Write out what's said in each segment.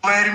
But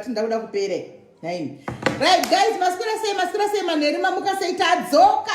ndakuda kupere nhaimi. Right guys, maswera sei, maswera sei manheru, mamuka sei, tadzoka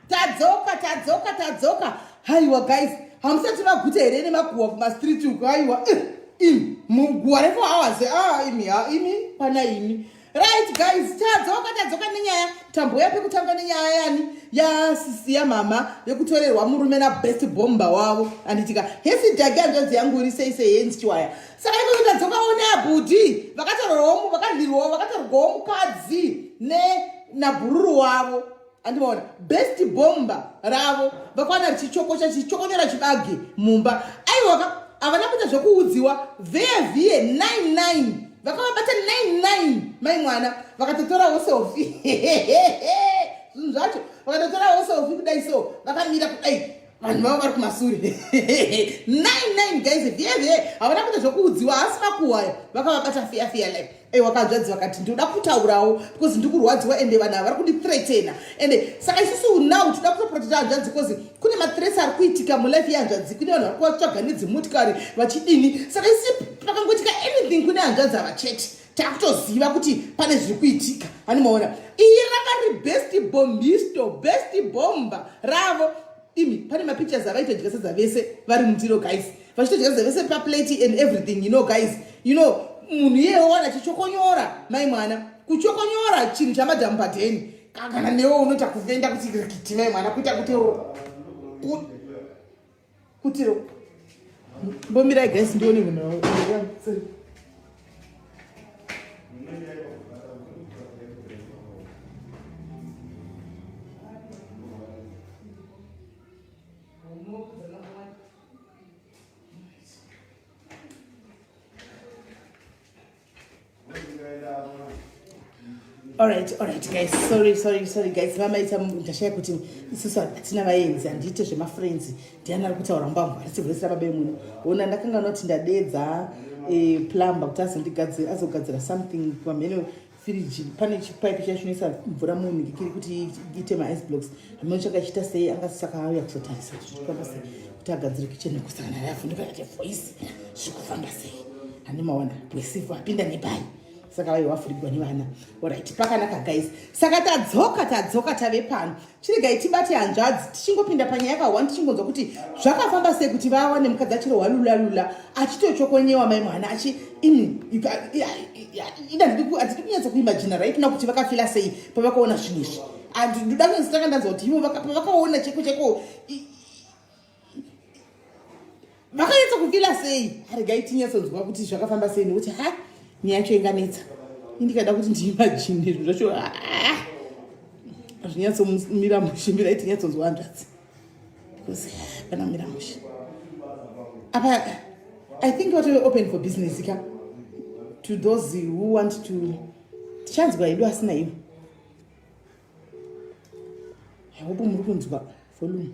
tadzoka tadzoka tadzoka. Haiwa guys, hamusati maguta here nemaguwa kumastreet uko? Haiwa eh, imi muguwa re 4 hours. Ah, imi ha imi pana imi. Right guys, tadzoka tadzoka nenyaya. Tambouya pekutanga nenyaya yani yasisi yamama yekutorerwa murume na best bomber wavo. Anditika hesi dhagi hanzvadzi yangu iri sei sei henzi chiwaya. Saka iko tadzokawo neabhudhi vakatorerwawo vakadirwawo vakatorwawo mukadzi ne nabhururu wavo. Andimaona best bomber ravo vakwana richichokocha chichokonyora chibage mumba. Aiwa havana kuita zvekuudziwa vheye vheye 99 vakauya. Mai mwana vakatotorawo selfie. Zvinhu zvacho vakatotorawo selfie kudai so vakamira kudai vanhu vavo vari kumasure. 99 guys viye viye havana kuita zvokuudziwa asi makuhwa ayo vakavabata fear fear life. Aiwa kanzvadzi vakati ndinoda kutaurawo because ndikurwadziwa ende vanhu ava vari kundithreatena ende saka isusu now tinoda kutoprotecta hanzvadzi bcause kune mathreats ari kuitika mulife yehanzvadzi kune vanhu vari kuvatsvaga nedzimotikari vachidini saka isi pakangoitika anything kune hanzvadzi ava chete takutoziva kuti pane zviri kuitika animaona iyi ranga riri best bombisto best bomba ravo imi pane mapictures avaitodya sadza vese vari mundiro guys vachitodya sadza vese paplate and everything you know guys you know munhu iye wana chichokonyora mai mwana kuchokonyora chinhu chamadhamu padheni kana newe unoita kuvenda kuti rikiti mai mwana kuita kuti kutiro mbomirai guys ndione munhu Alright, alright guys. Sorry, sorry, sorry guys. Vamaita ndashaya kuti isusu hatina vaenzi handiite zvemafriends. Ndiani ari kutaura mbambo ari sivhesira baba emuno. Ona ndakanganwa kuti ndadeedza eh, plumber kuti azondigadzira azogadzira something pamhene firiji pane chipaipi chiya chinoisa mvura munhikikiri kuti iite maice blocks hameno changa chiita sei anga saka auya kuzotarisa kuti zviri kufamba sei kuti agadzire kitchen kusangana yavhunduka yati voice zviri kufamba sei handimaona bwesifu apinda nepai saka vaive vafurigwa nevana orit pakanaka guys saka tadzoka tadzoka tave pano chiregai tibate hanzvadzi tichingopinda panyaya ka one tichingonzwa kuti zvakafamba sei kuti vawane mukadzi achirohwa lula lula achitochokonyewa mai mwana achi imi hatidi kunyatsa kuimajina right now kuti vakafila sei pavakaona zvinhu izvi ndoda kunyatsa ndanzwa kuti ivo pavakaona cheko cheko vakanyatsa kufila sei regai tinyatsonzwa kuti zvakafamba sei nekuti ha nyaya yacho inganetsa indikada kuti ndiimajine zvinhu zvacho hazvinyatsomira mushe mirai tinyatsonzwa hanzvadzi because pana mira mushe apa i think watove open for business ka to those who want to tichanzwa hedu asina ivo i hope muri kunzwa volume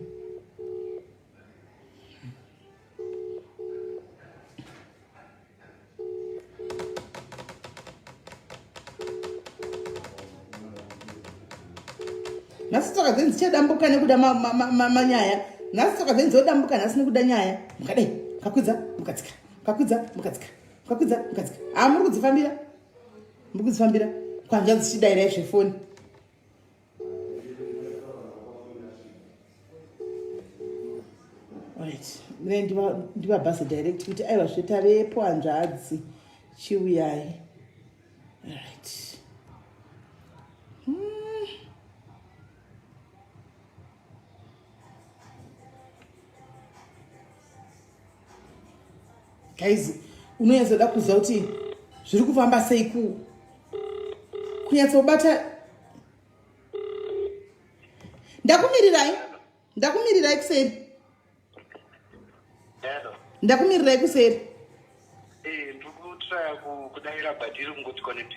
nhasi tsoka dzenyu dzichadambuka nekuda manyaya nhasi tsoka dzenyu dzodambuka nhasi nekuda nyaya mukadai mukakwidza mukadzika mukakwidza mukadzika mukakwidza mukadzika haa muri kudzifambira muri kudzifambira kwanzva dzichidairai zvefoni Right. Ndivabhase direct kuti aiwa zve tavepo hanzvadzi chiuyai. Right. Guys, unonyatsoda kuziva kuti zviri kufamba sei ku kunyatsobata ndakumirirai ndakumirirai kuseri ndakumirirai kuseri eh, ndikutraya kudaira but iri kungoti connect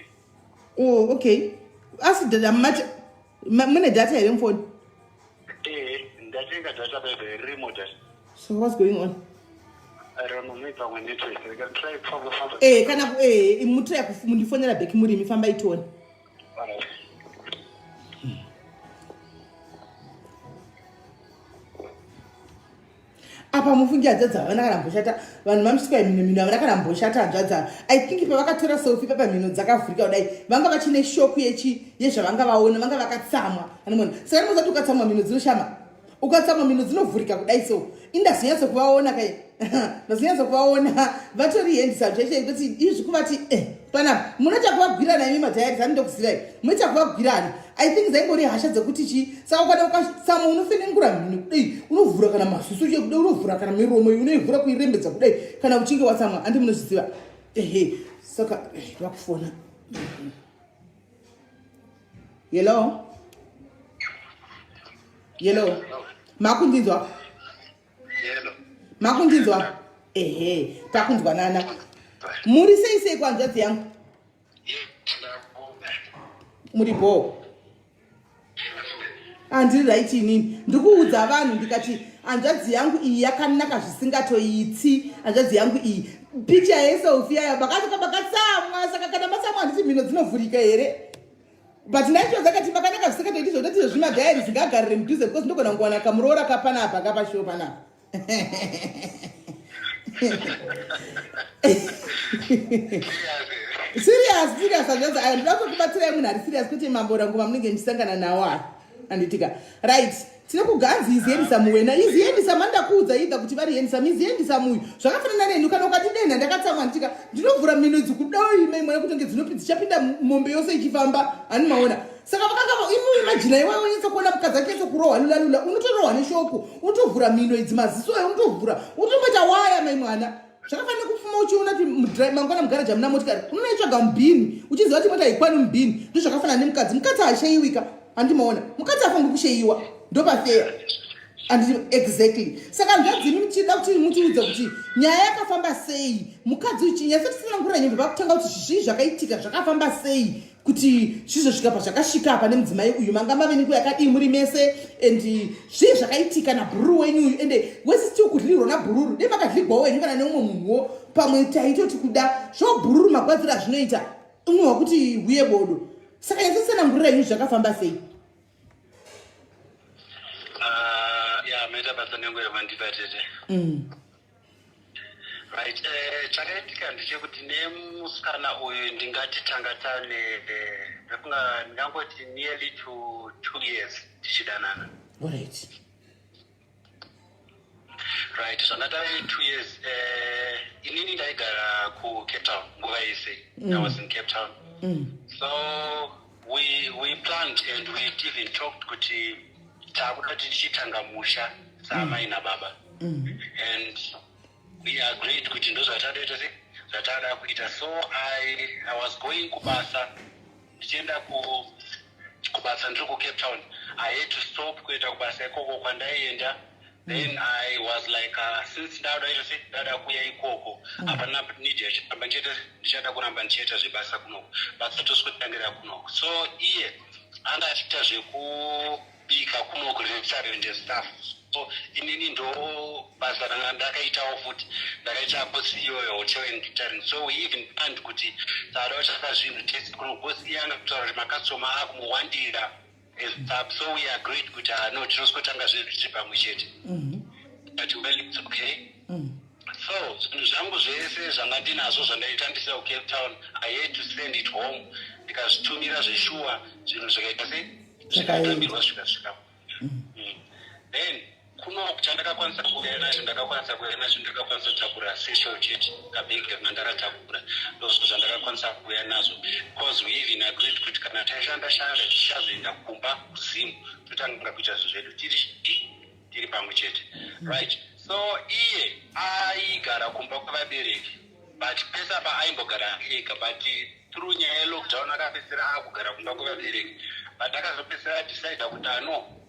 oh okay asi mati mune data here mufoni eh, ndatenga data bebe ririmo data so what's going on eh, kana eh, mutraya mundifonera back murimi fambai tione apa mufungi hanzvadzi havana kana mboshata vanhu vamusvika mhino mhino havana kana mboshata hanzvadzi ava i think pavakatora selfie papa mhino dzakavhurika kudai vanga vachine shoku yechi yezvavanga vaona vanga vakatsamwa anomona saka ndinoziva kuti ukatsamwa mhino dzinoshama ukatsamwa mhino dzinovhurika kudai so indazonyatso kuvaona kai ndazonyatso kuvaona vatori handisa chaichai kuti izvi kuvati eh panapa munoita kuvagwirana imi madhayari zani ndokuzivai munoita kuvagwirana i think dzaingori hasha dzekuti chii saka ukada ukatsamwa unofenengura mhino kudai unovhura kana maziso che kudai unovhura kana miromo unoivhura kuirembedza kudai kana uchinge watsamwa andi munozviziva ehe saka eh, vakufona Hello? Hello? Makundinzwa? Hello. Makundinzwa? Ehe, takunzwanana. Muri sei sei kwanzvadzi yangu? Muri bhoo? Handiri right inini. Ndikuudza vanhu ndikati hanzvadzi yangu iyi yakanaka zvisingatoitsi. Hanzvadzi yangu iyi picha yeselfie yayo makasvika makatsamwa, saka kana matsamwa handiti mhino dzinovhurika here? But ndaicho dzakati makanaka zvisingatoiti zvototi zvezvimadhayari zvingagarire mudhuze because ndogona kungowana kamuroora kapanapa kapashow panapa. Serious, serious hanzvadzi ayo, ndinoda kutokubatsirai munhu ari serious kwete mambo rangu vamunenge muchisangana nawo aya, handitika? Right, tine kuganzi iziendisa muwena iziendisa mandakuudza either kuti vari endisa miziendisa muyu zvakafanana neni kana ukatidenha ndakatsamwa, handitika? Ndinovhura mhino idzi kudoi mai mwana kutonge dzinopi dzichapinda mombe yose ichifamba, hani maona? Saka vakanga imi imagine iwe unyatsa kuona mukadzi achinyatsa kurohwa lula lula, unotorohwa neshoko, unotovhura mhino idzi, maziso ayo unotovhura, unotomboita waya mai mwana. Zvakafanira kupfuma uchiona kuti mangwana mugaraji hamuna motikari, unoitsvaga mubhini uchiziva kuti mota haikwani mubhini. Ndozvakafanana nemukadzi, mukadzi haashayiwika, handimaona? Mukadzi afaniri kushayiwa, ndopafeya anditi? Exactly. Saka hanzvadzi imi muchida kuti mutiudze kuti nyaya yakafamba sei, mukadzi uyu chinyatsotisanangurira nyembe pakutanga kuti zvii zvakaitika, zvakafamba sei kuti zvizosvika pazvakasvika apa nemudzimai uyu, manga mave nenguva yakadii muri mese and zvii zvakaitika nabhururu wenyu uyu? Ende wese still kudlirwa nabhururu, dei makadligwawo wenyu kana neumwe munhuwo pamwe taitoti kuda zvobhururu magwadziro azvinoita umwe wakuti huye bodo. Saka nyatsosanangurira inyu zvakafamba sei. Ah, ya maita basa nenguva yamandipa tete. Right, chakaitika ndechekuti nemusikana uyu ndingati tanga tane ndofunga ndingangoti nearly to 2 years tichidanana. Right, zvanga tave 2 years. Inini ndaigara kuCape Town nguva yese. I was in Cape Town. So we planned and we even talked kuti taakuda kuti tichitanga musha saamai nababa and we agreed kuti ndozvatatoita se zvatada kuita. So I was going kubasa, ndichienda kubasa ndiri kuCape Town. I had to stop kuenda kubasa ikoko kwandaienda. Then I was like, since ndauda ita se ndada kuuya ikoko, hapana need yachiramba ndichiita, ndichada kuramba ndichiita zvebasa kunoko, basa tosikotangira kunoko. So iye anga achiita zvekubika kunoko, restaurant and stuff. So inini ndo basa ranga ndakaitawo futi, ndakaita kosi iyoyo, hotel and catering. So we even planned kuti tada kutsvaka zvinhu tese kuno because iye anga kutaura kuti makastoma akumuwandira and stuff. So we agreed kuti no, tinosingotanga zvinhu tiri pamwe chete. But well, it's okay. So zvinhu zvangu zvese zvanga ndinazvo zvandaitambisa kuCape Town, I had to send it home. Ndikazvitumira zveshuwa, zvinhu zvikaita sei, zvikatambirwa, zvikasvika. Then kuno chandakakwanisa kuuya nacho, ndakakwanisa kuuya nacho, ndakakwanisa kutakura satchel chete, kabhegi ranga ndakatakura, ndozvo zvandakakwanisa kuuya nazvo because we even agreed kuti kana tashanda shanda tichazoenda kumba kuZimu, totanga kuita zvinhu zvedu tiri pamwe chete, right? So iye aigara kumba kwevabereki, but pese apa aimbogara ega, but through nyaya yelockdown akapedzisira akugara kumba kwevabereki. But akazopedzisira adecida kuti ano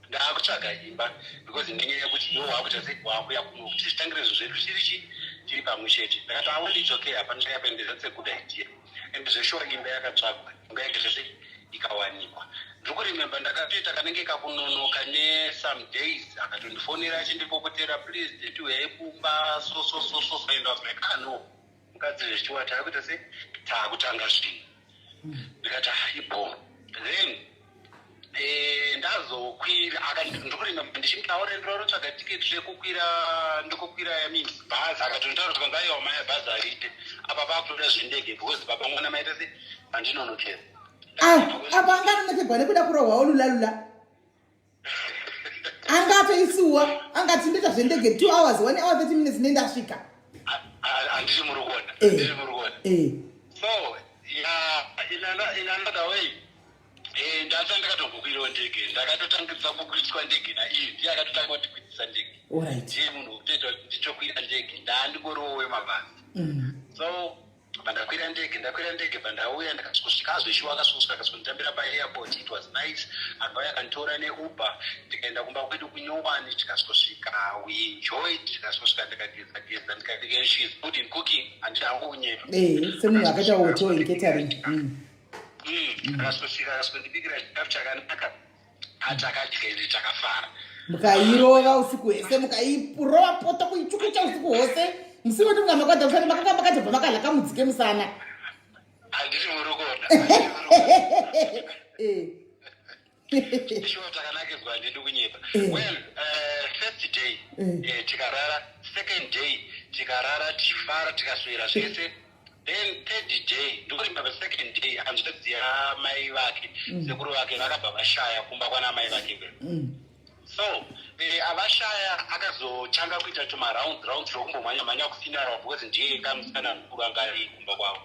ndaakutsvaga imba because nenyaya yekuti iwo waakuita sei, waakuya kuno kuti titangire zvinhu zvedu tiri chi tiri pamwe chete. Ndakati, "Ah, well, it's okay, hapana chakaipa and that's a good idea." And zveshuwa imba yakatsvagwa, imba yakaita sei, ikawanikwa. Ndiri kuremember ndakatoita kanenge kakunonoka nesome days, akatondifonera achindipopotera, "Please tete, uyai kumba," so so so so so. And I was like, "Ah, no, mukadzi, zvechiwa taakuita sei, taakutanga zvinhu." Ndikati, "Ah, ibo." Then ndazokwira, ndikuremember ndichimutaura, ndinotsvaga tiketi rekukwira, ndikukwira means bhazi. Akatonitaura kuti aiwa maya, bhazi harite apa, pakutoda zvendege because baba mwana maita sei, mandinonokera. Ah, apa anganonokerwa nekuda kurohwawo lula lula, angatoisuwa angati ndoita zvendege, 2 hours, 1 hour 30 minutes nendasvika. Handiri muri kuona? Handiri muri kuona? So yeah, in another way, ndasa ndakatombokwirawo ndege, ndakatotangidza kukwiriswa ndege naiye, ndiye akatotanga kundikwirisa ndege. Ndiye munhu wekutoita kuti nditokwira ndege, ndaandingoriwo wemabhazi. So pandakwira ndege, ndakwira ndege, pandauya ndakasvika zveshuwa, akasvika akasvikonditambira paairport. It was nice. Akauya akanditora neUber, tikaenda kumba kwedu kunyowani. Tikasvika, we enjoyed. Tikasvika, ndikageza geza, ndikabika. She is good in cooking, handiti hangu kunyepa. Semunhu akaita hotel and catering. Akasvika, akasvikondibikira chikafu chakanaka, atakadya ende takafara. Mukairova usiku hwese, mukairova poto, kuichukucha usiku hwose. Musi woti mukamakwadza kusana, makanga makatobva makadya kamudzike musana. Handiti muri kuona? Sure, takanakidzwa, handidi kunyepa. Well, first day tikarara, second day tikarara tichifara, tikaswera zvese. Then third day, ndokurimba, pasecond day hanzvadzi yamai vake, sekuru vake vakabva vashaya kumba kwana mai vake. So avashaya, akazotanga kuita tumaround round zvokumbomhanya mhanya kufuneral, because ndiye kamusikana mukuru anga ari kumba kwavo.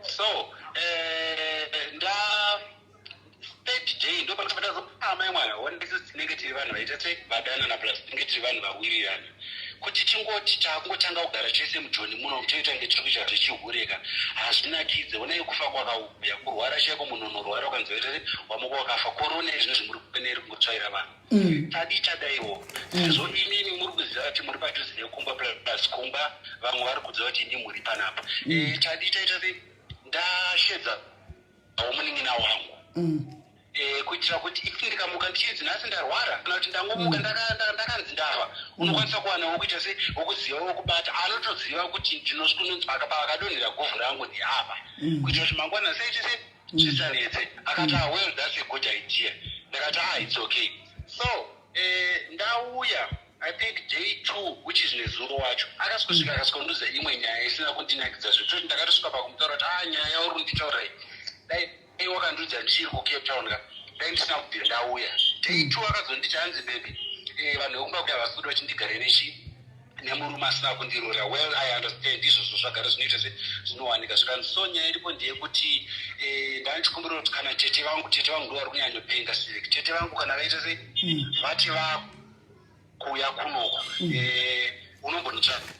So nda third day ndo panobva amai mwana wandisi, tinenge tiri vanhu vaita sei, vadanana, plus tinenge tiri vanhu vawirirana, kuti tingoti taakungotanga kugara chese mujoni muno, toita nge tiri kuita zvechihureka, hazvinakidze. Onai kufa kwakauya, kurwara chaiko, munhu unorwara ukanzi waita sei, wamuka wakafa. Korona izvino zvimuri kupeneri kungotsvaira vanhu. Tadi tadaiwo, sezvo imimi muri kuziva kuti muri padhuze nekumba, plus kumba vamwe vari kuziva kuti imi muri panapa. Tadi taita sei, ndashedza munin'ina wangu kuitira kuti if ndikamuka ndichinzi nhasi ndarwara, kana kuti ndangomuka ndakanzi ndafa, unokwanisa kuwana wokuita se wokuziva, wokubata, anotoziva kuti ndinosvikunonzwaka paakadonhera guvhu rangu ndeapa, kuitira kuti mangwana seiti se zvisanetse. Akati, "Ah, well, that's a good idea." Ndakati, "Ah, it's okay." So ndauya, I think day two, which is nezuro wacho, akasvikosvika, akasvikonduza imwe nyaya isina kundinakidza, zvekutoti ndakatosvika pakumutaura kuti, "Ah, nyaya yauri kunditaura iyi, dai wakandudza ndichiri kuCape Town ka, dai ndisina kubvira ndauya." Day two akazonditi, hanzi, "Baby, vanhu vekumba kuya havasi kuda kuti ndigare nechi nemurume asina kundiroora." Well, I understand, izvozvo zvagara zvinoita se zvinowanika. Zvikanzi, so nyaya iripo ndeyekuti ndanichikumbira kuti kana tete vangu, tete vangu ndo vari kunyanyopenga sireki, tete vangu kana vaita se vati vakuuya kunoku, unombonotsvaka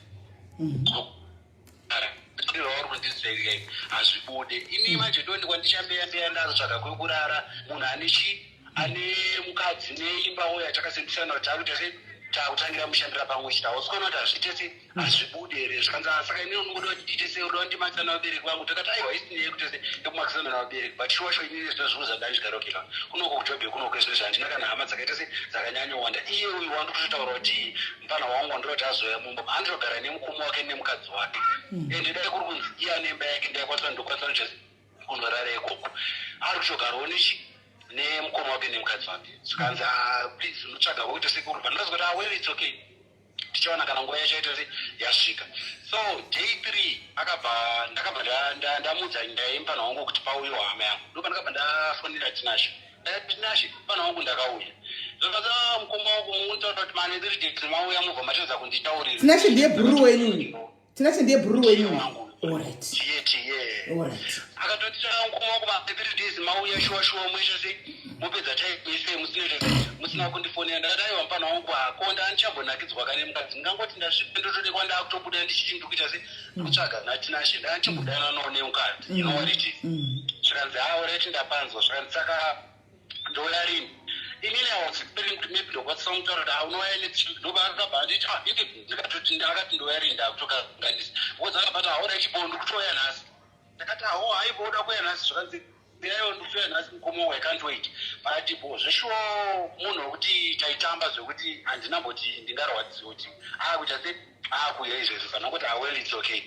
vari kundiseka, hazvibude. Ini manje ndonekwa ndichambeya mbeya, ndazotsvaga kwekurara, munhu ane chi ane mukadzi neimba uyo atakasimbisana kuti takuita se takutangira mushandira pamwe chete. Hausi kuona kuti hazviite se hazvibude here? Zvikanzi, "Ah, saka inini unongoda kuti ndiite sei? Unoda kundimakisana navabereki vangu?" Takati, "Aiwa, isinei yekuti se yekumakisana navabereki, but shuwa shuwa inini zvino zviro zvandandigara okeka kunoko kuJobe kunoko izvo handina kana hama dzakaita se dzakanyanyowanda. Iye uyu wandi kutotaura kuti mufana wangu wandinoda kuti azoya mumba, andinogara nemukoma wake nemukadzi wake, ende dai kuri kunzi iye ane imba yake, ndaikwanisa, ndokwanisa kuita kunorara ikoko. Ari kutogarawo nechi nemukoma wake nemukadzi wake." Zvikanzi, "Ah, please unotsvaga woita sekuru." Ndazoti, "Ah, well, it's okay, tichaona kana nguva yacho yaita se yasvika." So day three akabva, ndakabva ndamudza nyaya yemufana wangu kuti pauyewo hama yangu. Ndopa ndakabva ndafonera Tinashe. Ndakati, "Tinashe, mufana wangu ndakauya." Zvakanzi, "Mukoma wangu, munotaura kuti mane 3 days mauya, mubva matadza kunditaurira." Tinashe ndiye bhururu wenyu uyu? Tinashe ndiye bhururu wenyu uyu? Wangu. Alright. Tiye tiye. Alright. Akatoti, "Mukoma wangu, ma 3 days mauya, shuwa shuwa muita sei, mupedza time yese musinoita sei, musina kundifonera." Ndakati, "Aiwa, mufana wangu, hako ndandichambonhakidzwa kane mukadzi, ndingangoti ndasvika ndotodekwa ndakutobuda ndichiti ndikuita sei, ndikutsvaga naTinashe, ndandichimbodananawo nemukadzi, you know what it is." Zvikanzi, "Ha, alright, ndapanzwa." Zvikanzi, "Saka ndouya rini?" Inini I was expecting kuti maybe ndokwanisa kumutaura kuti, "Ah, unouya next week." Ndoba akabva anditi, "Ah, ini ndikatoti ndakati ndouya rini, ndakutokanganisa," because akabva ati, "Haura chibo, ndikutouya nhasi." Ndakati, "Aho, haibo, uda kuuya nhasi?" Zvakanzi, "Aiwa, ndikuuya nhasi, mukoma, I can't wait." But bo zveshuwo munhu wekuti taitamba zvekuti handinamboti ndingarwadziwa kuti akuita se akuuya izvezvo kana kuti. Ah, well, it's okay.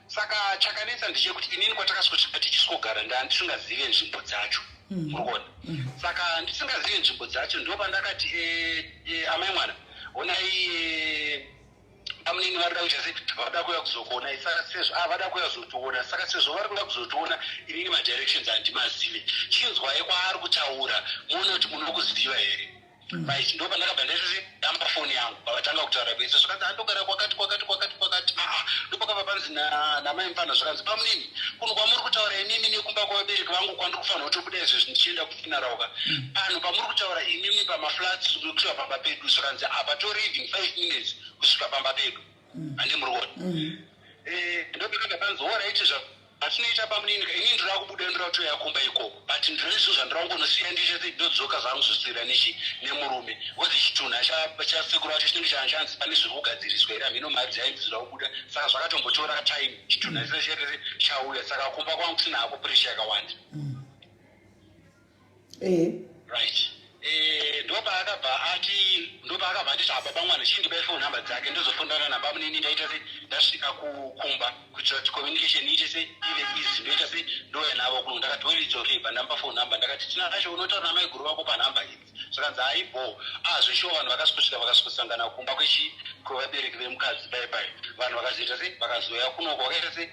Saka chakanetsa ndechekuti inini kwatakasvika tichisvogara, ndandisingazive nzvimbo dzacho, muri kuona? Saka ndisingazive nzvimbo dzacho, ndo pandakati, "Amai mwana, onai, amunini varida kuita sei, vada kuuya kuzokuonai. Saka sezvo, ah, vada kuuya kuzotiona, saka sezvo vari kuda kuzotiona, inini madirections handimazive. Chinzwai kwaari kutaura, muone kuti munokuziva here." Right, ndo pandakabva ndaitoti damba foni yangu, pavatanga kutaura vese. Zvakanzi, "Andogara kwakati kwakati kwakati kwakati." Aa, ndopakabva panzi namai mufana, zvakanzi, "Pamunini, kunhu kwamuri kutaura imimi nekumba kwavabereki vangu kwandiri kufanira kutobuda izvezvi ndichienda kufuneralka, panhu pamuri kutaura imimi pamaflats kusvika pamba pedu," zvakanzi, "apa tori even 5 minutes kusvika pamba pedu." Handi muri kuona? Ndopakabva panzi, "Alright." Zvatinoita bamunini ka, ini ndinoda kubuda, ndinoda kutouya kumba ikoko, but ndine zvinhu zvandinoda kungonosiya ndichese, ndodzoka zvangu zvoswera nechi nemurume, because chitunha chasekuru vacho chinenge chanzi pane zviri kugadziriswa here, hameno mari dzainzi dzinoda kubuda, saka zvakatombotora time chitunha chise chete chauya, saka kumba kwangu kusina hako pressure yakawanda. Right, ndopaakabva ati, ndopaakabva anditi, "Baba mwana, chindipai phone number dzake, ndozofondana nabamunini ndaita se ndasvika kumba, kuitira kuti communication iite se ive easy, ndoita se ndouya navo kuno." Ndakati, "Well, it's okay." Pandamba phone number, ndakati, "Tinashe, unotaura namaiguru vako panhamba idzi." Zvakanzi, "Haibo." Zveshuwa, vanhu vakasvikosvika, vakasvikosangana kumba kwechi kwevabereki vemukadzi. Bai bai, vanhu vakazoita se vakazoya kunoko, vakaita se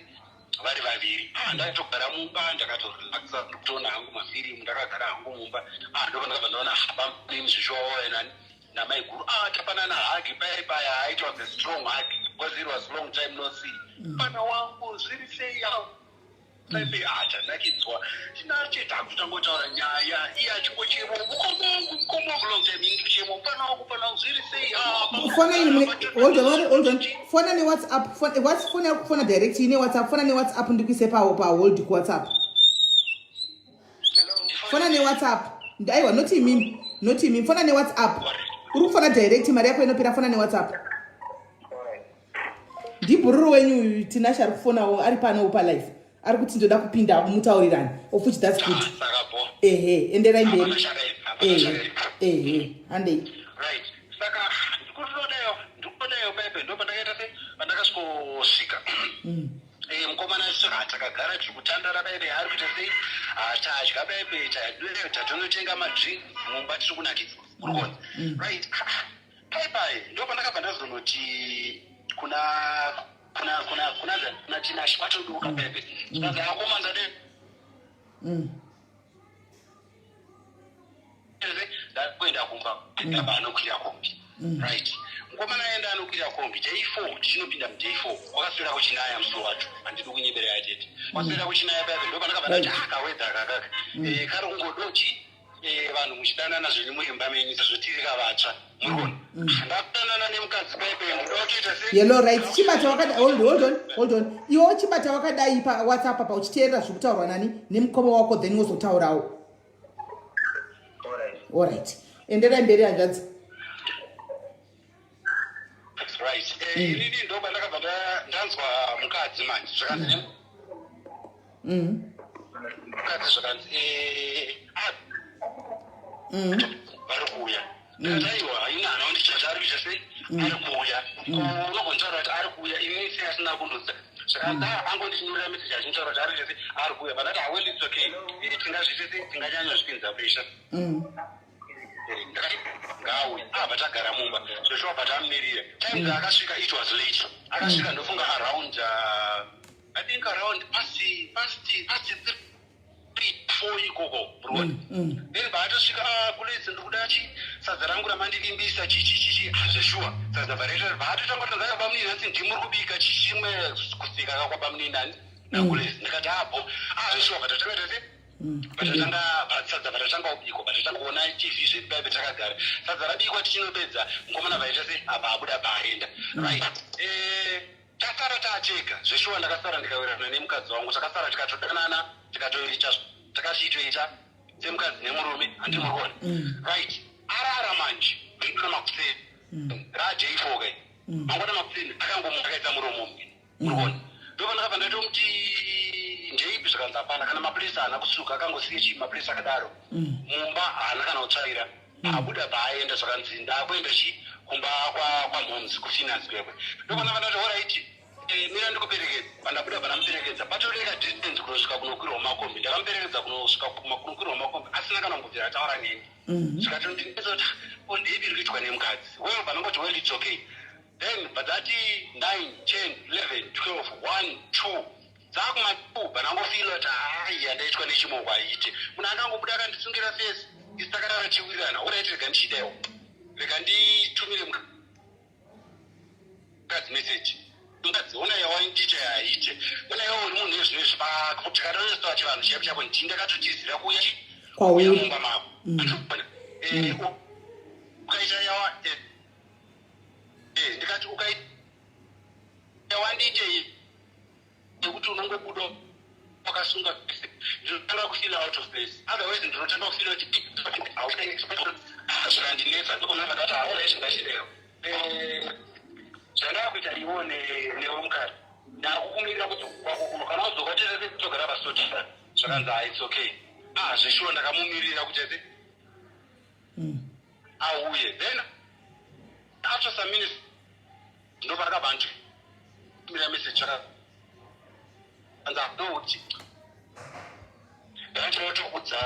vari vaviri. Ndakatogara mumba, ndakatorelaxa, ndikutoona hangu mafirimu, ndakagara hangu mumba. Ndopa ndakabva ndaona bamunini zveshuwa wauya nani namaiguru. Tapanana hug pai paya. It was a strong hug because it was long time no see. "Pana wangu, zviri sei?" Paipe tanakidzwa tinache, takutangotaura nyaya, iye achingochemo, "Mukoma wangu, mukoma wangu, long time." Ini kuchemo, "Pana wangu, pana wangu, zviri sei?" Fona ini, hold on, hold on. Fona neWhatsApp. Fona kufona direct ine WhatsApp. Fona neWhatsApp, ndikuise pawo pahold kuWhatsApp. Fona neWhatsApp. Aiwa, not imimi, not imimi. Fona neWhatsApp. Uri kufona direct, mari yako inopera. Fona neWhatsApp. Ndibhururu wenyu uyu, Tinashe, ari kufonawo, ari panowo palive, ari kuti ndoda kupinda mutaurirani, of which that's good. Saka bo. Ehe, enderai mberi. Hapana Ehe. chakaipa. Ehe, handei. Right, saka ndikutodayo paipe, ndo pandakaita se pandakasvikosvika. Mukomana achiti, takagara tiri kutandara paipe, ari kuita sei, tadya paipe, tatonotenga madrink mumba, tiri kunakidzwa, uri kuona? Right, paipai ndo pandakabva ndazonoti kuna Tinashe, kwatoduka paipe, zvikanzi, "Akoma, ndade ndakuenda kumba." Ndabva anokwira kombi. Right, mukomana aenda, anokwira kombi day 4, tichinopinda muday 4, kwakaswera kuchinaya musi wacho, handidi kunyeberera chete, kwaswera kuchinaya paipe. Ndo pandakabva ndati, "Akawedza kakaka kari kungodoti vanhu muchidanana zvenyu muimba menyu, sezvo tiri kavatsva, muri kuona, ndakudanana nemukadzi paipe, ndoda kutoita sei?" Yellow, right, chibata wakadai. Hold, hold on, hold on. Iwe chibata wakadai paWhatsApp apa, uchiteerera zviri kutaurwa nani nemukoma wako, then wozotaurawo. Alright, enderai mberi, hanzvadzi. Right, inini ndo pandakabva ndanzwa mukadzi manje, zvakanzi mukadzi, zvakanzi, "Vari kuuya." Ndikati, "Aiwa, ini hana kundichati ari kuita sei, ari kuuya. Unogontaura kuti ari kuuya, ini sei asina kundudza?" Zvakanzi, angondinyorera meseji achinotaura kuti ari kuita sei, ari kuuya." Pandati, "Well, it's okay. Tingazviite sei, tinganyanya zvipinza pressure." Ndakati, "Ngauye." Abva tagara mumba zveshuwa, bva tamumirira. Time dzaakasvika, it was late. Akasvika, ndofunga around, I think around past 3, 4 ikoko, muruona? Then paatosvika, "Kulezi, ndiri kuda chi sadza rangu ramandivimbisa, chichi chichi." Zveshuwa, sadza bvareta. Vaatotanga kutonzaka, "Bamunini, hanzi ndimuri kubika chichimwe kusika kakwabamunini nani nakulezi." Ndikati, "Abo, zveshuwa." Bvatatanga tese, patatanga sadza, patatanga kubikwa, patatanga kuona TV zvedu paipe takagara, sadza rabikwa, tichinopedza, mukomana vaita se abva abuda, baaenda. Right, tasara tatega zveshuwa. Ndakasara ndikawirirana nemukadzi wangu, takasara tikatodanana, tikatoita takachitoita semukadzi nemurume, handiri muri kuona? Right, arara manje mangwana makuseni, raday 4 kai, mangwana makuseni akangomuakaisa muromo mumwe, muri kuona? Ndopandakabva ndatomuti, "Ndeipi?" Zvakanzi, "Hapana kana mapurisa, haana kusuka, akangosiye chi mapurisa akadaro mumba, haana kana kutsvaira." Abuda paaenda, zvakanzi, "Ndakuenda chi kumba kwamoms kufinance kwekwe." Ndopandabva ndati, "Alright, mira ndikuperekedza." Pandabuda, pandamuperekedza, patoreka distance kunosvika kunokwirwa makombi. Ndakamuperekedza kunosvika kunokwirwa makombi, asina kana kumbobvira ataura neni. Zvikatondinetsa kuti, o, ndeipi iri kuitwa nemukadzi? Well, panongoti, "Well, it's okay then." Bvadzati 9, 10, 11, 12, 1, 2, dzakuma2, panangofila kuti, hai, yandaitwa nechimoko aite. Munhu akangobuda akandisungira fesi, isi takarara tiwirirana. Alright, rega ndichidawo, rega nditumire mukadzi meseji. "Mukadzi, ona yawaindiita yaite, ona iwe uri munhu ezvino izvi, tikatoesta chivanhu chaipo chaipo, ndii ndakatotizira kuuya Kwauri. kuuya mumba mako. Ukaita yawa," ndikati, "ukaita yawandiite yekuti unongobuda Wakasunga, ndinotanga kufeel out of place. Otherwise ndinotanga kufeel kuti zvikandinetsa, ndokona ndakati, "Alright, ngachidero." Zvandakuita iwo newe mukati, ndakukumirira kudzoka kwako kuno. Kana wadzoka, tese togara pasotisa. Zvakanzi, "Ah, it's okay." Ah, zveshuwa ndakamumirira kuti ese auye. Then after some minutes ndopakabva nditumira message, akanzi, "Ndokuti ndakachirotokudza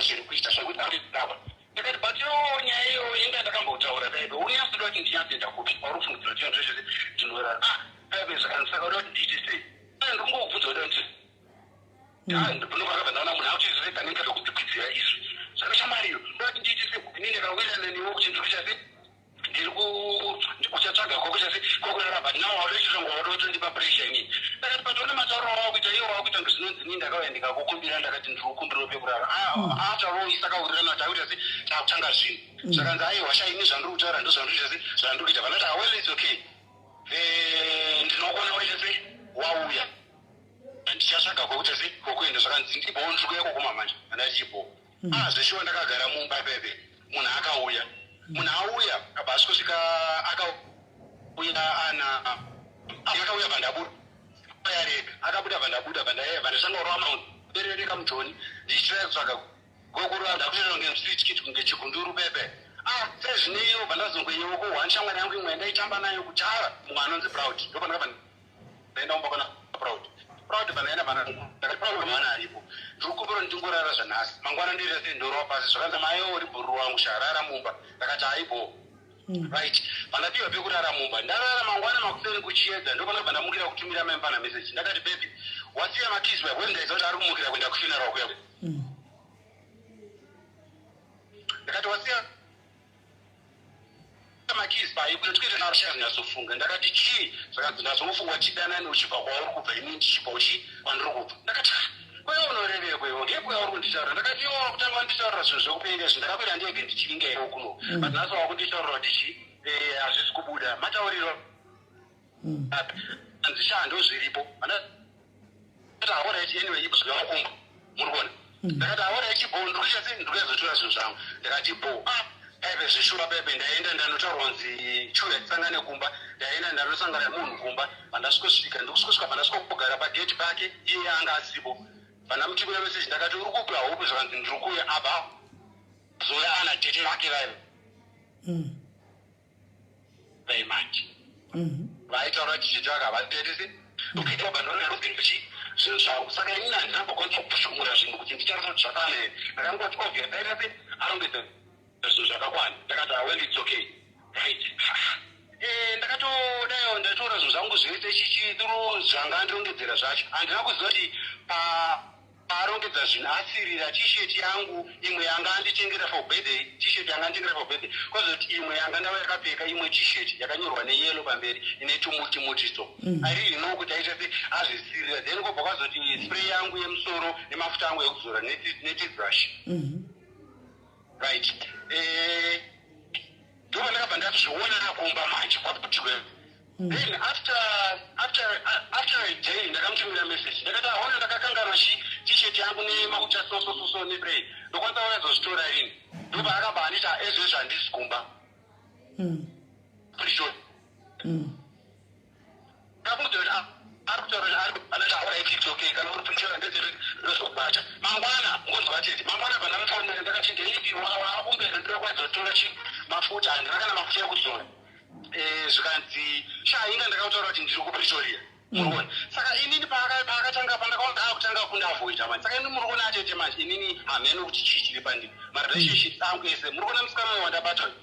zviri kuita zvekuti apa." Ndikati, "But yo nyaya iyo inga ndakambotaura paipe, unyatsoda kuti ndinyatsoenda kupi pauri kufungidzira kuti ndozvese ndinorara?" Ah, paipe zvakanzi, "Saka uda kuti ndiite sei?" Ndikungobvunza kuda kuti ndinopakabva ndaona munhu akuchizve panenge kakudzikwidzira izvi. Saka shamariyo, ndoda kuti ndiite sei? Ini ndakawirirana newe kuti ndiri kuita sei, ndiri kuchatsvaga kwakuita sei, kwakurara, but now wadochitonga wadotondipa pressure inini. Ndakati, "But une matauro awakuita iwo, wakuita ngezvinonzi inini ndakauya ndikakukumbira, ndakati ndiri kukumbirawo pekurara." After all isakaurirana, takuita sei, takutanga zvinhu. Zvakanzi, "Aiwa sha, ini zvandiri kutaura ndo zvandiri kuita sei, zvandiri kuita." Vanoti, "Ah, well, it's okay. Ndinokuona waita sei, wauya, ndichatsvaga kwakuita sei, kwokuenda." Zvakanzi, "Ndibho, ndiri kuuya kokuma manje." Andati, "Ibo." Ah, zveshuwa ndakagara mumba pepe, munhu akauya. Munhu auya, abva asvikosvika, akauya ana akauya, bva ndabuda yarega, akabuda, bva ndabuda, bva ndatanga kurova berereka mujoni, ndichitrai kutsvaga gokurova, ndakutoita kunge street kid, kunge chigunduru pepe. Ah, sezvineiwo bva ndazongoenyewo kuhwani shamwari yangu imwe yandaitamba nayo kudhara, mumwe anonzi Proud. Ndopandakabva ndaenda kumba kwana Proud. Proud bva ndaenda, ndakati, "Proud, mwana aripo, ndiri kukumbira ndingorara zvanhasi, mangwana ndoita sei, ndorova pasi." Zvakanzi, "Maiwo uri bhururu wangu, sharara mumba." Ndakati, "Aibo, right." Pandapiwa pekurara mumba, ndarara. Mangwana makuseni kuchiedza, ndopandabva ndamukira kutumira maimba message. Ndakati, "Baby, wasiya makeys pa?" Because ndaiziva kuti ari kumukira kuenda kufuneral kuya. Ndakati, "Wasiya makeys pai?" Kuti narushazinyatsofunga. Ndakati, "Chii?" Zvakanzi, "Ndazongofunga tidanani uchibva kwauri kubva, ini ndichibva uchi kwandiri kubva." Ndakati, "Kwaiwa unorevekwe iwo? Ngekuya uri kunditaurira?" Ndakati, "Iwo kutanga wanditaurira zvinhu zvekupenga izvi, ndakakwira ndege ndichivinga iwo kuno, but nhasi wakunditaurira kuti chi hazvisi kubuda matauriro api?" Anzi, "Sha, ndo zviripo." Andati, "Alright, anyway, ipo zvavakumba muri kuona." Ndakati, "Alright, bo, ndikuita sei, ndikuyazotora zvinhu zvangu." Ndakati, "Bo." Ah, paipe zveshuwa paipe ndaenda, ndanotaurwa kunzi, "Chiuya tisangane kumba." Ndaenda, ndanosangana nemunhu kumba. Pandasvikosvika, ndikusvikosvika, pandasvika kugara pageti pake, iye anga asipo. Pandamutumira message, ndakati, "Uri kupi? Haupi?" Zvakanzi, "Ndiri kuuya." Abva zoya ana tete vake vaiva vaimanje vaitaura kuti tete vake havatetese ukiitwa zvinhu zvavo. Saka inini handinambokwanisa kupushumura zvinhu kuti nditarisa kuti zvakwana here. Ndakangoti, "Obvious, aita se arongedza zvinhu zvakakwana." Ndakati, "Ah, well, it's okay, right." Ndakatodaiwo, ndatora zvinhu zvangu zvese chichiduro zvanga ndirongedzera zvacho. Handina kuziva kuti paarongedza zvinhu asirira T-shirt yangu imwe yanga anditengera for birthday, T-shirt yanga anditengera for birthday, kwazoti imwe yanga ndava yakapfeka, imwe T-shirt yakanyorwa neyellow pamberi, ine tumuti muti. So I really know kuti aita se azvisirira. Then kwobva kwazoti spray yangu yemusoro nemafuta angu ekuzora netoothbrush. Right, ndobva ndakabva ndazviona kumba manje kwakutikwe. Then after a day ndakamutumira message, ndakati, "Aona, ndakakanganwa chi T-shirt yangu nemafuta so so so so nespray, ndokwanisa wayazozvitora rini?" Ndobva akabva anditi, "Ezvezvo handisi kumba." Pretoria. Ndakamuudza kuti ari kutaura kuti anoti, "Alright, it's okay, kana uri Pretoria ndezere ndozokubata mangwana." Ngonzwa tete, mangwana bva ndamufonera, ndakati, "Ndeipi wakumberi? Ndira kwazotora chi mafuta, handina kana mafuta ekuzora." Zvikanzi, "Sha, inga ndakataura kuti ndiri kuPretoria." Murikuona, saka inini paakatanga, pandakaona akutanga kundiavoida manje. Saka ini, muri kuona atete, manje inini hameno kuti chii chiri pandiri. Marelationships angu ese, muri kuona musikana uyo wandabata uyu,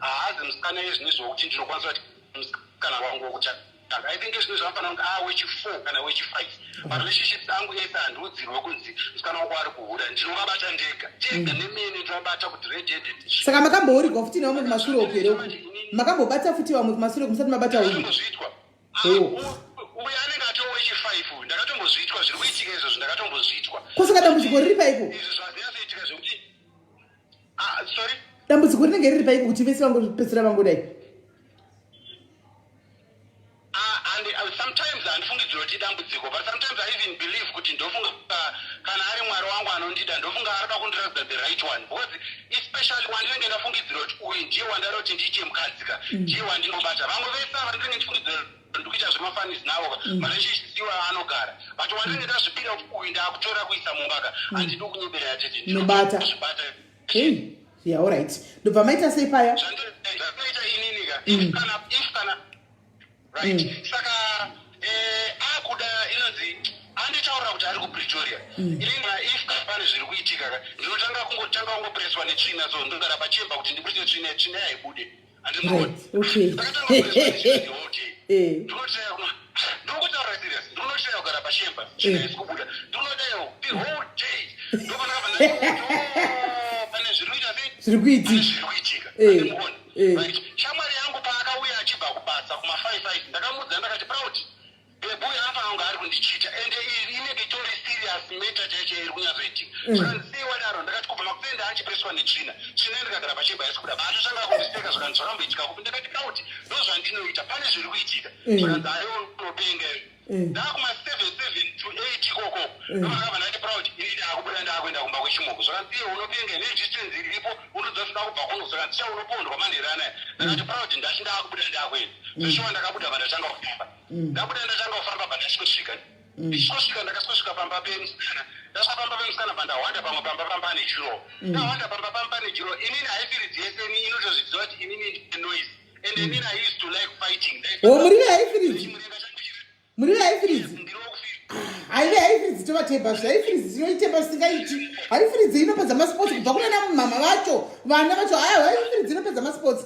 haazi musikana yezvino zvokuti ndinokwanisa kuti musikana wangu wokutanga. I think zvinhu zvanofanira kunge a wechi4 kana wechi5. Marelationships angu ese handiudzirwe kunzi musikana wangu ari kuhura. Ndinovabata ndega tega nemene, ndinovabata kuti red handed. Saka makambourigwa futi nevamwe kumashure uku here? Uku makambobata futi vamwe kumashure uku musati mabata uyu? Ndakatombozviitwa. Uyu anenge atoo wechi5. Ndakatombozviitwa, zviri kuitika izvozvo, ndakatombozviitwa. Ko saka dambudziko riri paiko? Izvi zvazinyatsoitika zvekuti, ah, sorry. Dambudziko rinenge riri paiko kuti vese vangopedzisira vangodai? Ah, and sometimes handifungidziri kuti dambudziko, but sometimes I even believe. Kuti ndofunga kana ari Mwari wangu anondida, ndofunga arida kundiratidza the right one, because especially wandinenge ndafungidzira kuti uyu ndiye wandada kuti ndiite mukadzi ka, ndiye wandinobata. Vamwe vese ava ndinenge ndichifungidzira ndikuita zvemafanisi navo ka, marelationship anogara, but wandinenge ndazvipira kuti uyu ndaakutora kuisa mumba ka, handidi kunyebera, tete. Nobata. Zvibata. Hey, yeah, alright. Ndobva maita sei paya? Zvandinoita inini ka, if kana right, saka akuda inonzi anditaurira kuti ari kuPretoria. Inini if pane zviri kuitika ka, ndinotanga kungotanga kungopreswa netsvina, so ndogara pachemba kuti ndibudise tsvina, tsvina haibude. Ndinokutaura serious, ndinotiraya kugara pachemba, tsvina isi kubuda, ndinodayo the whole day. Ndopanakabva, pane zviri kuita sei? Zviri kuitika. Pane zviri kuitika. Handimuoni. Right, shamwari yangu paakauya achibva kubasa kuma55, ndakamuudza, ndakati, "Proud, babe uyu anofanira kunge ari kundichita, ende iyi inenge itori serious matter chaicho iri kunyatsoitika." Zvakanzi, "Sei wadaro?" Ndakati, "Kubva makuseni achipreswa netsvina, tsvina, ndikagara pachemba haisi kuda." Atotanga kundiseka. Zvakanzi, "Zvakamboitika kupi?" Ndakati, "Proud, ndo zvandinoita, pane zviri kuitika." Zvakanzi, "Aiwo, unopenga." Ndakuma 7, 7 to 8 ikoko, ndomakabva ndati, "Proud, ini ndaakubuda, ndaakuenda kumba kwechimoko." Zvakanzi, "Iye, unopenga, nedistance iripo unodzoda kubva kuno." Zvakanzi, "Cha, unopondwa manheru anaya." Ndakati, "Proud, ndati ndaakubuda, ndaakuenda." Zveshuwa ndakabuda, bva kufamba, ndabuda, ndatanga kufamba, bva ndasvikosvika, ndichisvika, ndakasvika pamba pemusikana. Ndasvika pamba pemusikana, bva ndahwanda pamwe pamba, pamba ane juro. Ndahwanda pamba, pamba ane juro. Inini haifiridzi yese, ini inotozviziva kuti inini ndine noise and inini I used to like fighting. O, muri veHighfields? Chimurenga changu chiri Muri veHighfields? Ndiri. Haive Highfields, tovatemba zve. Highfields tinoitemba zvisingaiti. Highfields inopedza masports, kubva kuna mama vacho, vana vacho. Haiwa, Highfields inopedza masports.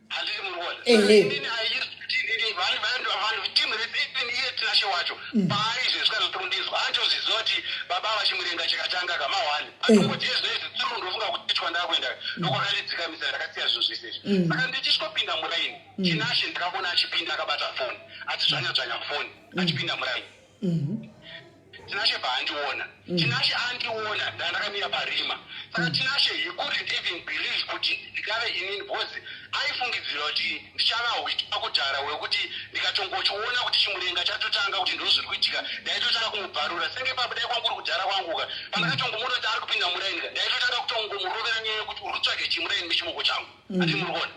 Handiti muri kuona? Ehe. Inini I used kuti inini vanhu timu rese, even iye Tinashe wacho, paaizvezvi kana kundizwa, anotozviziva kuti baba vaChimurenga chakatanga kama1 atongoti ezvinoizvi tsuru. Ndofunga kuti kwandakuenda ndokwakandidzikamisa, ndakasiya zvinhu zvese izvi. Saka ndichisvopinda muraini, Tinashe ndakaona achipinda akabata foni, achidzvanya dzvanya foni achipinda muraini. Tinashe bvaandiona. Tinashe andiona, ndandakamira parima. Saka Tinashe, he couldn't even believe kuti ndingave inini, because aifungidzira kuti ndichava hwita kudhara wekuti ndikatongochiona kuti chimurenga chatotanga, kuti ndo zviri kuitika, ndaitotanga kumubvarura senge papo. Dai kwangu uri kudhara kwanguka, pandakatongomuona kuti ari kupinda muraini ka, ndaitotanga kutongomurovera nyaya yekuti uri kutsvage chimuraini nechimoko changu. Handi muri kuona?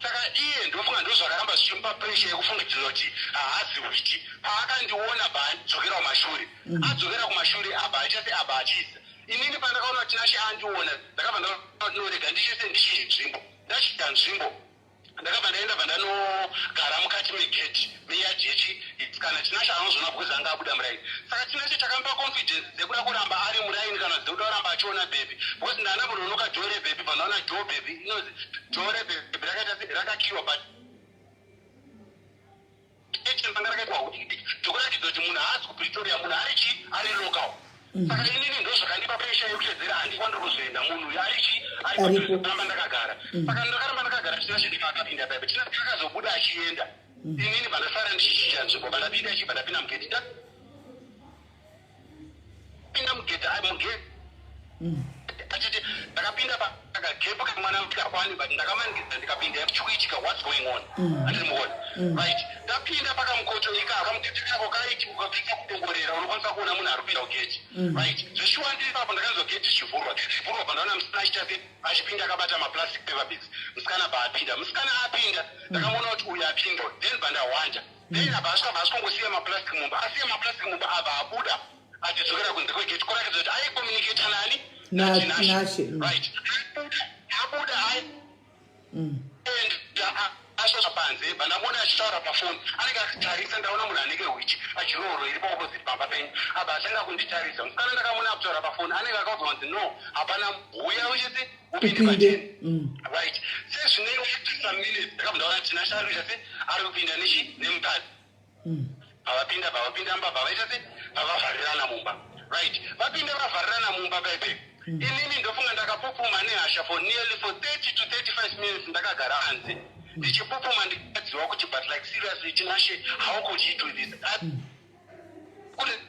Saka iye ndofunga ndo zvakaramba zvichimupa pressure yekufungidzira kuti haazi witi. Paakandiona, bvaadzokera kumashure. Adzokera kumashure, abva achase, abva achiisa. Inini pandakaona kuti Tinashe andiona, ndakabva ndanorega ndichise ndichii nzvimbo. Ndachida nzvimbo, ndakabva ndaenda, bva ndanogara mukati megedhi meyadhi yechi. Kana Tinashe anozoona, because anga abuda muraini. Saka Tinashe takamupa confidence dzekuda kuramba ari muraini, kana dzekuda kuramba achiona baby, because ndandambononoka door rebaby, bva ndaona door baby, inonzi door rebaby rakaita se rakakiwa, but ranga rakaitwa hudiki, zvokuratidza kuti munhu haasi kuPretoria, munhu ari chi ari local. Saka inini ndo zvakandipa pressure yekutedzera, handi kwandiri kuzoenda, munhu uyu ari chi ari Aripo. Ramba ndakagara. Saka ndakaramba ndakagara. Tinashe ndikakapinda paipa, Tinashe akazobuda achienda. Inini pandasara ndichichinja nzvimbo, pandapinda chibva ndapinda mugedhi, ndapinda mugedhi, mugedhi achiti ndakapinda pakagepu kamwana kakwani, but ndakamanikidza ndikapinda. Chikuitika, what's going on? Handiri muona? Right, ndapinda pakamukoto ikako, kamukoto kako kaiti ukapinda kudongorera unokwanisa kuona munhu ari kupinda kugeti. Right, zveshuwa ndiri papo, ndakanzwa geti richivhurwa. Geti richivhurwa, pandaona musikana achiita se achipinda akabata maplastic paper bags. Musikana paapinda, musikana apinda, ndakamuona kuti uyu apinda. Then bandahwanja, then abva asvika, bva asvikongosiya maplastic mumba. Asiya maplastic mumba, abva abuda achidzokera kunze kwegeti, kuratidza kuti aicommunicata nani? NaTinashe. Nashe. Right, abuda, aenda, asvika panze, pandamuona achitaura pafoni, anenge achitarisa. Ndaona munhu anenge hwichi achirooro iri paopposite pamba penyu, abva atanga kunditarisa. Musikana ndakamuona akutaura pafoni, anenge akaudzwa kunzi, "No, hapana, huya uchese upinde Upinde. pacheni." Right, sezvinei some minutes ndakabva ndaona Tinashe ari kuita se ari kupinda nechi nemukadzi. Pavapinda, pavapinda mumba, pavaita se pavavharirana mumba. Right, vapinda, vavharirana mumba paipe. Inini ndofunga ndakapupuma nehasha for nearly for 30 to 35 minutes, ndakagara hanze ndichipupuma, ndikadziwa kuti, but like seriously, Tinashe, how could he do this? I couldn't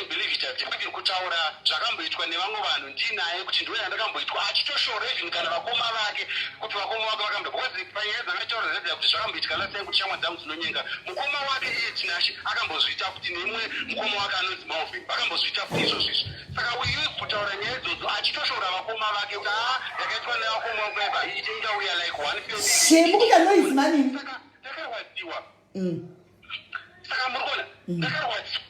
believe it. Even kutaura zvakamboitwa nevamwe vanhu ndinaye, kuti ndiwe yandakamboitwa, achitoshora even kana vakoma vake, kuti vakoma vake vakamboita, because panyaya dzangataura zedzia kuti zvakamboitika last time, kuti shamwa dzangu dzinonyenga mukoma wake iye Tinashe akambozviita futi, neimwe mukoma wake anonzi Malvin vakambozviita futi izvozvo izvo. Saka we used kutaura nyaya idzodzo achitoshora vakoma vake kuti aa, yakaitwa nevakoma vangu iite uya like one family. Shemu kuita noise manini. Saka ndakarwadziwa. Saka muri kuona, ndakarwadziwa.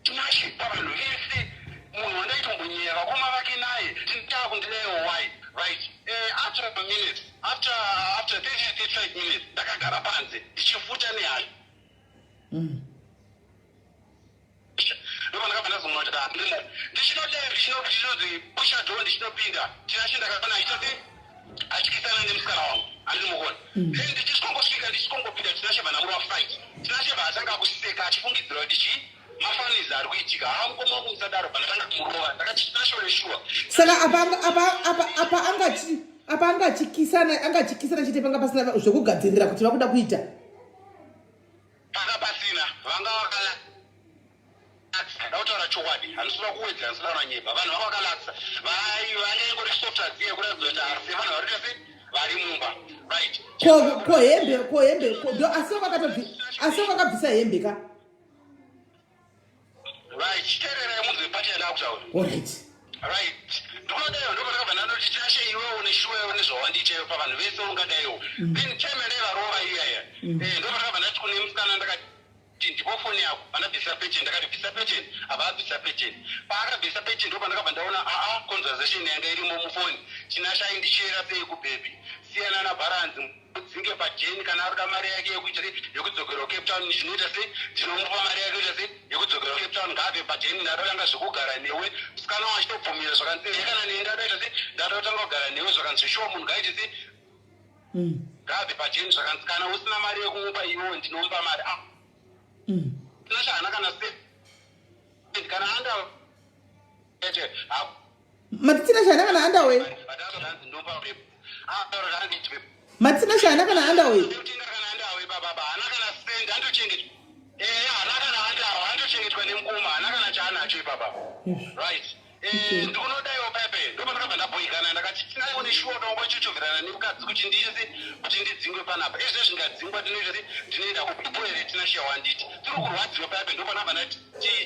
Tinashe pavanhu vese, munhu wandaitombonya vakoma vake naye, tindaa kundidaiwo why? Right, after a minute, after 30 35 minutes, ndakagara panze ndichifuta nehasha. Ndobva ndakabva ndazomona kuti handimo. Ndichinodai, ndichinodzi pusha door, ndichinopinda, Tinashe ndakaona achiita se achikisana nemusikana wangu, handiri mukuona. Then ndichisvikongosvika, ndichikongopinda, Tinashe bva ndamurova fight. Tinashe bva atanga kuseka achifungidzira kuti chii, mafanizi ari kuitika. Ha, mukoma wangu, musadaro. Bva ndatanga kumurova. Ndakati, "Tinashe, uri sure?" Saka apa angachikisana chete, panga pasina zvekugadzirira kuti vakuda kuita? Panga pasina, vanga vakala ndakutaura chokwadi, handisida kuwedzera, handisida kunanyeba. Vanhu vanga vakalakisa, vanenge soft adziye kuratidza kuti asi vanhu vari kuita se vari mumba, right? Ko hembe ndo asi vakabvisa hembe ka? Right, chiteererai munzi wepati yandakutaura. Alright. Right, ndikunodayo, ndopandakabva ndandoti, "Tinashe, iwewo neshuwa nezvawandiitaiwo pavanhu vese ungadaiwo." Then time yandaivarova iyaya, ndopandakabva ndati kune musikana, ndakati, "Ndipo foni yako." Pandabvisa pecheni, ndakati, "Bvisa pecheni." Abva abvisa pecheni. Paakabvisa pecheni, ndopandakabva ndaona aa conversation yanga irimo mufoni. Tinashe aindichera sei kubhebhi, siyana nabharanzi, mudzinge pajeni, kana arikuda mari yake yekuita sei, yekudzokera kuCape Town, ndinoita sei, ndinomupa mari yake kuita sei, yekudzokera kuCape Town, ngaabve pajeni. Ndadotanga zvekugara newe, musikana wachitobvumira zvakanzi, "Kana neni ndadaita sei, ndada kutanga kugara newe." Zvakanzi, "Shuwa, munhu ngaaite sei, ngaabve pajeni." Zvakanzi, "Kana usina mari yekumupa iwewe, ndinomupa mari." Ah, Tinashe haana kana cent, kana anda ete. Mati Tinashe haana kana underwear? Mati Tinashe haana kana underwear? Kutenga kana underwear, bababa, haana kana cent, andochengetwa, eya, haana kana underwear, andochengetwa nemukoma, haana kana chaanacho ipapa. Right. Ndikunodaiwo pepe, ndopandakabva ndabhoikana. Ndakati, "Tinayo neshuwa dongochichoverana nemukadzi kuti ndiise kuti ndidzingwe panapa? Izvo zvingadzingwa, ndinoita se ndinoenda kupipo here? Tinashe wanditi tiri kurwadziwa pepe." Ndopandabva ndati,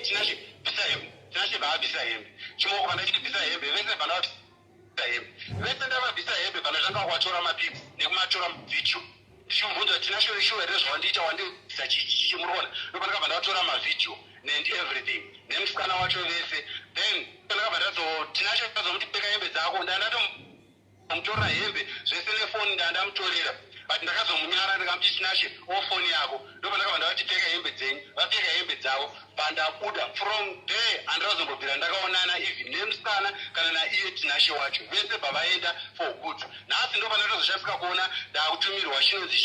"Tinashe, bvisa hembe." Tinashe bva abvisa hembe. Chimoko pandachiti bvisa hembe, vese bva ndavabvisa hembe vese. Ndavabvisa hembe, pandatanga kuvatora mapics nekumatora mavhidhiyo, ndichimubvunza, "Tinashe, shuwa here zvawandiita? Wandibvisa chichi?" Muri kuona, ndopandakabva ndatora mavhidhiyo and everything nemusikana wacho vese. Then ndakabva ndazo Tinashe azomuti, "Pfeka hembe dzako." Ndandatomutorera hembe zvese nefoni, ndandamutorera, but ndakazomunyara. Ndikamuti, "Tinashe, ofoni yako." Ndopandakabva ndavati, "Pfeka hembe dzenyu." Vapfeka hembe dzavo, pandabuda from there, handirazombobvira ndakaonana even nemusikana kana naiye Tinashe wacho. Vese bva vaenda for good. Nhasi ndo pandatozoshandisika kuona ndakutumirwa chinonzi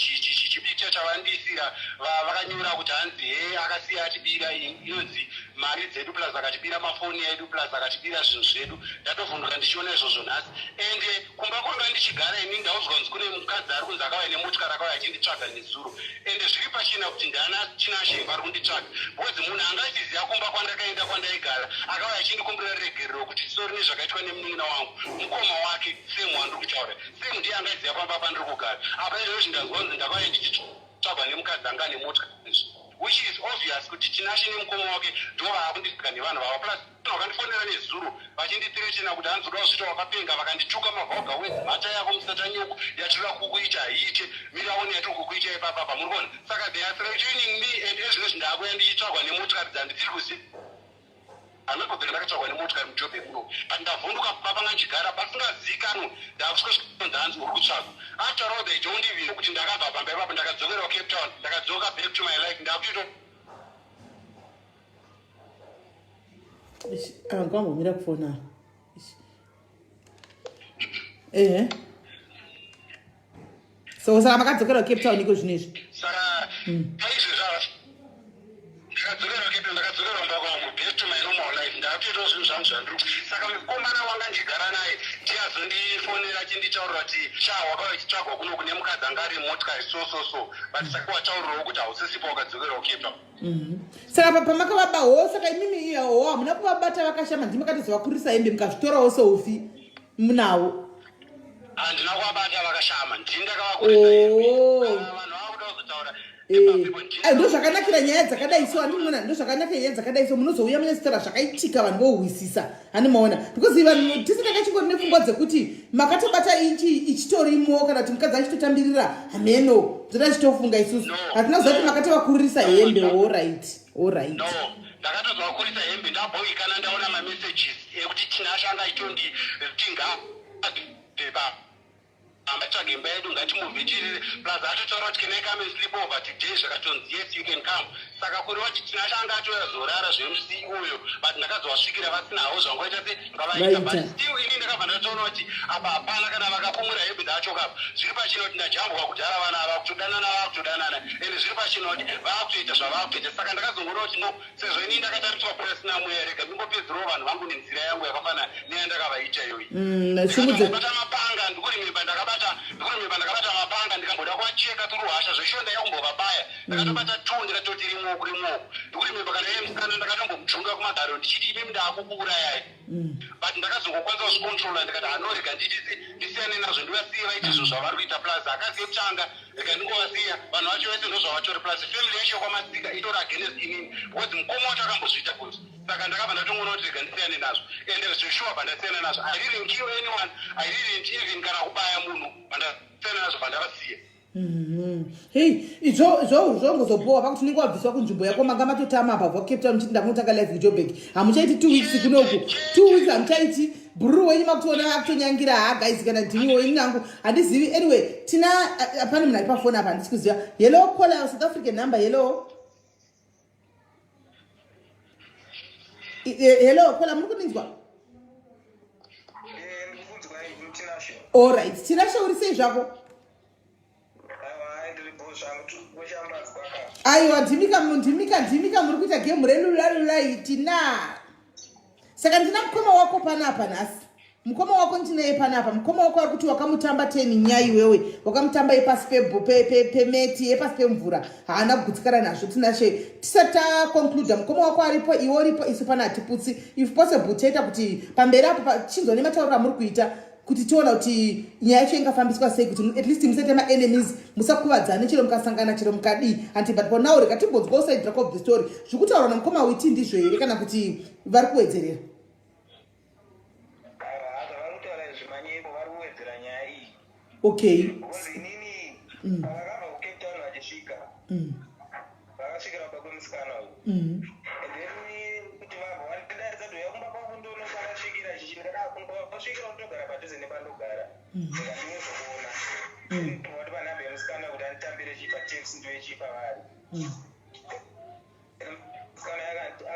chipicha chavandisira, vakanyora kuti hanzi, "He, akasiya atibira inonzi mari dzedu, plus akatibira mafoni edu, plus akatibira zvinhu zvedu." Ndatovhunduka ndichiona izvozvo nhasi. Ende kumba kwanga ndichigara ini, ndaudzwa kunzi kune mukadzi ari kunzi akauya nemotikari, akauya achinditsvaga nezuro. Ende zviri pachena kuti ndana Tinashe vari kunditsvaga, because munhu anga achiziva kumba kwandakaenda, kwandaigara, akauya achindikumbira regerero kuti sorry nezvakaitwa nemunin'ina wangu, mukoma wake same wandiri kutaura, same ndiye angaziva pamba pandiri kugara apa. Izvozvi ndazwa kunzi ndakauya ndichitsvagwa nemukadzi anga nemotikari, which is obvious kuti Tinashe nemukoma wake ndo vaakunditsvaga nevanhu vavo. Plus vakandifonera nezuro vachindithreatena kuti hanzi uda kuzviita wakapenga. Vakandituka mavhalga words, "Mhata yako, musatanyoko, yatinoda kukuita haiite, miraoni yatiri kukuita ipapapa." Muri kuona, saka they are threatening me, and ezvinozvi ndakuya ndichitsvagwa nemotikari dzandisiri kuziva. Handakubvira ndakatsvagwa nemotikari muJoburg muno, but ndavhunduka papa nga ndichigara pasingazivikanwe, ndakusvika hanzi uri kutsvagwa. After all, they don't even know kuti ndakabva pamba ipapo, ndakadzokera kuCape Town, ndakadzoka back to my life, ndakutoita Ava ngambomira kufona. Ehe, so saka makadzokera kuCape Town iko zvino izvi? Saka paizvezvo ava ndakadzokera kuCape Town, ndakadzokera kumba kwangu, back to my normal life, ndakutoitawo zvinhu zvangu zvandiri. Saka mukomana wanga ndichigara naye ndiye azondifonera achinditaurira kuti, "Sha, wakauya uchitsvagwa kuno kune mukadzi anga ari motikari, so so so, but saka wataurirawo kuti hausisipo, wakadzokera kuCape Town." Saka pamakavaba ho, saka imimi iya ho hamuna kuvabata vakashama, ndimi makatozovakurisa hembe mukazvitorawo seufi munawo? Handina kuvabata vakashama, ndini ndakavakurisa hembe. Kana vanhu vakuda kuzotaura Ai, ndo zvakanakira nyaya dzakadai so, andinoona ndo zvakanakira nyaya dzakadai so, munozouya munyatsotaura zvakaitika, vanhu vohwisisa, handimaona? Because vanhu tisi takachingori nepfungwa dzekuti makatobata ichi ichitorimo, kana kuti mukadzi achitotambirira hameno, zvoda chitofunga isusu. No. Hatina kuziva kuti makatovakurisa hembe. Allright, allright. No, ndakatozovakurisa hembe ndabhoikana, ndaona mamessages ekuti Tinashe anga achitondi tinga amba tsvage imba yedu, ngatimuvhe tirire. Plus atotaura kuti, "Can I come and sleep over today?" Zvakatonzi, "Yes, you can come." Saka kureva kuti Tinashe anga atoyazorara zvemusi uyo, but ndakazovasvikira vasina havo, zvangoita se ngavaita. But Vaita. still ini ndakabva ndatoona kuti apa hapana, kana vakakumura hembe dzacho kapa, zviri pachena kuti ndajambwa kudhara. Vana ava kutodanana, vakutodanana, ende zviri pachena kuti vakutoita zvavakutoita. Saka ndakazongoona kuti no, sezvo ini ndakatariswa purasina mweya, rega ndingopedzerawo vanhu vangu nenzira yangu yakafanana neyandakavaita iyoyi. Shungu dze Ndakabata mapanga, ndikurememba ndakabata, ndikurememba ndakabata mapanga, ndikamboda kuvacheka turuhasha zveshuwa, ndaida kumbovabaya. Ndakatobata two, ndikatoti rimwoku rimwoku. Ndikurememba kana iye musikana ndakatombomujunga kumagaro ndichiti, "Imi, ndakukuurayai." But ndakazongokwanisa kuzvicontrola, ndikati, "Hano, rega nditisi ndisiyane nazvo, ndivasiye vaite izvo zvavari kuita." Plus akazi yekutanga, rega ndingovasiya vanhu vacho vese, ndozvavatori. Plus family yacho yekwaMasika itori against inini because mukoma wacho akambozviita futi. Saka ndakabva ndatongoona kuti rega ndisiyane nazvo, ende zveshuwa bva ndasiyana nazvo. I didn't kill anyone, I didn't even kana kubaya munhu. Bandasiyana nazvo, bva ndavasiya. Hei, izvo zvongozobowa pakuti unenge wabviswa kunzvimbo yako, manga matotama apa bva kuCape Town muchiti ndakunotanga life kuJoburg. Hamuchaiti 2 weeks kunoku, 2 weeks hamuchaiti. Bhururu wenyu makutoona akutonyangira. Ha guys, kana ndimiwo, ini nangu handizivi. Anyway, tina pane munhu ari pafoni apa, handisi kuziva. Hello, caller, South African number. Hello. Hello caller, muri kundinzwa? Ndikukunzwa, Tinashe. Allright, Tinashe, uri sei zvako? Aiwa, ndiripo zvangu, kushambadzwa ka. Aiwa, ndimika, ndimika, ndimika, muri kuita gemu relulalulai. Tina, saka ndina mukoma wako panapa nhasi, mukoma wako ndinaye panapa. Mukoma wako ari kuti wakamutamba teni nyai, iwewe wakamutamba yepasi pemeti, yepasi pemvura, haana kugutsikana nazvo. Tinashe, tisati taconcluda, mukoma wako aripo, iwe uripo, isu pana hatiputsi. If possible, tichaita kuti pamberi apo chinzwa nematauriro amuri kuita kuti tiona kuti nyaya yacho ingafambiswa sei, kuti at least musaite maenemies, musakuvadzane chero mukasangana, chero mukadii hanti. But for now, rega timbonzwawo side rako of the story. Zviri kutaurwa namukoma witi ndizvo here, kana kuti vari kuwedzerera? Aiwa, hata vari kutaura zvemanyepo, vari kuwedzera nyaya iyi. Because inini pavakabva kuCape Town vachisvika, vakasvikira baba kwemusikana uyu. And then kuti vabva vandidaidza, "Ndouya kumba kwako ndonopakasvikira chichi." Ndikadakasvikira kutogara padhuze nepandogara, ndika ndinozokuona. Vati panhamba yemusikana kuti anditambire chipa taxi, ndoyechipa vari. Musikana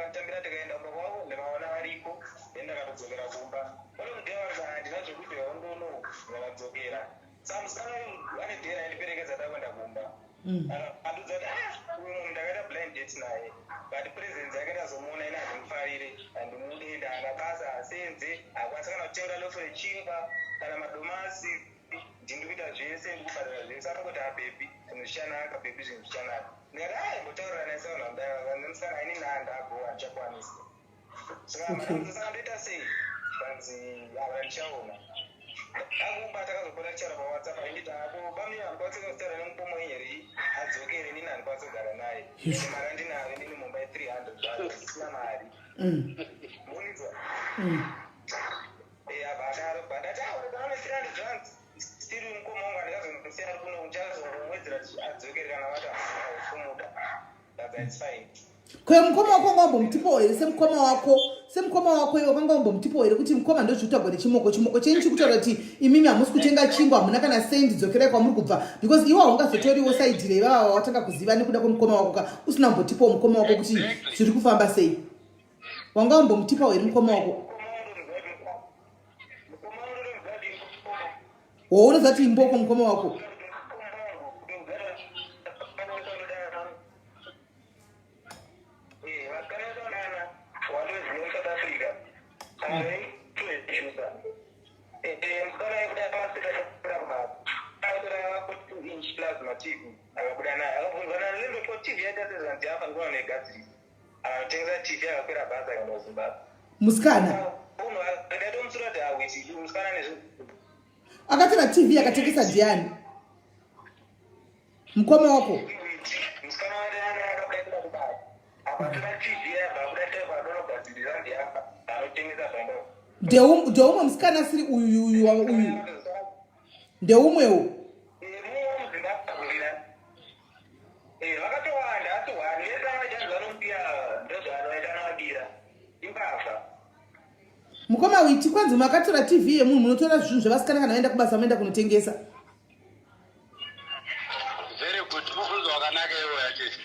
akatambira, tikaenda kumba kwavo, ndikaona variko, then ndakatodzokera kumba. Vanondiya vari, "Handina zvekuti yaundono." Ndakadzokera. Saka musikana uyu ane dhera aindiperekedza takuenda kumba. Akandudza kuti, "Ah, uyu munhu ndakaita blind date naye, but presence yake ndazomuona, ine handimufarire, handimude, ndaana basa, hasenze, hakwanisi kana kutenga loaf rechingwa kana madomasi. Ndiri kuita zvese, ndikubhadhara zvese, anongoti, 'Ah baby, zvinhu zvichanaka, baby, zvinhu zvichanaka.' Ndikati, 'Ai, mbotaurira naye sevanhu vanodai.' Musikana, ini nhandago handichakwanisi." Saka saka ndoita sei? Kanzi, "Ava ndichaona." Akumba takazopota tichara paWhatsApp, ainditi, "Ako bamini handikwanisi kutaura nemukomo wenyu here, adzokere, inini handikwanisi kugara naye, ende mari andinayo inini mumba ye300, isina mari." Munizwa? Abva adaro, bva ndati, "Aone R300 still mukoma wangu, handikazomusiya ari kuno, ndichazowedzera adzokere kana vati hausumuda." Ndabva, "It's fine." Ko mukoma wako wanga wambomutipawo here semukoma wako? Semukoma wako iwe, wakanga wambomutipawo here kuti mukoma, ndozvitagwa nechimoko chimoko chenyu chikutaura kuti imimi hamusi kutenga chingwa, hamuna kana sendi, dzokerai kwamuri kubva? Because iwe haungazotoriwo side reivava watanga kuziva nekuda kwemukoma wako ka, usina kumbotipawo mukoma wako kuti zviri kufamba sei. Wanga wambomutipawo here mukoma wako? Mukoma wangu ndomuziva kuti imboko. Wo, unoziva kuti imboko mukoma wako? Mukoma wangu ndomuziva kuti vasikana vakaonana wandoziva muSouth Africa aitoeshusa musikana aikuda masika aitora 2 inch plasma TV, akabuda naye, akabvunzwa nalendo. TV yaita sezvanzi yafa ndikuona negadzirisa. Akatengesa TV akakwira bhazi akaenda kuZimbabwe. Musikana. Munhu ndatomutsura kuti awiti musikana nezvinhu. Akatora TV akatengesa ndiani? Mukoma wako. Musikana wake akadaita kubasa. Akatora TV yabva akuda taipa adonogadzirira ndiafa anotengesa zvaenda. Ndeumwe musikana asiri uyu uyu uyu. Ndeumwewo. Mumwe muZimbabwe. Vakatowanda asi one vese vanoita zvanomusiya ndozvaanoita anovabira. Imbavha. Mukoma Witi, kwanzi makatora TV yemunhu munotora zvinhu zvevasikana kana vaenda kubasa moenda kunotengesa. Very good. Mubvunzo wakanaka iwoyo achete.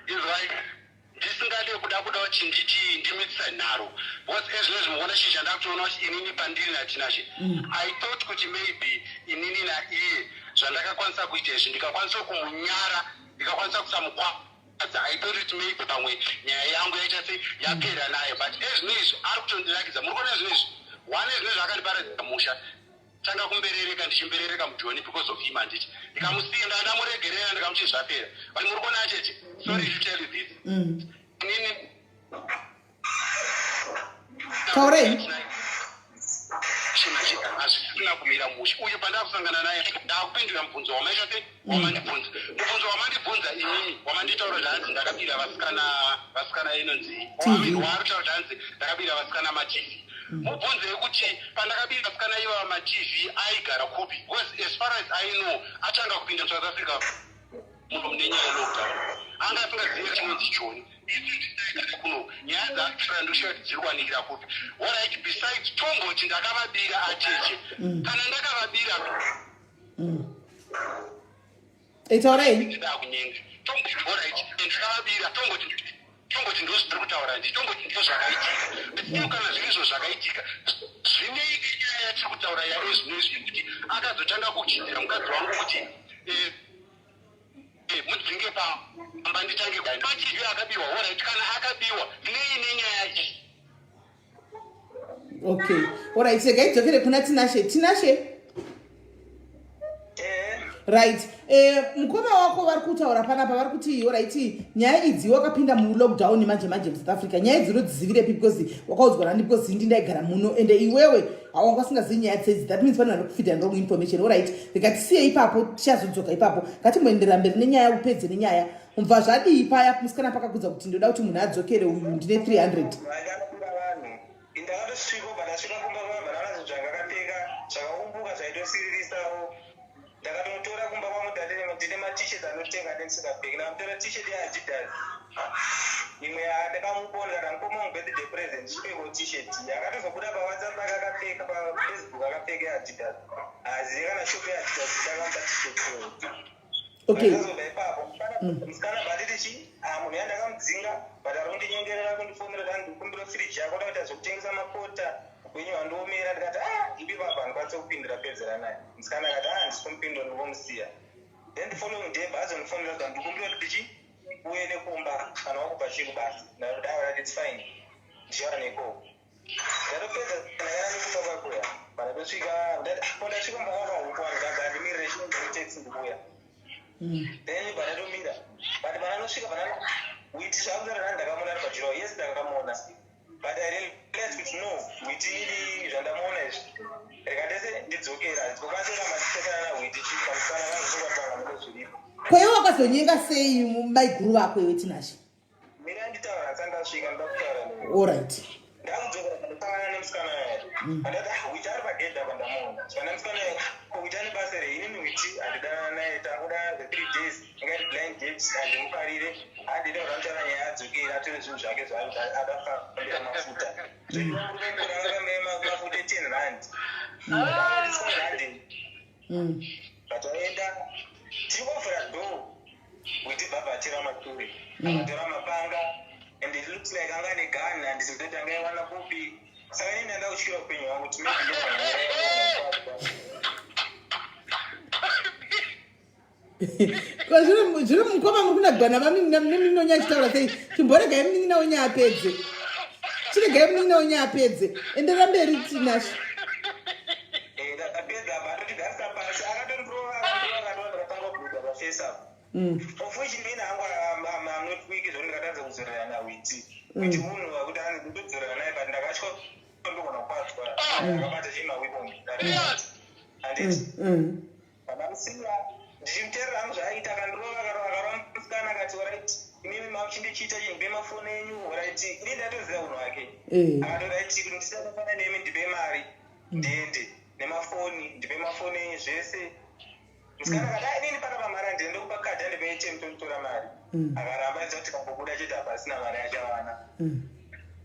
Izwai ndisingade kuda kuti nditi ndimitisa nharo because ezvinezvi mukuona chinhu chandakutoona kuti inini pandiri naTinashe. I thought kuti maybe inini naiye zvandakakwanisa kuita izvi ndikakwanisa kumunyara ndikakwanisa kusamukwadza, I thought kuti maybe pamwe nyaya yangu yaita se yapera nayo, but ezvinezvi ari kutondirakidza. Muri kuona ezvinezvi one ezvinezvi akandiparadza musha tanga kumberereka ndichimberereka mujoni because of him. Handiti ndikamusiya ndandamuregerera ndikamuti zvapera, but muri kuona achete, sorry to tell you this, inini Taurei. Hazvisina kumira mushe. Uyu pandakusangana naye ndakupindura mubvunzo wamaita se wamandibvunza, mubvunzo wamandibvunza inini wamanditaura kuti hanzi ndakabira vasikana inonzi TV. Waari kutaura kuti hanzi ndakabira vasikana maTV. Mubvunzei kuti pandakabira vasikana ivava maTV aigara kupi, because as far as I know atanga kupinda muSouth Africa muno mune nyaya yelockdown anga asingazivi chinonzi choni. Isu tisaigare kuno nyaya dzaakutaura ndoshuva kuti dziri kuwanikira kupi. Alright, besides tomboti ndakavabira acheche, kana ndakavabira Taurai. Ndida kunyenga tomboti alright ndakavabira, tomboti ndozviri kutaura, ndi tomboti ndo zvakaitika. But kana zviri izvo zvakaitika zvinei nenyaya yatiri kutaura yaezvinezvi yekuti akazotanga kuchidzira mukadzi wangu kuti mudzinge pamba nditange maTV akabiwa? Alright, kana akabiwa nei nenyaya iyi? Okay, alright, regai dzokere kuna Tinashe. Tinashe. Right, mukoma wako vari kutaura panapa, vari kuti alright, nyaya idzi wakapinda mulockdown manje manje muSouth Africa, nyaya idzi unodzizivirepi? Because wakaudzwa nani? Because ndi ndaigara muno ende iwewe hawanga usingazivi nyaya dzedzi. That means pane vari kufeeda wrong information. Alright, rikatisiye ipapo, tichazodzoka ipapo. Ngatimboenderera mberi nenyaya, upedze nenyaya. Mubva zvadii paya musikana pakakudza kuti ndoda kuti munhu adzokere uyu, ndine 300? Vanganobira vanhu. Ndakatosvika, bva ndasvika kumba kwabva ndaona zvinhu zvangakapfeka zvakaumbuka zvaitosiririsawo. Ndakatotora kumba kwangu, ndine maT-shirt anotenga ndisingapfeki. Ndakamutora T-shirt yeAdidas imwe yandakamupa, ndikati, "Mukoma wangu, birthday present, chipfeko T-shirt." Akatozobuda paWhatsApp ake akapfeka, paFacebook akapfeka yeAdidas. Hazive kana shop yeAdidas. Ndakamupa T-shirt iyoyo. Ndakazobva ipapo musikana bva nditi chi ah, munhu yandakamudzinga, but ari kundinyengerera kundifonera kuti andikumbira firiji yako, da kuita zvekutengesa makota, upenyu hwandiomera. Ndikati, "Ah, ipi papa handikwanise kupindura, pedzera naye." Musikana akati, "Ah, handisi kumupindura, ndingomusiya." Then the following day baazondifonera kuti andikumbira kuti chi uye nekumba kana wakubva chiri kubasa. Ndakati, "Ah, it's fine, ndichawana nekoko." Ndatopedza ndakana nekumba kwakuya pandatosvika ndasvika mbakakahuku vanhu kanzi andimirire chinonzi ndikuya. Then pandatomira, but pandanosvika pana Witi zvakutaura nani ndakamuona ari pajurawo. Yes, ndakamuona, but I realized kuti no, Witi ini zvandamuona izvi rikatese ndidzokera ndikokwanisa kuramba ndichipesana naWiti chipamusana vangu mune zviripo. Kwaiwe wakazonyenga sei maiguru vako iwe, Tinashe? Mira nditaura, ndisati ndasvika ndoda kutaura newe. Alright. Ndakudzokera ndosangana nemusikana yayo. Andati, "Ah, Witi ari pagedhi apa, ndamuona." Saka musikana yayo, "Ko Witi ane basa rei?" Inini Witi handidanana naye, takuda the 3 days ingati blind date, handimufarire, handida kuti anotaura nyaya adzokere atore zvinhu zvake zvaari adafambira mafuta. Mafuta e10 rand, 10 rand. Pataenda tiri kuvhura door, Witi bhabha atira mature, akatora mapanga and it looks like anga ane gun, handisi kutoti angaiwana kupi. Saka inini ndanda kutyira upenyu hwangu kuti maybe ndogona. Ko zviri mukoma muri kunagwana vamininonya achitaura sei? Chimboregai munin'ina wenyu apedze, chiregai munin'ina wenyu apedze. Enderera mberi, Tinashe. Ndakapedza apa atotigarisa pasi, akatondirova, akandirova, akatova ndakatanga kubhuda paface apa, of which inini hangu Witi. Kuti munhu wakuti anzi ndotodzorana naye, but ndakatya ndogona kukwadzwa. Akabata chimaweapon. Handiti? Pandamusiya ndichimuteerera hangu zvaaita, akandirova, akarova, akarova musikana, akati, "Alright, imimi mamuchindichiita chinhu, ndipe mafoni enyu." Alright, ini ndatoziva unhu hwake. Akati, "Alright, kuti ndisakafana nemi, ndipe mari ndiende nemafoni, ndipe mafoni enyu zvese." Musikana akati, "Ah, inini panapa mari handiende kupa kadhi, andipe ATM totora mari." Akaramba aidza kuti kambobuda chete, apa asina mari achawana.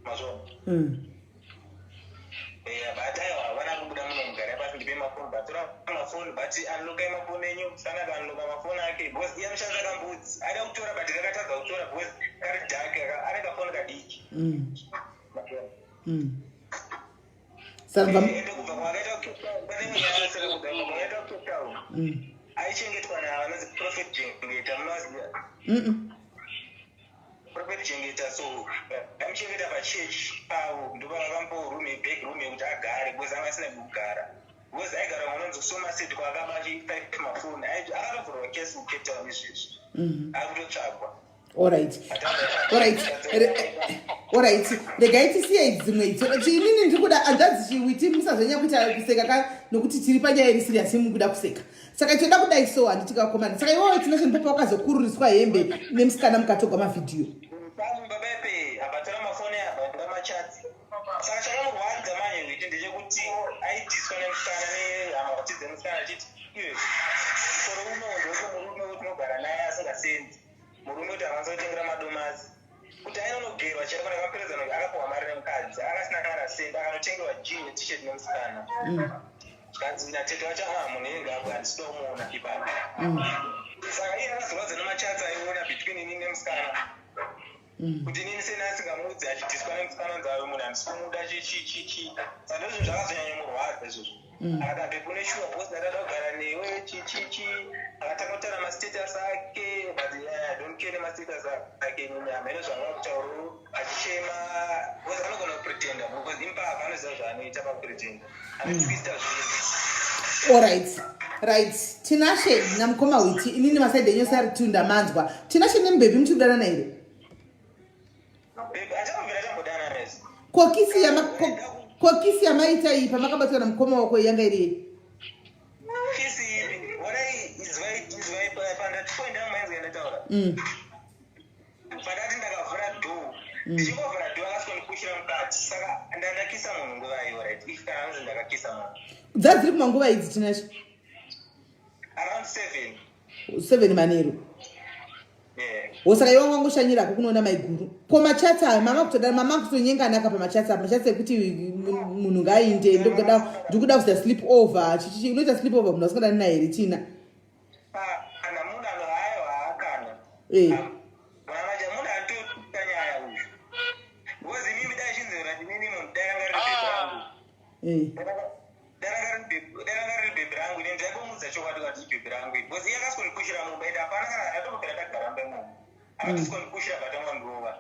Mazvona? Yeah, but aiwa, havana kubuda muno mugara pasi, "Ndipe mafoni." Batora mafoni, but unlockai mafoni enyu. Musikana akaunlocka mafoni ake because iye anoshandisa kambudzi, aida kutora but kakatadza kutora because kari dark, ane kafoni kadiki. Saka Ende kubva kwakaita kuCape Town, pane imwe nyaya yasara kubva kwakaita kuCape Town, aichengetwa navanonzi Prophet Chengeta, munovaziva? Prophet Chengeta. So aimuchengeta pachechi pavo, ndopavakamupawo room, back room yekuti agare because anga asina pekugara, because aigara munonzi kuSomerset kwaakaba achi5 mafoni. Akatovhurwa kesi kuCape Town izvezvi, akutotsvagwa. Alright, regai tisiye dzimwe idzo. Inini ndiri kuda hanzvadzi Chiwiti, musazonyanya kuita kuseka ka, nokuti tiri panyaya iri serious, mukuda kuseka. Saka tinoda kudai so, handiti kakomana? Saka iwewe Tinashe, ndipo wakazokururiswa hembe nemusikana mukatogwa mavhidhiyo? Babepe abatora mafoni, abatora machats. Saka chakamurwadza manje Witi ndechekuti aitiswa nemusikana nehama dzemusikana, achiti iwe musoro uno ndewekuti murume kuti unogara naye asingasenzi, murume kuti akwanisa kutengera madomasi kuti ainonogerwa chaiko. Ndakamuperedza, akapiwa mari nemukadzi akasina kana sendi, akanotengerwa jean neT-shirt nemusikana. Zvikanzi natete wacho, "Ah, munhu iyenge apo handisida kumuona ipapo." Saka iye akazorwadza nemachats aiona between inini nemusikana, kuti inini seni asingamuudzi, achidhiswa nemusikana, nzi ayo munhu handisi kumuda, chichichichi. Saka ndozvinhu zvakazonyanyomurwadza izvozvo. Akati, "Apepe, une sure because ndakada kugara newe," chichichi. Akatanga kutaura mastatus ake, but I don't care nemastatus ake inini, hamene zvanga kutaurawo achichema, because anogona kupretenda, because imbavha, anoziva zvaanoita pakupretenda, anotwista zvinhu. Alright, right, Tinashe namukoma Witi, inini maside enyu ose ari tunda manzwa. Tinashe nemubhebhi muchikudanana here? Babe, achambobvira tambodana nezi. Ko kiss yamaita iyi pamakabatwa namukoma wako yanga iri yei? Kiss ipi? Orai, izwai, izwai, pandatifoenda mwenzi yandataura. Pandati ndakavhura door, ndichingovhura door akasondipushira mukati, saka ndandakisa munhu nguva iyo, right? If kana anzi ndakakisa munhu. Dzadziri kumanguva idzi, Tinashe? Around 7. 7 manheru? Yeah. Wosaka iwe wangoshanyirako kunoona maiguru. Ko machats ayo mama kutoda, mama kutonyenganaka pamachats apa, machats ekuti munhu ngaainde, ndikuda kuita sleep over, chichichi. Unoita sleep over munhu asingadani naye here, Tina? Kana munhu ano hayo haakana. Mamaja munhu anotoita nyaya uyu, because imimi dai chinzera inini munhu dai ranga riri bhebhi rangu. Dai ranga riri bhebhi rangu, ini ndaingomudza chokwadi kuti ibhebhi rangu iri, because iye akasondipushira mumba, ende hapana kana ndatobvira ndagara mumba imomo, akatosondipushira vatangandurova.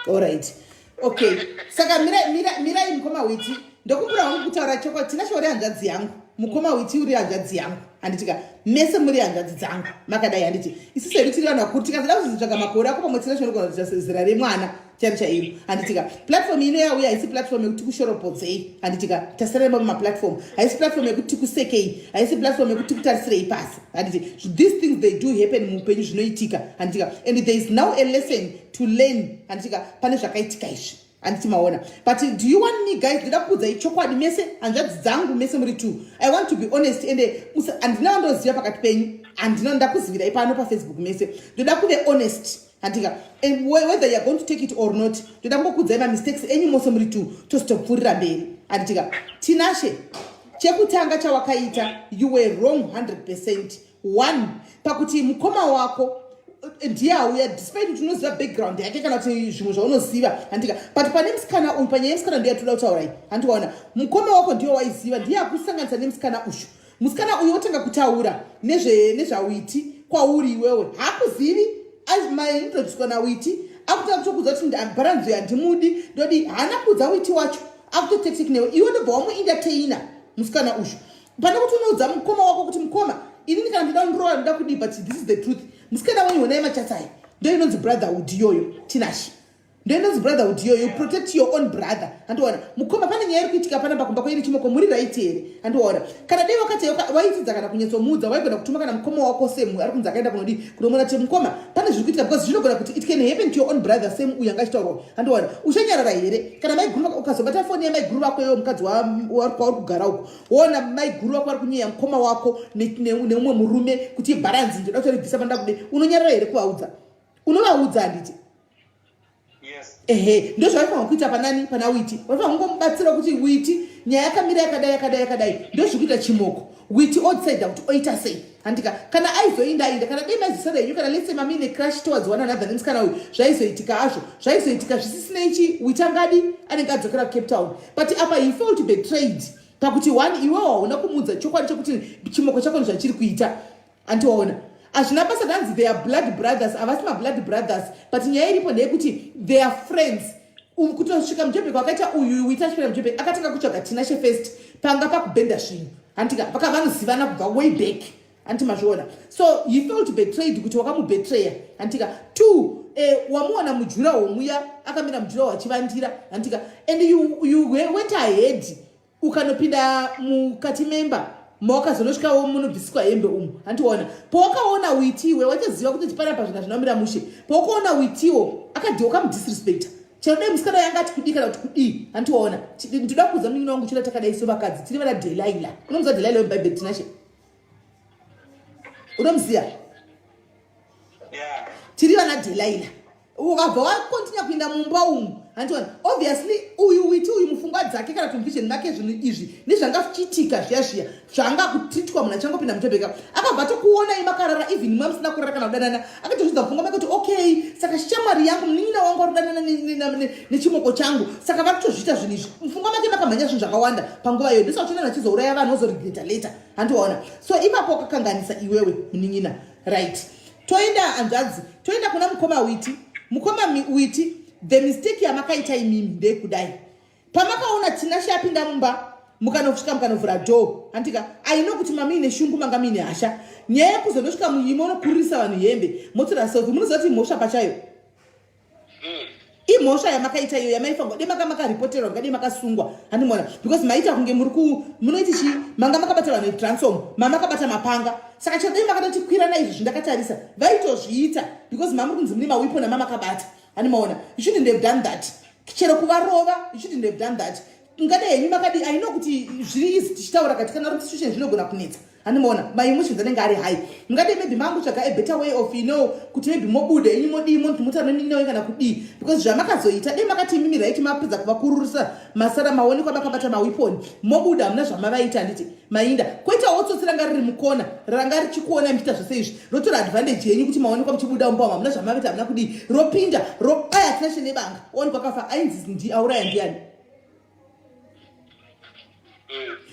Alright, okay, saka mirai, mirai, mukoma Witi, ndokumbura hangu kutaura chokwadi. Tinashe uri hanzvadzi yangu, mukoma Witi uri hanzvadzi yangu, handitika? Mese muri hanzvadzi dzangu makadai, handiti? Isusu hedu tiri vanhu vakuru, tikazida kuzozvitsvaga makore ako pamwe Tinashe unogona kuita zera remwana chairo chairo, handitika? Platform ino yauya haisi platform yekuti kushoropodzei, handitika? Tasara nemamwe maplatform. Haisi platform yekuti tikusekei, haisi platform yekuti tikutarisirei pasi, handiti? These things, they do happen muupenyu, zvinoitika, handitika? And there is now a lesson to learn, handitika, pane zvakaitika izvi, handiti maona? But do you want me, guys, ndoda kuudzai chokwadi mese, hanzvadzi dzangu mese muri two. I want to be honest, ende handina wandoziva pakati penyu, handina ndakuzivirai pano paFacebook mese. Ndoda kuve honest, handika? And whether you are going to take it or not, ndoda kungokuudzai mamistakes enyu mose muri two, tozotopfuurira mberi, handitika? Tinashe, chekutanga chawakaita, you were wrong 100%. One, pakuti mukoma wako ndiye auya, despite kuti unoziva background yake kana kuti zvimwe zvaunoziva, handika? But pane musikana uyu, panyaya yemusikana ndiyo yatoda kutaurai, handikaona? Mukoma wako ndiyo waiziva, ndiye akusanganisa nemusikana uyu. Musikana uyu wotanga kutaura nezvaWiti kwauri iwewe, haakuzivi. Maintroducwa naWiti, akutanga kutokudza kuti bharanzo handimudi, ndodi. Haana kuudza Witi wacho, akutotektek newe iwe, ndobva wamuentertaina musikana uyu, pane kuti unoudza mukoma wako kuti, "Mukoma, inini kana ndida kundiroora, ndoda kudii, but this is the truth. Musikana wenyu, honai machatsai." Ndo inonzi brotherhood iyoyo, Tinashe. Ndo inonzi brotherhood iyoyo. You protect your own brother, handiona? Mukoma, pane nyaya iri kuitika panapa kumba kwenyu chimoko, muri right here? Handiona? Kana dai wakati waitidza kana kunyatsomuudza, waigona kutuma kana mukoma wako semu ari kunzi akaenda kunodii, kunomona kuti mukoma pane zviri kuitika, because zvinogona kuti it can happen to your own brother same uyu anga achitaurwa, handiona? Uchanyarara here kana maiguru ukazobata foni yamaiguru vako iwe mukadzi kwauri kugara uko, woona maiguru vako vari kunyeya mukoma wako neumwe murume kuti ibharanzi, ndoda kutoribvisa panda kude, unonyarara here kuvaudza? Unovaudza, handiti? Yes. Ehe, ndozvaifanira kuita panani, pana Witi. Vaifanira kungomubatsira kuti Witi, nyaya yakamira yakadai, yakadai, yakadai, ndozvikuita chimoko. Witi outside kuti oita sei, handika? Kana aizoinda ainda, kana dai maizosara henyu, kana let's say mamine crush towards one another nemusikana uyu, zvaizoitika hazvo, zvaizoitika zvisisinei chi Witi angadi anenge adzokera kuCape Town. But apa he felt betrayed pakuti one, iwewo hauna kumuudza chokwadi chekuti chimoko chako ndozvachiri kuita, andiwaona? Hazvina basa tanzi they are blood brothers, havasi mablood brothers, but nyaya iripo ndeyekuti they are friends. Kutosvika muJobek wakaita uyu Wita achipinda muJobek, akatanga kutsvaga Tinashe first, panga pakubhenda zvinhu, handika? Vaka vanozivana kubva way back, handiti mazviona? So he felt betrayed kuti wakamubetraya, handika? Two, wamuona mujura womuya akamira mujura wachivandira, handika? And you went ahead ukanopinda mukati memba mawakazonosvikawo munobvisiswa hembe umu, handiona? Pawakaona Witiwe, waitoziva kuti panapa zvinhu zvinomira mushe. Pawakaona Witiwo akadhi, wakamudisrespecta chero dai musikana yanga ati kudii kana kuti kudii, handiwaona? Ndoda kuudza munin'ina wangu chiro takadai so vakadzi tiri vana Delaila. Unomuziva Delaila webhaibheri, Tinashe? Unomuziva? Yeah. Tiri vana Delaila. Ukabva wakontinya kuinda mumba umu, handiona? Obviously uyu Witi uyu mupfungwa dzake kana kuti muvision make, zvinhu izvi nezvanga zvichiitika zviya zviya zvanga kutitwa munhu achangopinda muJobeka, akabva tokuonai makarara, even mwa musina kurara kana kudanana, akatozvidza mupfungwa make kuti okay, saka shamwari yangu, munin'ina wangu ari kudanana nechimoko changu, saka vari kutozviita zvinhu izvi. Mupfungwa make makamhanya zvinhu zvakawanda panguva iyoyo. Ndosaka uchinoona achizouraya vanhu, ozoregreta later, handiwaona? So ipapo wakakanganisa iwewe, munin'ina. Right, toenda hanzvadzi, toenda kuna mukoma Witi. Mukoma Witi, the mistake yamakaita imimi ndeyekudai: pamakaona Tinashe apinda mumba, mukanosvika mukanovhura door, handika? Aino kuti mamuine shungu, manga muine hasha. Nyaya yekuzondosvika munyimo unokuririsa vanhu hembe, motora selfie, munoziva kuti mhosva pachayo imhosva yamakaita iyo yamaifanirwa de maka makaripoterwa, ngade makasungwa, handimona? Because maita kunge muri ku munoiti chii, manga makabata vanhu ransom, mamakabata mapanga. Saka chero dai makatotikwirana izvi zvindakatarisa, vaitozviita because mamuri kunzi mune maweapon amamakabata, handimaona? You shouldn't have done that. Chero kuvarova, you shouldn't have done that. Ngade henyu makadi, aino kuti zviri easy tichitaura kati kana uri situation zvinogona kunetsa, handimaona? Maemotions anenge ari high. Mungade maybe mangutsvaga a better way of kuti maybe mobuda henyu, modii, mutaura nemininawe kana kudii, because zvamakazoita, dai makati imimi right, mapedza kuvakururisa, masara maonekwa makabata maweapon, mobuda, hamuna zvamavaita, handiti? Mainda koitawo tsotsi ranga riri mukona, ranga richikuona muchiita zvose izvi, rotora advantage yenyu kuti maonekwa muchibuda mumba umu, hamuna zvamavaita, hamuna kudii, ropinda, robaya Tinashe nebanga, oonekwa kafa. Ainzi ndi auraya ndiani?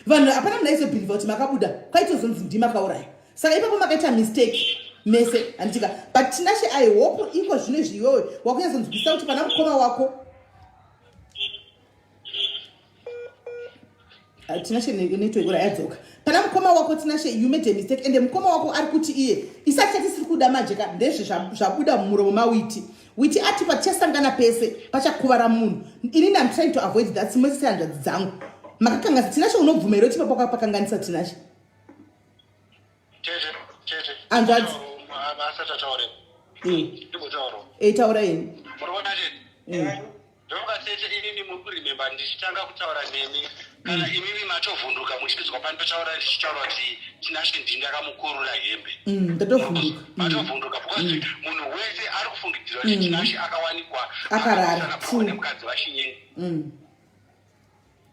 Vanhu hapana munhu aizobhilivha kuti makabuda, kwaitozonzi ndimakauraya. Saka ipapo makaita mistake mese, handitika? But Tinashe, I hope iko zvino izvi iwewe wakunyatsonzwisisa kuti pana mukoma wako. Ah, Tinashe, network ura yadzoka. Pana mukoma wako, Tinashe, you made a mistake, ende mukoma wako ari kuti iye isati chatisiri kuda manje ka ndezve zvabuda mumuromo maWiti. Witi ati patichasangana pese pachakuvara munhu. Inini am trying to avoid that. Simwese sehanzvadzi dzangu, makakanganisa. Tinashe, unobvuma here kuti ipapo pakanganisa Tinashe? Tete, tete. Hanzvadzi. Asati ataure. Ndimbotaura. Taura ini. Muri kuona tete? Ndofunga tete, inini muri kuremember ndichitanga kutaura nemi, kana imimi matovhunduka muchinzwa pandotaura, ndichitaura kuti Tinashe ndini ndakamukurura hembe. Ndatovhunduka. Matovhunduka because munhu wese ari kufungidzira kuti Tinashe akawanikwa Akarara. akasana True. nemukadzi vachinyenga.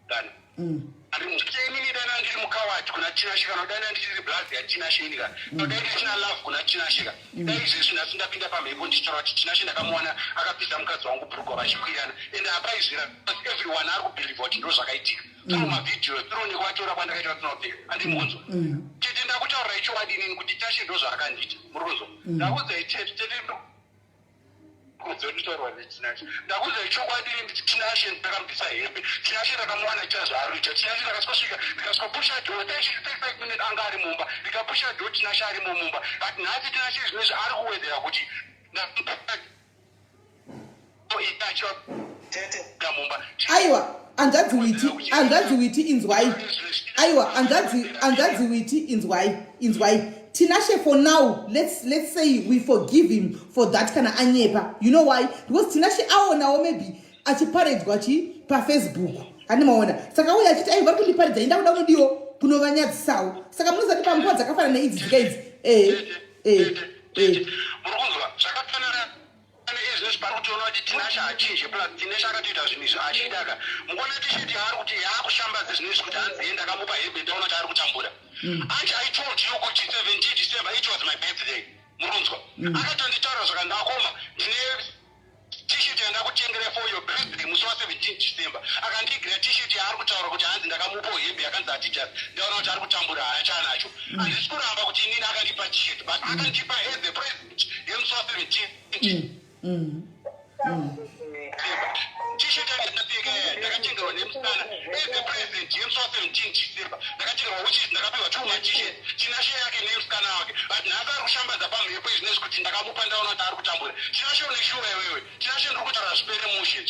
Dani. Ari inini dana ndiri mukawati kuna Tinashe, kana dana ndiri blazi yaTinashe inika, dai ndisina love kuna Tinashe ka, dai izvezvi nhasi ndapinda pamhepo ndichitaura kuti Tinashe ndakamuwana akabvisa mukadzi wangu bhurugwa vachikwirana, and hapaizvira everyone ari kubhilivha kuti ndo zvakaitika through mavideo, through nekuvatora kwandakaita tinopfeka, andimunzwa tete? Ndakutaurirai chokwadi inini kuti Tashe ndo zvaakandiita, muri kunzwa? Ndakuudzai tete, tete, kudzonditaurwa neTinashe. Ndakuudzai chokwadi nditi Tinashe ndakamubvisa hembe, Tinashe ndakamuwana achiita zvaari kuita. Tinashe ndakasvika, ndikasvikopusha door, 35 minutes anga ari mumba, ndikapusha door, Tinashe arimo mumba. But nhasi Tinashe zvinezvi ari kuwedzera kuti Aiwa, hanzvadzi Witi, hanzvadzi Witi, inzwai. Aiwa, hanzvadzi Witi, inzwai, inzwai. Tinashe, for now let's say we forgive him for that kana anyepa. You know why? Because Tinashe aonawo maybe achiparedzwa chi paFacebook, handimaona? Saka uye achiti, "Ai, vari kundiparidza, inda kuda kunodiwo kunovanyadzisawo." Saka munozati panguva dzakafanana neidzi dzika idzi, Muri kunzwa zvakafanana neizvozvi pari kutiona kuti Tinashe achinje. Plus Tinashe akatoita zvinhu izvi achidaka. Mukuona T-shirt yaari kuti yaakushambadza zvinhu izvi kuti hanzi ye ndakamupa hembe, ndaona kuti ari kutambura. Anti I told you kuti 17 December it was my birthday. Muri kunzwa? Akatonditaura zvakandakoma, "Ndine T-shirt yandakutengera for your birthday musi wa17 December." Akandigira T-shirt yaari kutaura kuti hanzi ndakamupawo hembe yakanzi Adidas, ndaona kuti ari kutambura, haana chaanacho. Handisi kuramba kuti inini akandipa T-shirt, but akandipa as a present yemusi wa17. T-shirt yandinapfeka iya ndakatengerwa nemusikana as a present yemusi wa17 December. Ndakatengerwa, which is ndakapiwa two maT-shirt, Tinashe yake nemusikana wake. But nhasi ari kushambadza pamhepo izvinezvi kuti ndakamupa, ndaona kuti ari kutambura. Tinashe, une shuwa iwewe? Tinashe, ndiri kutaura zvipere mushe.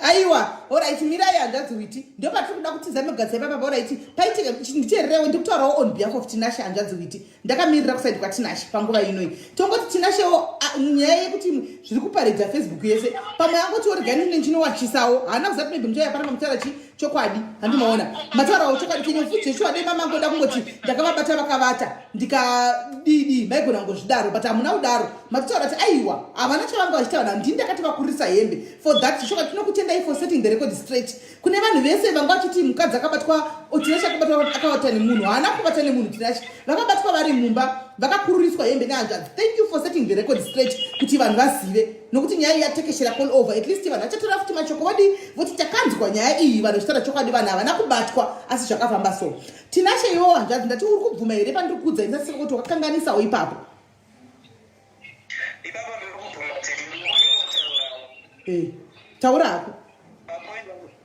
Aiwa, alright, mirai, hanzvadzi Witi. Ndopatiri kuda kutiza mugadzira ipapa. Alright, paitika, nditeererewo, ndikutaurawo on behalf of Tinashe. Hanzvadzi Witi, ndakamirira kuside kwaTinashe panguva inoi. Tongoti Tinashewo, nyaya yekuti zviri kuparidza Facebook yese, pamwe angotiwo regai ndine ndinowachisawo. Haana kuzati maybe muchauya panapa mutaura chi chokwadi, handimaona? Mataurawo chokwadi chenyu futi zveshuwa. Dai mamangoda kungoti ndakavabata vakavata ndikadidi, maigona kungozvidaro, but hamuna kudaro. Matitaura kuti aiwa, havana chavanga vachitaura, ndini ndakati vakurisa hembe. For that chokwadi tinokutendai for setting the record straight kune vanhu vese vanga vachiti mukadzi akabatwa, Tinashe akabatwa akavata nemunhu. Haana kubata nemunhu Tinashe, vakabatwa vari mumba, vakakururiswa hembe nehanzvadzi. Thank you for setting the record straight kuti vanhu vazive, nokuti nyaya iyi yatekeshera all over. At least vanhu vachatora futi mashoko, vadi voti takanzwa nyaya iyi, vanhu vachitaura chokwadi, vanhu havana kubatwa, asi zvakafamba. So Tinashe, iwo hanzvadzi, ndati uri kubvuma here pandiri kuudza ndasika kuti wakakanganisawo ipapo? Ipapo ndiri kubvuma kuti ndinotaurawo. Taura hako.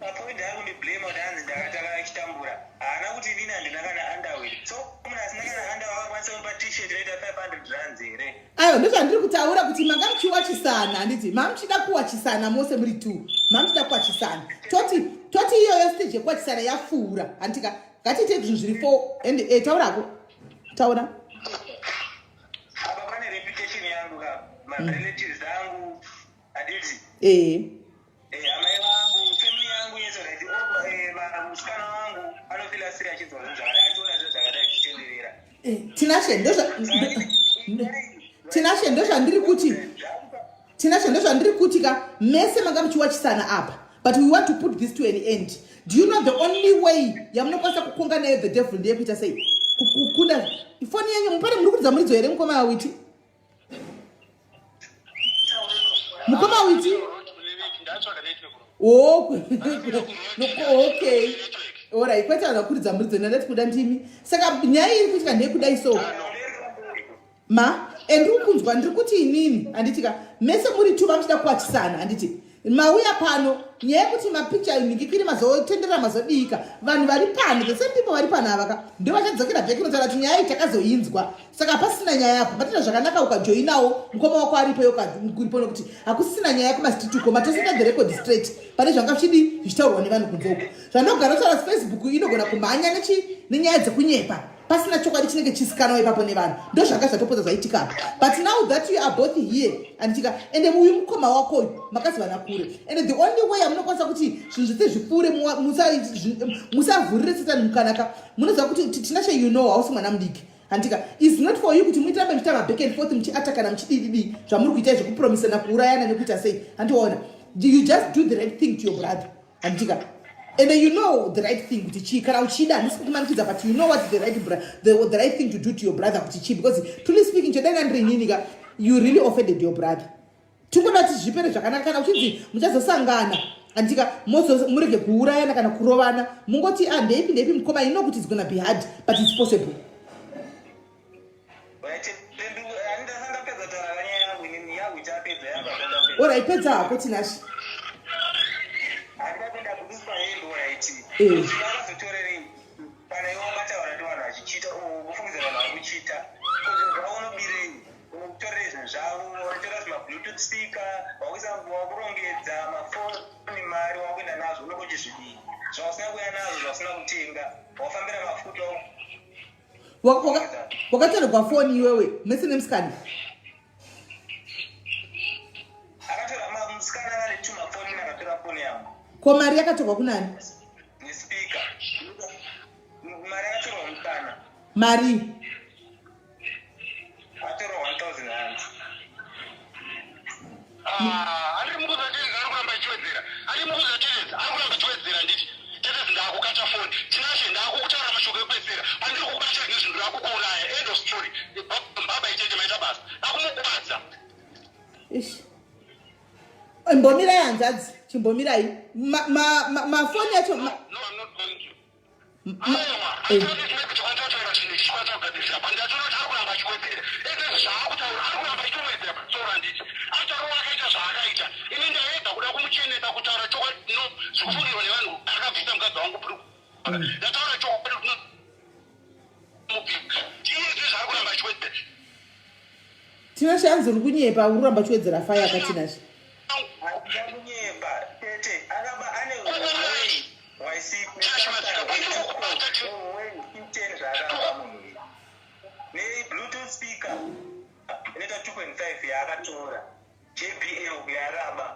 Papoint ari kundiblame kuti hanzi ndakatanga achitambura, haana kuti inini handina kana underwear. So munhu asina kana underwear akakwanisa kumupa T-shirt inoita 500 rands here? Aiwa, ndozvandiri kutaura kuti manga muchiwachisana, handiti? Mamuchida kuwachisana mose muri two, mamuchida kuwachisana. Toti iyoyo stage yekuwachisana yapfuura, handitika? Ngatiite zvinhu zviri four and taurako, taura. Apa pane reputation yangu ka, marelatives angu, handiti? Ee. Amai vangu, family yangu yese, right? Musikana wangu anofila siri achinzwa zvinhu zvakadai, achiona zvinhu zvakadai zvichitenderera. Tinashe, ndozvandiri kuti, Tinashe, ndozvandiri kuti ka, mese manga muchiwachisana apa, but we want to put this to an end. Do you know the only way yamunokwanisa kukonga nayo the devil ndeyekuita sei? Kukunda foni yenyu. Mupane muri kuridza muridzo here, mukoma Witi? Mukoma Witi? Oh, okay, alright, kwete vanhu vakuridza muridzo, ndandati kuda ndimi. Saka nyaya iri kuitika ndeyekudai so ma andiri kunzwa, ndiri kuti inini, handitika, mese muri two vamuchida kuwachisana, handiti? Mauya pano, nyaya yekuti mapicture nhingikiri mazotenderera, mazodika, vanhu vari pano, the same people vari pano ava ka, ndo vachadzokera back inotaura kuti nyaya iyi takazoinzwa. Saka pasina nyaya apo matita zvakanaka, ukajoinawo mukoma wako aripo yokuripo, nokuti hakusisina nyaya kumastreet uko. Matoseta the record straight pane zvanga zvichidi zvichitaurwa nevanhu kunze uko. Zvandogara kutaura, Facebook inogona kumhanya nenyaya dzekunyepa pasina chokwadi chinenge chisikanwa ipapo nevanhu. Ndo zvanga zvatopodza zvaitika apa. But now that you are both here, anditika, ende uyu mukoma wako uyu makazivana kure, and the only way yamunokwanisa kuti zvinhu zvese zvipfuure, musavhurire Satani mukanaka. Munoziva kuti Tinashe, you know, hausi mwana mudiki, handika? Is not for you kuti muitiramba muchiita maback and forth, muchiatakana, muchidididi zvamuri kuita zvekupromisana kuurayana nekuita sei, handiona? You just do the right thing to your brother, handitika? And then you know the right thing kuti chii. Kana uchida, handisi kukumanikidza, but you know what the right thing to do to your brother kuti chii, because truly speaking, chodai ndiri inini ka, you really offended your brother. Tingoda kuti zvipere zvakanaka. Kana uchinzi muchazosangana, handika, murege kuurayana kana kurovana, mungoti, "Ah, ndeipi, ndeipi, mukoma?" You know kuti it's gonna be hard, but it's possible. Handasandapedza kutaura nyaya yangu inini, yangu ichapedza yangu handandapedza. Alright, pedza hako, Tinashe. Handapinda kuduswa hembe, alright. Vakazotorerei kana iwe wakataura kuti vanhu vachichita, kufungidzira vanhu vari kuchita, zvinhu zvavo unobirei? Unotorerei zvinhu zvavo? Unotora zvimabluetooth. Zvausina kuuya nazvo, zvausina kutenga, wafambira mafuta. Wakatorerwa foni iwewe mese nemusikana? Akatora musikana vari two mafoni, akatora foni yangu. Ko mari yakatorwa kunani? Nespeaker. Mari yakatorwa musikana. Mari? Atorwa 1000 rand. Ah, ari mukuza Tereza ari kuramba achiwedzera. Ari mukuza Tereza ari kuramba achiwedzera nditi. Tereza ndakukata foni. Tinashe ndakukutaura mashoko ekupedzisira. Pandiri kukubata nezvinhu ndakukuuraya. End of story. Baba itete maita basa. Ndakumukuvadza. Ish. Imbomirai hanzvadzi, chimbomirai. Mafoni acho No, I'm not going to. Aiwa, chikwanisa chinhu ichi chikwanisa kugadzirisa but ndatoona kuti ari kuramba achiwedzera. Ese zvaakutaura ari kuramba achitowedzera pakusora nditi. Ataura akaita zvaakaita. Ini ndaedza kuda kumuchenesa kutaura chokwadi no zvikufungirwa nevanhu akabvisa mukadzi wangu bhuru. Ndataura chokwadi kuti iye zvaari kuramba achiwedzera. Tinashe hanzi uri kunyepa, uri kuramba uchiwedzera fire ka Tinashe. Handina kunyepa tete, akaba ane way waisi zvaakaba munhu uyu nebluetooth speaker inoita 2.5 yaakatora, JBL yaakaba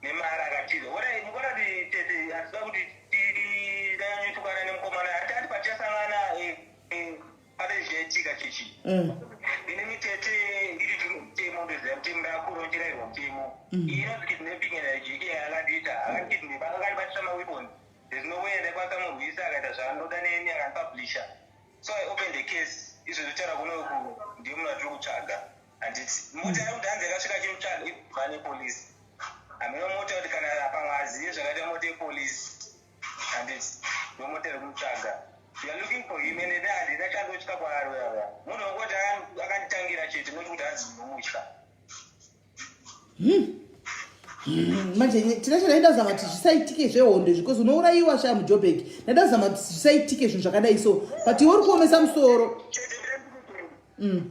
nemari akatiza. Orai mukona kuti tete hatida kuti tidanyanyotukana nemukomana ati ati patichasangana pane zvichaitika chichi. Ini mitete iri mutemo, ndoziva mutemo, ndakakura uchirayirwa mutemo. Iyi inonzi kidnapping and hijacking yaakandita. Akandikidnapa, akandibatisa maweapons. There's no way ndaikwanisa murwisa, akaita zvaanoda neni, akandipublisha. So I opened the case. Izvo zvotaura kunoku ndiye munhu atiri kutsvaga. Handiti mota yari kuti hanzi yakasvika achimutsvaga ibva nepolisi. Hameno mota kuti kana pamwe azive zvakaita mota yepolisi. Handiti ndomota iri kumutsvaga. We are looking for him and handina chandotya kwaari uya uya. Munhu wekuti akanditangira chete, not kuti hanzi ndinomutya. Manje Tinashe, ndaida kuzama kuti zvisaitike zvehondo izvi because unourayiwa sha muJobek. Ndaida kuzama kuti zvisaitike zvinhu zvakadai so, but iwe uri kuomesa musoro.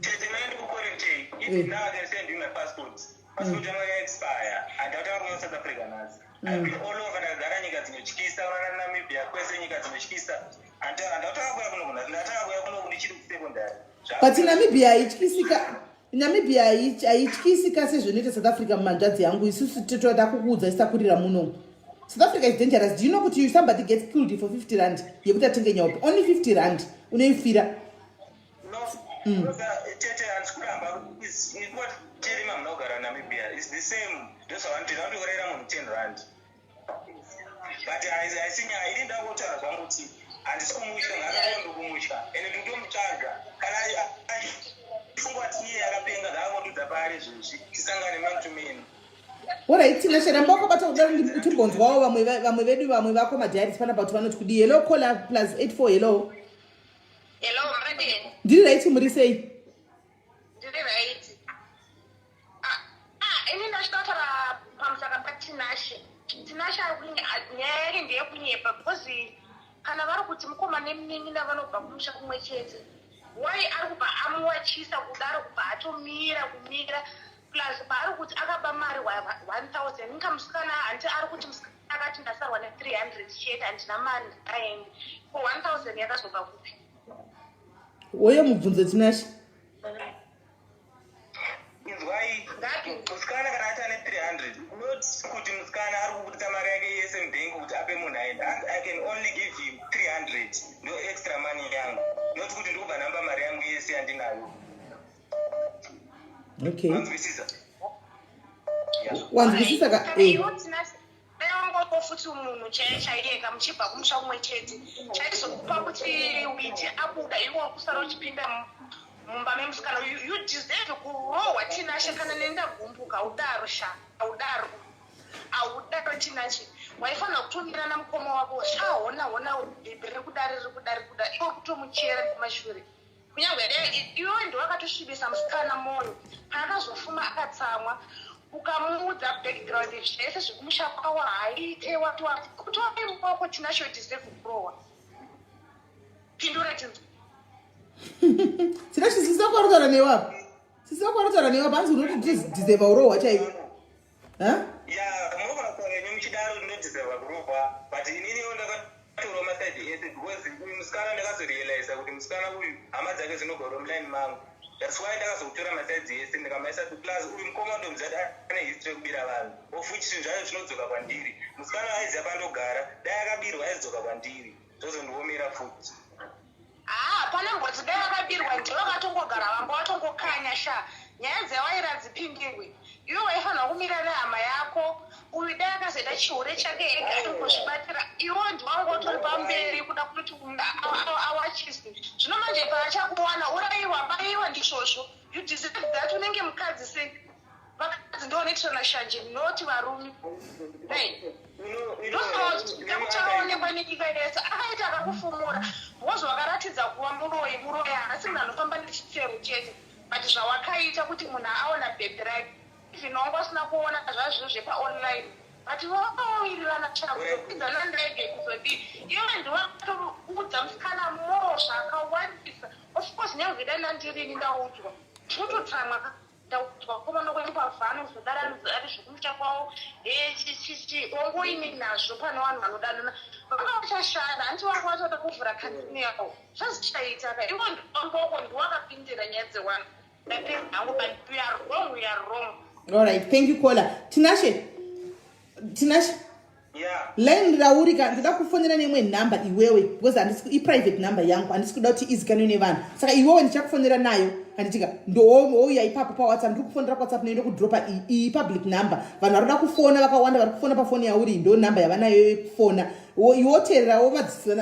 Tete, mai ndikukorrectei. Even now I can send you my passport. Passport yangu yakaexpire. Handataura kuno South Africa nhasi. I've been all over, ndakagara nyika dzinotyisa, unoona Namibia kwese, nyika dzinotyisa. Handataka kuuya kuno kunhasi, ndataka kuuya kuno ndichiri kusecondary. But Namibia haityisika, Namibia haityisika sezvinoita South Africa mumanzvadzi yangu. Isusu totoda kukuudza isakurira muno. South Africa is dangerous. Do you know kuti somebody gets killed for 50 rand yekuti atenge nyaope? Only 50 rand unoifira. No, tete, handisi kuramba tirima munogara Namibia is the same. Ndozvavanotoita, vanotourayira munhu 10 rand, but haisi nyaya. Ini ndangotaura zvangu kuti handisi kumutya, ngaakakondo kumutya ende ndikutomutsvaga. Kana achifunga kuti iye akapenga, ngaangondudza paari izvezvi, tisangane man to man. Alright, Tinashe, ramba wakabata kudaro timbonzwawo vamwe vedu, vamwe vako madiaries panapa kuti vanoti kudii. Hello caller, plus 84, hello. Hello, Mradeni. Ndiri right, muri sei? Ndiri right. Ah, ah, ini ndachitaura pamusaka paTinashe. Tinashe ari nyaya yake ndeyekunyepa because kana vari kuti mukoma nemunin'ina vanobva kumusha kumwe chete, why ari kubva amuwachisa kudaro, kubva atomira kumira? Plus paari kuti akaba mari 1000, inga musikana hanti ari kuti musikana akati ndasarwa ne300 chete, handina mari, ndaende ko 1000 yakazobva kupi? Woye mubvunzo, Tinashe. Inzwai, musikana kana ati ane 300, not kuti musikana ari kubudisa mari yake yese mubhengi kuti ape munhu aenda. Hanzi I can only give him 300, ndo extra money yangu, not kuti ndikubva namba mari yangu yese yandinayo. Okay. Wanzwisisa? Wanzwisisa ka? Saka iwo Tinashe dai wangopo futi munhu chaiye chaiye kamuchibva kumusha kumwe chete, chaizokupa kuti witi abuda, iwe uri kusara uchipinda mumba memusikana. You deserve kurohwa, Tinashe. Kana neni ndagumbuka. Udaro sha, audaro, audaro Tinashe. Waifanira kutomira namukoma wako sha. Hona hona, bhebhi riri kuda, riri kuda, riri kuda, iwe uri kutomuchera kumashure. Kunyange dai iwe ndiwakatosvibisa musikana mwoyo, paakazofuma akatsamwa, ukamuudza background zvese zvekumusha kwawo haaite. Wati wati kuti wako Tinashe, deserve kurohwa. Pindura tinzwa. Tinashe, sisi wako arikutaura newe apa, sisi wako arikutaura newe apa. Hanzi unoti deserve urohwa chaiko? Ya, munogona kutaura henyu muchida. Zvichidaro ndinodeserva kurohwa, but ininiwo ndakatorawo masides ese, because uyu musikana ndakazorealiza kuti musikana uyu hama dzake dzinogara muline mangu. That's why ndakazokutora masides ese, ndikamaisa. Plus uyu mukoma ndomuziva kuti ane history yekubira vanhu, of which zvinhu zvacho zvinodzoka kwandiri. Musikana aiziva pandogara, dai akabirwa aizodzoka kwandiri, zvozondiomera futi. Haa, pane mbodzi dai vakabirwa ndivo vakatongogara vamba vatongokanya sha. Nyaya dzewaira dzipindirwe. Iwe waifanira kumira nehama yako. Uyu dai akazoita chihure chake ega ari kuzvibatira, iwo ndiwangotori pamberi kuda kutoti awachiswe. Zvino manje paachakuwana, urayiwa, bayiwa, ndizvozvo. You deserve that. Unenge mukadzi sei? Vakadzi ndoonoitirana shanje, noti varume. Ndosaka nenyika yese akaita akakufumura, because wakaratidza kuva muroyi. Muroyi haasi munhu anofamba nechitsero chete, but zvawakaita kuti munhu aona bhebhi rake, even wanga usina kuona zvazviro zvepaonline, but vakawirirana chakuzopidzana ndege kuzodii. Iwe ndiwatoudza musikana more zvakawandisa. Of course, nyange dai nandirini ndaudzwa, ndinototsamwa. Ndaudzwa komana kwenyu pavhano kuzodara ari zvekumusha kwavo chichichi, wangoini nazvo. Pane vanhu vanodanana vanga vachashanda, hanti vanga vatoda kuvhura kantini yavo, zvazichaita ka. Iwo ndiwamboko, ndiwakapindira nyaya dzewanhu. Ndapedza hangu, but we are wrong, we are wrong. All right, thank you, caller. Tinashe, Tinashe. Yeah. Line raurika, ndoda kufonera neimwe nhamba iwewe, because handisi iprivate number yangu, handisi kuda kuti izikanwe nevanhu. Saka iwewe ndichakufonera nayo, handitika? Ndouya ipapo paWhatsApp. Ndiri kufonera kuWhatsApp noendo kudropa iyi public number. Vanhu vari kuda kufona vakawanda, vari kufona pafoni yauri, ndo nhamba yavanayo yekufona. Iwoteererawo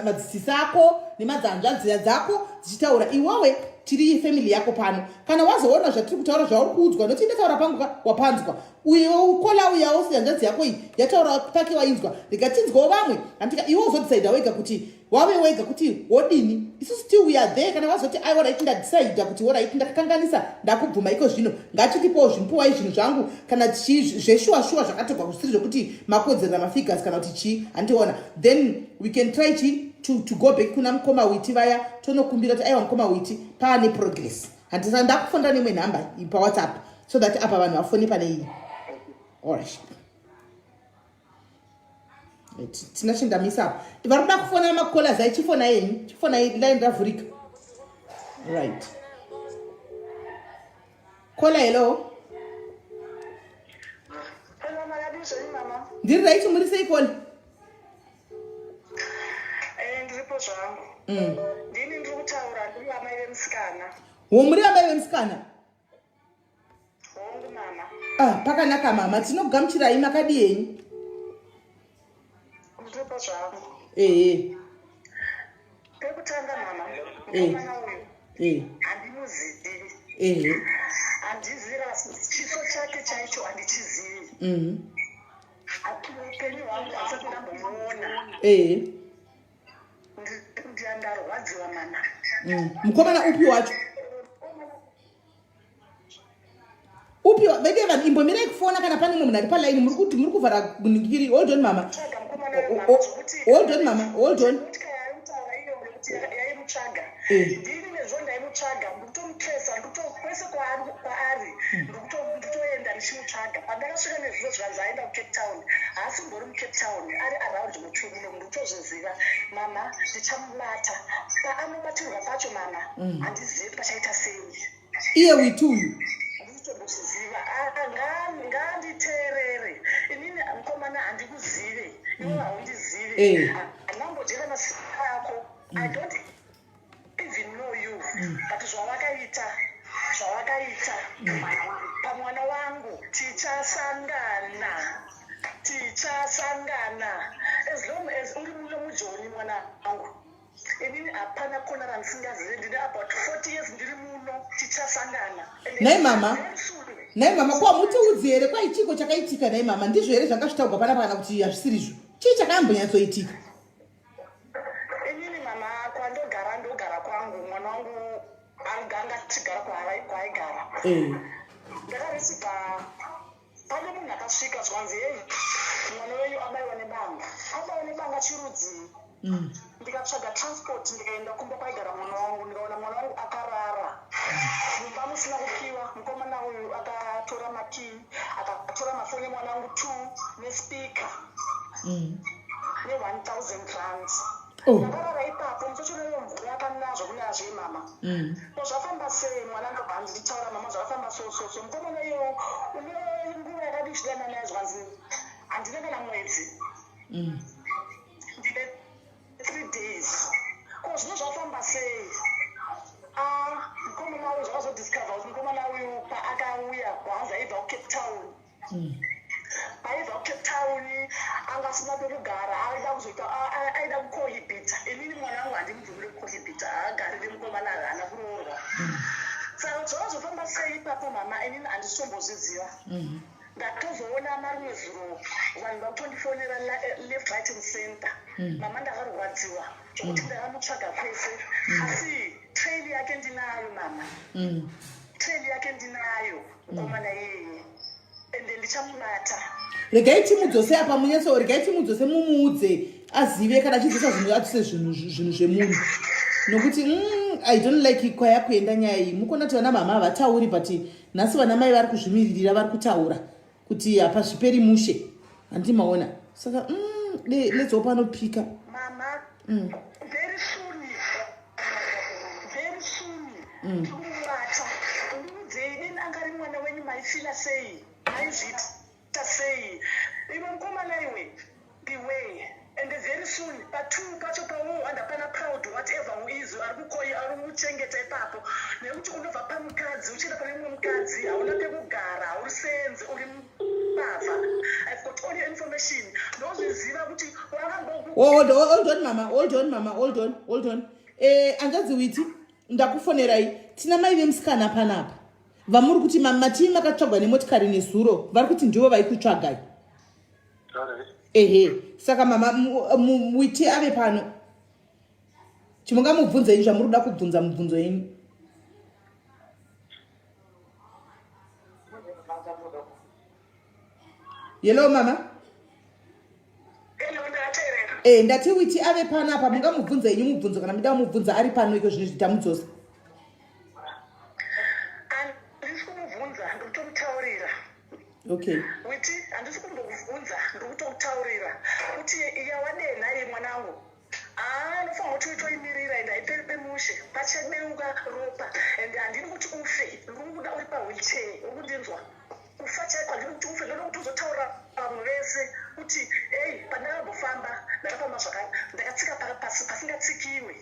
madzisisi ako nemadzanzvadzira dzako dzichitaura. Iwewe, tiri family yako pano. Kana wazoona zvatiri kutaura, zvauri kuudzwa, noti ndataura pangu ka, wapanzwa. Uye ukola uyawo sehanzvadzi yako iyi yataura pake, wainzwa. Rega tinzwawo vamwe, handika? Iwe uzodecida wega kuti wave wega kuti wodini. Isusu still we are there. Kana wazoti aiwa, right, ndadecida kuti alright, ndakakanganisa, ndakubvuma iko zvino, ngachitipowo zvimupuwai zvinhu zvangu, kana chii zveshuwa shuwa zvakatorwa, kusiri zvekuti makodzerera mafigures kana kuti chii, handiona. Then we can try chi to go back kuna mukoma Witi vaya, tonokumbira kuti aiwa, mukoma Witi, paane progress, handisa? Ndakufonera neimwe nhamba paWhatsApp so that apa vanhu vafone pane iyi. Alright. Right, tina chindamisa apa. Vari kuda kufona macallers, ai, chifona yenyu, chifona line ravhurika. Right, caller, hello. Hello, makadii zvenyu, mama? Ndiri right, muri sei, caller? Ndiripo zvangu. Ndini ndiri kutaura, ndiri amai vemusikana. Wo, muri amai vemusikana? Hongu, mama. Ah, pakanaka mama, tinokugamuchirai. Makadii henyu? Ndiripo zvangu. Ehe. Pekutanga, mama, mukomana uyu handimuzivi. Handizivi chiso chake chaicho, handichizivi. Upenyu hwangu handisati ndambomuona. Ndarwadziwa, mama. Mukomana upi wacho? Upi vede? Vanhu, imbomirai kufona. Kana pane mumwe munhu ari palaini, muri kuti muri kuvhara ningiri. Hold on, mama. Tsvaga mukomana uyu, mama, zvokuti Hold on, mama, hold on. Motya yaimutaura iyo nekuti yaimutsvaga. Ndini nezvo ndaimutsvaga, ndikutomutresa, ndikuto kwese kwaari ndikutoenda ndichimutsvaga. Pandakasvika nezviro, zvikanzi aenda kuCape Town. Haasimbori muCape Town, ari around mutu muno, ndikutozviziva, mama. Ndichamubata. Paanobatirwa pacho, mama, handizivi kuti pachaita sei. Iye Witi uyu? Handitombozviziva. Ngaanditeerere. Inini mukomana handikuzive, iwe haundizive. Handambodyera masika ako. I don't even know you, but zvawakaita pamwana wangu, tichasangana, tichasangana. As long as uri muno muJoni, mwana wangu, inini hapana kona randisingazive. Ndine about 40 years ndiri muno. Tichasangana. And Nhai mama. very soon. Nhai mama, kwa mutiudzi here kwaichiko chakaitika? Nhai mama, ndizvo here zvanga zvitaurwa panapa, kana kuti hazvisirizvo? Chii chakambonyatsoitika? Inini, mama, kwandogara, ndogara kwangu. Mwana wangu anga achigara kwaaigara. Ndakareceiva pane munhu akasvika, zvanzi, "Hei, mwana wenyu abayiwa nebanga." Abayiwa nebanga chirudzii? Ndikatsvaga transport, ndikaenda kumba kwaigara mwana wangu. Ndikaona mwana wangu akarara mumba musina kukiwa. Mukomana uyu akatora makii, akatora mafoni emwana wangu two nespeaker. Ne 1000 rands. Oh. Ndakarara ipapo muchochoneyo mvura yakanaya zvokunaya zvei mama. Ko zvafamba sei mwana ndobva anditaura mama zvakafamba so so so mukomana iyewo une nguva yakadii uchidana naye zvikanzi handina kana mwedzi. Ndine 3 days. Ko zvino zvafamba sei? Ah, mukomana uyu zvakazodiscover kuti mukomana uyu paakauya waanzi aibva kuCape Town. Aibva kuCape Town anga asina pekugara aida kuzoita aida kucohibita. Inini mwana wangu handimubvumire kucohibita haagari nemukomana haana kuroorwa. Saka zvakazofamba sei ipapo mama inini handisitombozviziva. Ndatozoona marimwe zuro vanhu vakutondifonera left right and center. Mama ndakarwadziwa zvekuti ndakamutsvaga kwese asi trail yake ndinayo mama. Trail yake ndinayo mukomana iyeye ende ndichamubata. Regai timudzose apa munyatso, regai timudzose mumuudze azive kana achidzosa zvinhu adzose zvinhu zvinhu zvemunhu nokuti I don't like kwayakuenda nyaya iyi. Mukuona kuti vana mama havatauri but nhasi vana mai vari kuzvimiririra vari kutaura kuti hapazviperi mushe handiti maona saka let's hope anopika mama. Very soon, very soon ndikumubata. Ndiudzei deni anga ari mwana wenyu maifila sei maizviita sei iwe mukomana iwe beware and very soon pa2 pacho paunohwanda pana Proud whatever who is ari kukoyi ari kuchengeta ipapo nekuti unobva pamukadzi uchienda pane mumwe mukadzi hauna pekugara haurisenzi uri mbavha. I've got all your information ndozviziva kuti wakambo Oh, hold on, hold on mama, hold on mama, hold on, hold on. Hanzvadzi Witi, ndakufonerai. Tina mai vemusikana panapa vamuri kuti matii makatsvagwa nemotikari nezuro, vari kuti ndivo vaikutsvagai. Ehe, saka mama Witi ave pano, chimungamubvunze yenyu zvamuri kuda kubvunza mubvunzo yenyu. Hello mama. Hello, ndateerera. Ndati Witi ave pano apa, mungamubvunza yenyu mubvunzo kana muda kumubvunza ari pano iko zvino zvitamudzosa. Handisi kumubvunza, ndiri kutomutaurira. Okay. Witi, handisi kumbokubvunza, ndiri kutokutaurira kuti yawadenha iyi mwanangu. Ah, unofanira kuti uitoimirira ende haiperi pemushe pachadeuka ropa ende handidi kuti ufe, ndiri kukuda uri pawheelchair, uri kundinzwa? Kufa chaiko handidi kuti ufe, ndoda kuti uzotaurira vamwe vese kuti ei pandakambofamba ndakafamba zvakare ndakatsika pasi pasingatsikiwe.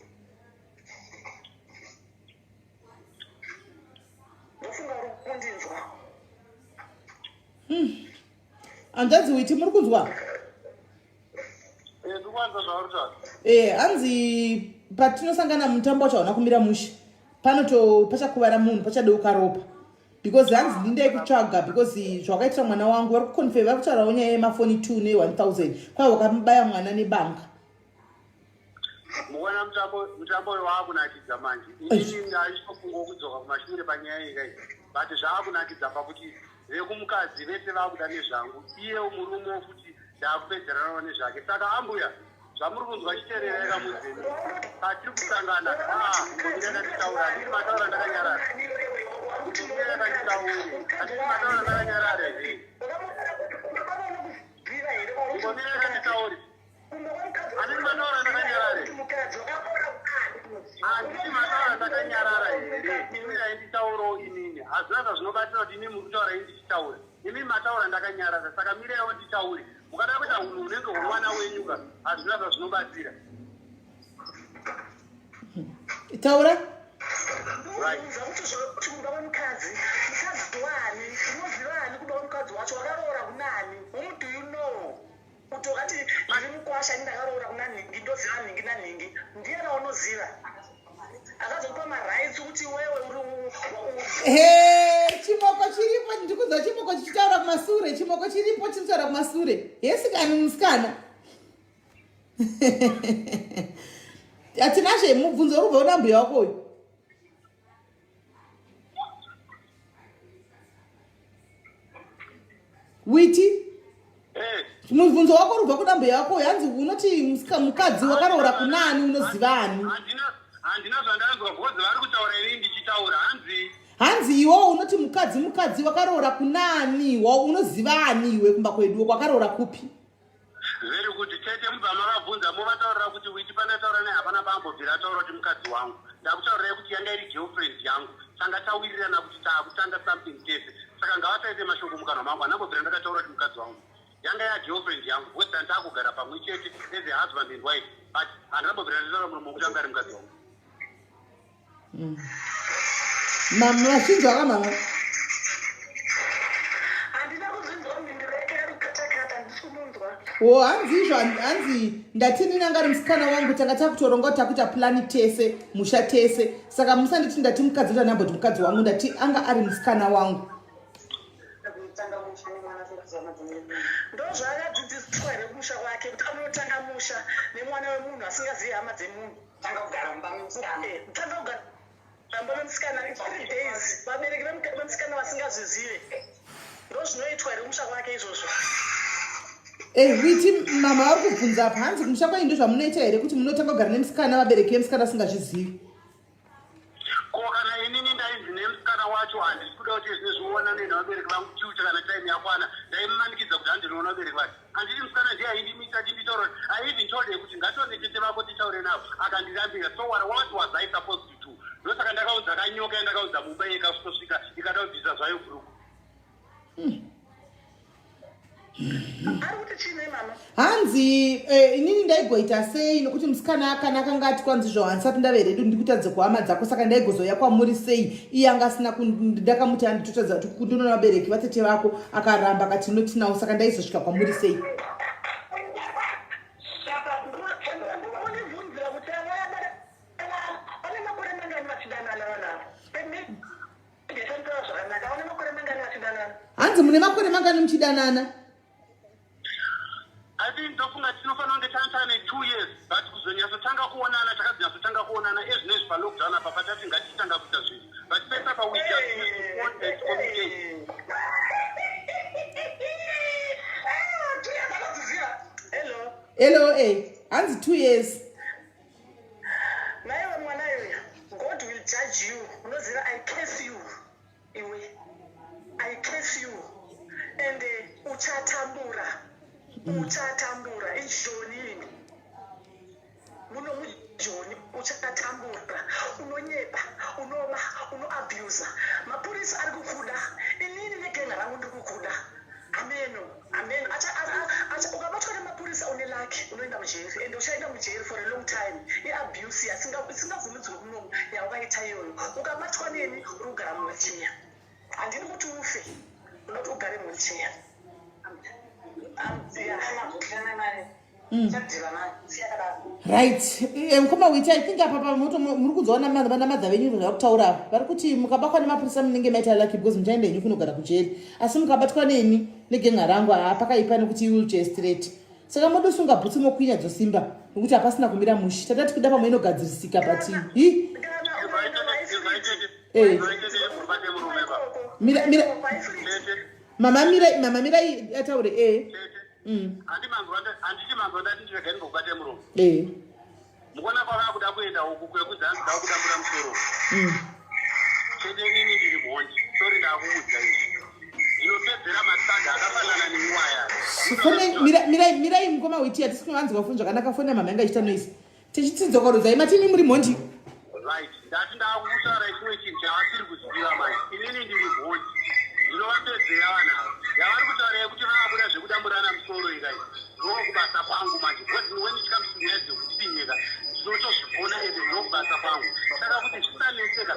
Ndofunga uri kundinzwa. Hanzvadzi Witi, muri kunzwa? Ndikuwanza zvauri kutaura. Hanzi patinosangana mutambo wacho hauna kumira mushe, panoto pachakuvara munhu pachadeuka ropa because hanzi ndindai kutsvaga because zvakaitira mwana wangu vari kuconfirm vari kutaurawo nyaya yemafoni 2 ne 1000 kwai wakamubaya mwana nebanga. Mukuona mutambo uyu waakunakidza manje. Inini ndaitofunga kudzoka kumashure panyaya iyi kai, but zvaakunakidza pakuti vekumukadzi vese vaakuda nezvangu, iye murume futi ndaakupedzeranawo nezvake. Saka ambuya zvamuri kunzwa chiteererai kamudzeni patiri kusangana. Mbomira ndanditaura, handiti mataura ndakanyarara, mbomira ndanditaure, handiti mataura ndakanyarara here? Mbomira ndanditaure, handiti mataura ndakanyarara here? Handiti mataura ndakanyarara here? Imirai nditaurawo inini, hazvina zvazvinobatsira kuti imi muri kutaura ini ndichitaura. Imi mataura ndakanyarara, saka miraiwo nditaure. Mukada kuita hunhu hunenge hwemwana wenyu ka, hazvina zvazvinobatsira. Taura. Ndobvunza kuti zvekuti kumba kwemukadzi, mukadzi waani? Unoziva ani kumba kwemukadzi wacho? Wakaroora kunani? Whom do you know? Kuti wakati ndiri mukwasha ini ndakaroora kuna nhingi, ndoziva nhingi nanhingi. Ndiyani waunoziva? Akazokupa marights kuti wewe uri He, chimoko chiripo, ndikunzwa chimoko chichitaura kumasure, chimoko chiripo chinotaura kumasure. Hesikani musikana. Hatinazve mubvunzo uri kubva kuna mbuya wako uyu. Witi, mubvunzo wako uri kubva kuna mbuya wako uyu, hanzi unoti mukadzi wakaroora kunani, unoziva ani? Handina zvandanzwa because vari kutaura ini ndichitaura. Hanzi Hanzi iwewo unoti mukadzi wakaroora kunani, unoziva ani iwe kumba kwedu wakaroora kupi? Very good. Tete mubva mavabvunza movataurira kuti Witi pandataura naye hapana paambobvira ataura kuti mukadzi wangu. Ndakutaurirai kuti yanga iri girlfriend yangu. Tanga tawirirana kuti taakutanga something tese. Saka ngavasaise mashoko mukanwa mangu. Handambobvira ndakataura kuti mukadzi wangu. Yanga ya girlfriend yangu because tanga taakugara pamwe chete as a husband and wife. But handambobvira ndataura muromo kuti anga ari mukadzi wangu. Mama vachinzwa ka mama? Handina kuzvinzwa mhinduro yake ari kukatakata handisi kumunzwa. O hanzi izvo hanzi ndatini nanga ari musikana wangu tanga takutoronga kuti takuita plani tese musha tese saka musanditi ndati mukadzi kuti andamboti mukadzi wangu ndati anga ari musikana wangu. Ndozvaakadzidziswa here kumusha kwake kuti anotanga musha nemwana wemunhu asingazivi hama dzemunhu. Tanga kugara mumba memusikana. Eh, tanga kugara mumba memusikana 3 days vabereki vemusikana vasingazvizive. Ndozvinoitwa here kumusha kwake izvozvo? Eh, Witi mama vari kubvunza apa hanzi kumusha kwenyu ndozvamunoita here kuti munotanga kugara nemusikana vabereki vemusikana asingazvizivi? Ko kana inini ndainzi nemusikana wacho handisi kuda kuti zvine zvionane nevabereki vangu tiuta kana time yakwana ndaimumanikidza kuti handinoona vabereki vake. Handiti musikana ndiye aindimisa achinditaura. I even told her kuti ngatione tete vako titaure navo akandirambira. So what was I supposed to do? Ndosaka ndakaudza kanyoka yandakaudza mumba ikasvika ikada kubvisa zvayo bhuruku. Ari kuti chii mama? Hanzi eh, inini ndaigoita sei nokuti musikana akana akanga ati kwanzi zvo handisati ndave redu ndikutadze kuhama dzako saka ndaigozouya kwamuri sei iye anga asina ndakamuti handitotadza kuti kundinoona vabereki vatete vako akaramba akati notinawo saka ndaizosvika kwamuri sei? Unibvunzira kuti vane makore mangani vachidanana vanavo? Ndisanditaura zvakanaka, vane makore mangani vachidanana? Hanzi mune makore mangani muchidanana? I think ndofunga tinofanira kunge tane 2 years but kuzonyatsotanga kuonana takazonyatsotanga kuonana ezvinezvi palockdown apa patati ngatichitanga kuita zvinhu but pese apa we just used to phone and communicate. Ah, 2 years anodziziva. Hello. Hello, eh, hanzi 2 years. Naiwe mwana iwe, God will judge you. Unoziva I curse you. Iwe. I curse you. And uchatambura. Uchatambura. Ijoni ini. Muno mujoni uchatambura. Unonyepa, unoba, unoabusa. Mapurisa ari kukuda. Inini negenga rangu ndiri kukuda. Ameno, ameno. Acha, acha, ukabatwa nemapurisa une lucky unoenda mujeri and uchaenda mujeri for a long time. Iabuse isingabvumidzwe kunomu yawakaita iyoyo. Ukabatwa neni uri kugara muwheelchair. Handini kuti ufe, unoti ugare muwheelchair. Yeah. Right, mukoma Witi, I think apa pamoto muri kunzwa vanamadha venyu zvavari kutaura apa. Vari kuti mukabatwa nemapurisa munenge maita lucky because muchaenda henyu kunogara kujeri asi mukabatwa neni negenga rangu haa pakaipa nekuti wheelchair straight. Saka modosunga bhutsu mokwinya dzosimba nokuti hapasina kumira mushi. Tatati kuda pamwe inogadzirisika but hi Kana ukaenda vaifriti. Eh. Mubate murume ba. Mira mira Tete, mama mirai mama mirai ataure eh. Tete. Handiti manzwa ndati ndiregai ndimbokubate muromo. Eh. Mukuona kwavaa kuda kuenda uku kwekudzi hanzi ndava kudambura musoro. Chete inini ndiri mhondi. Sorry ndakuudza izvi. Ndinopedzera matsaga akafanana neiwaya. Fone mira mirai mirai mukoma Witi hatisi kuvanzwa foni zvakanaka foni yamama yanga ichiita noise. Tichitsidzokorodza matini muri mhondi. Right. Ndati ndakutaura chimwe chinhu chavasiri kuziva manje. Inini ndiri mhondi. Ndinovapedzera vanhu ava. Yavari kutaura yekuti vaakuda zvekudamburana musoro ikai. Ndokubasa kwangu manje. Because when it comes to nyaya dzekutsinyika ndinotozvigona ende ndokubasa kwangu. Saka kuti zvisanetseka.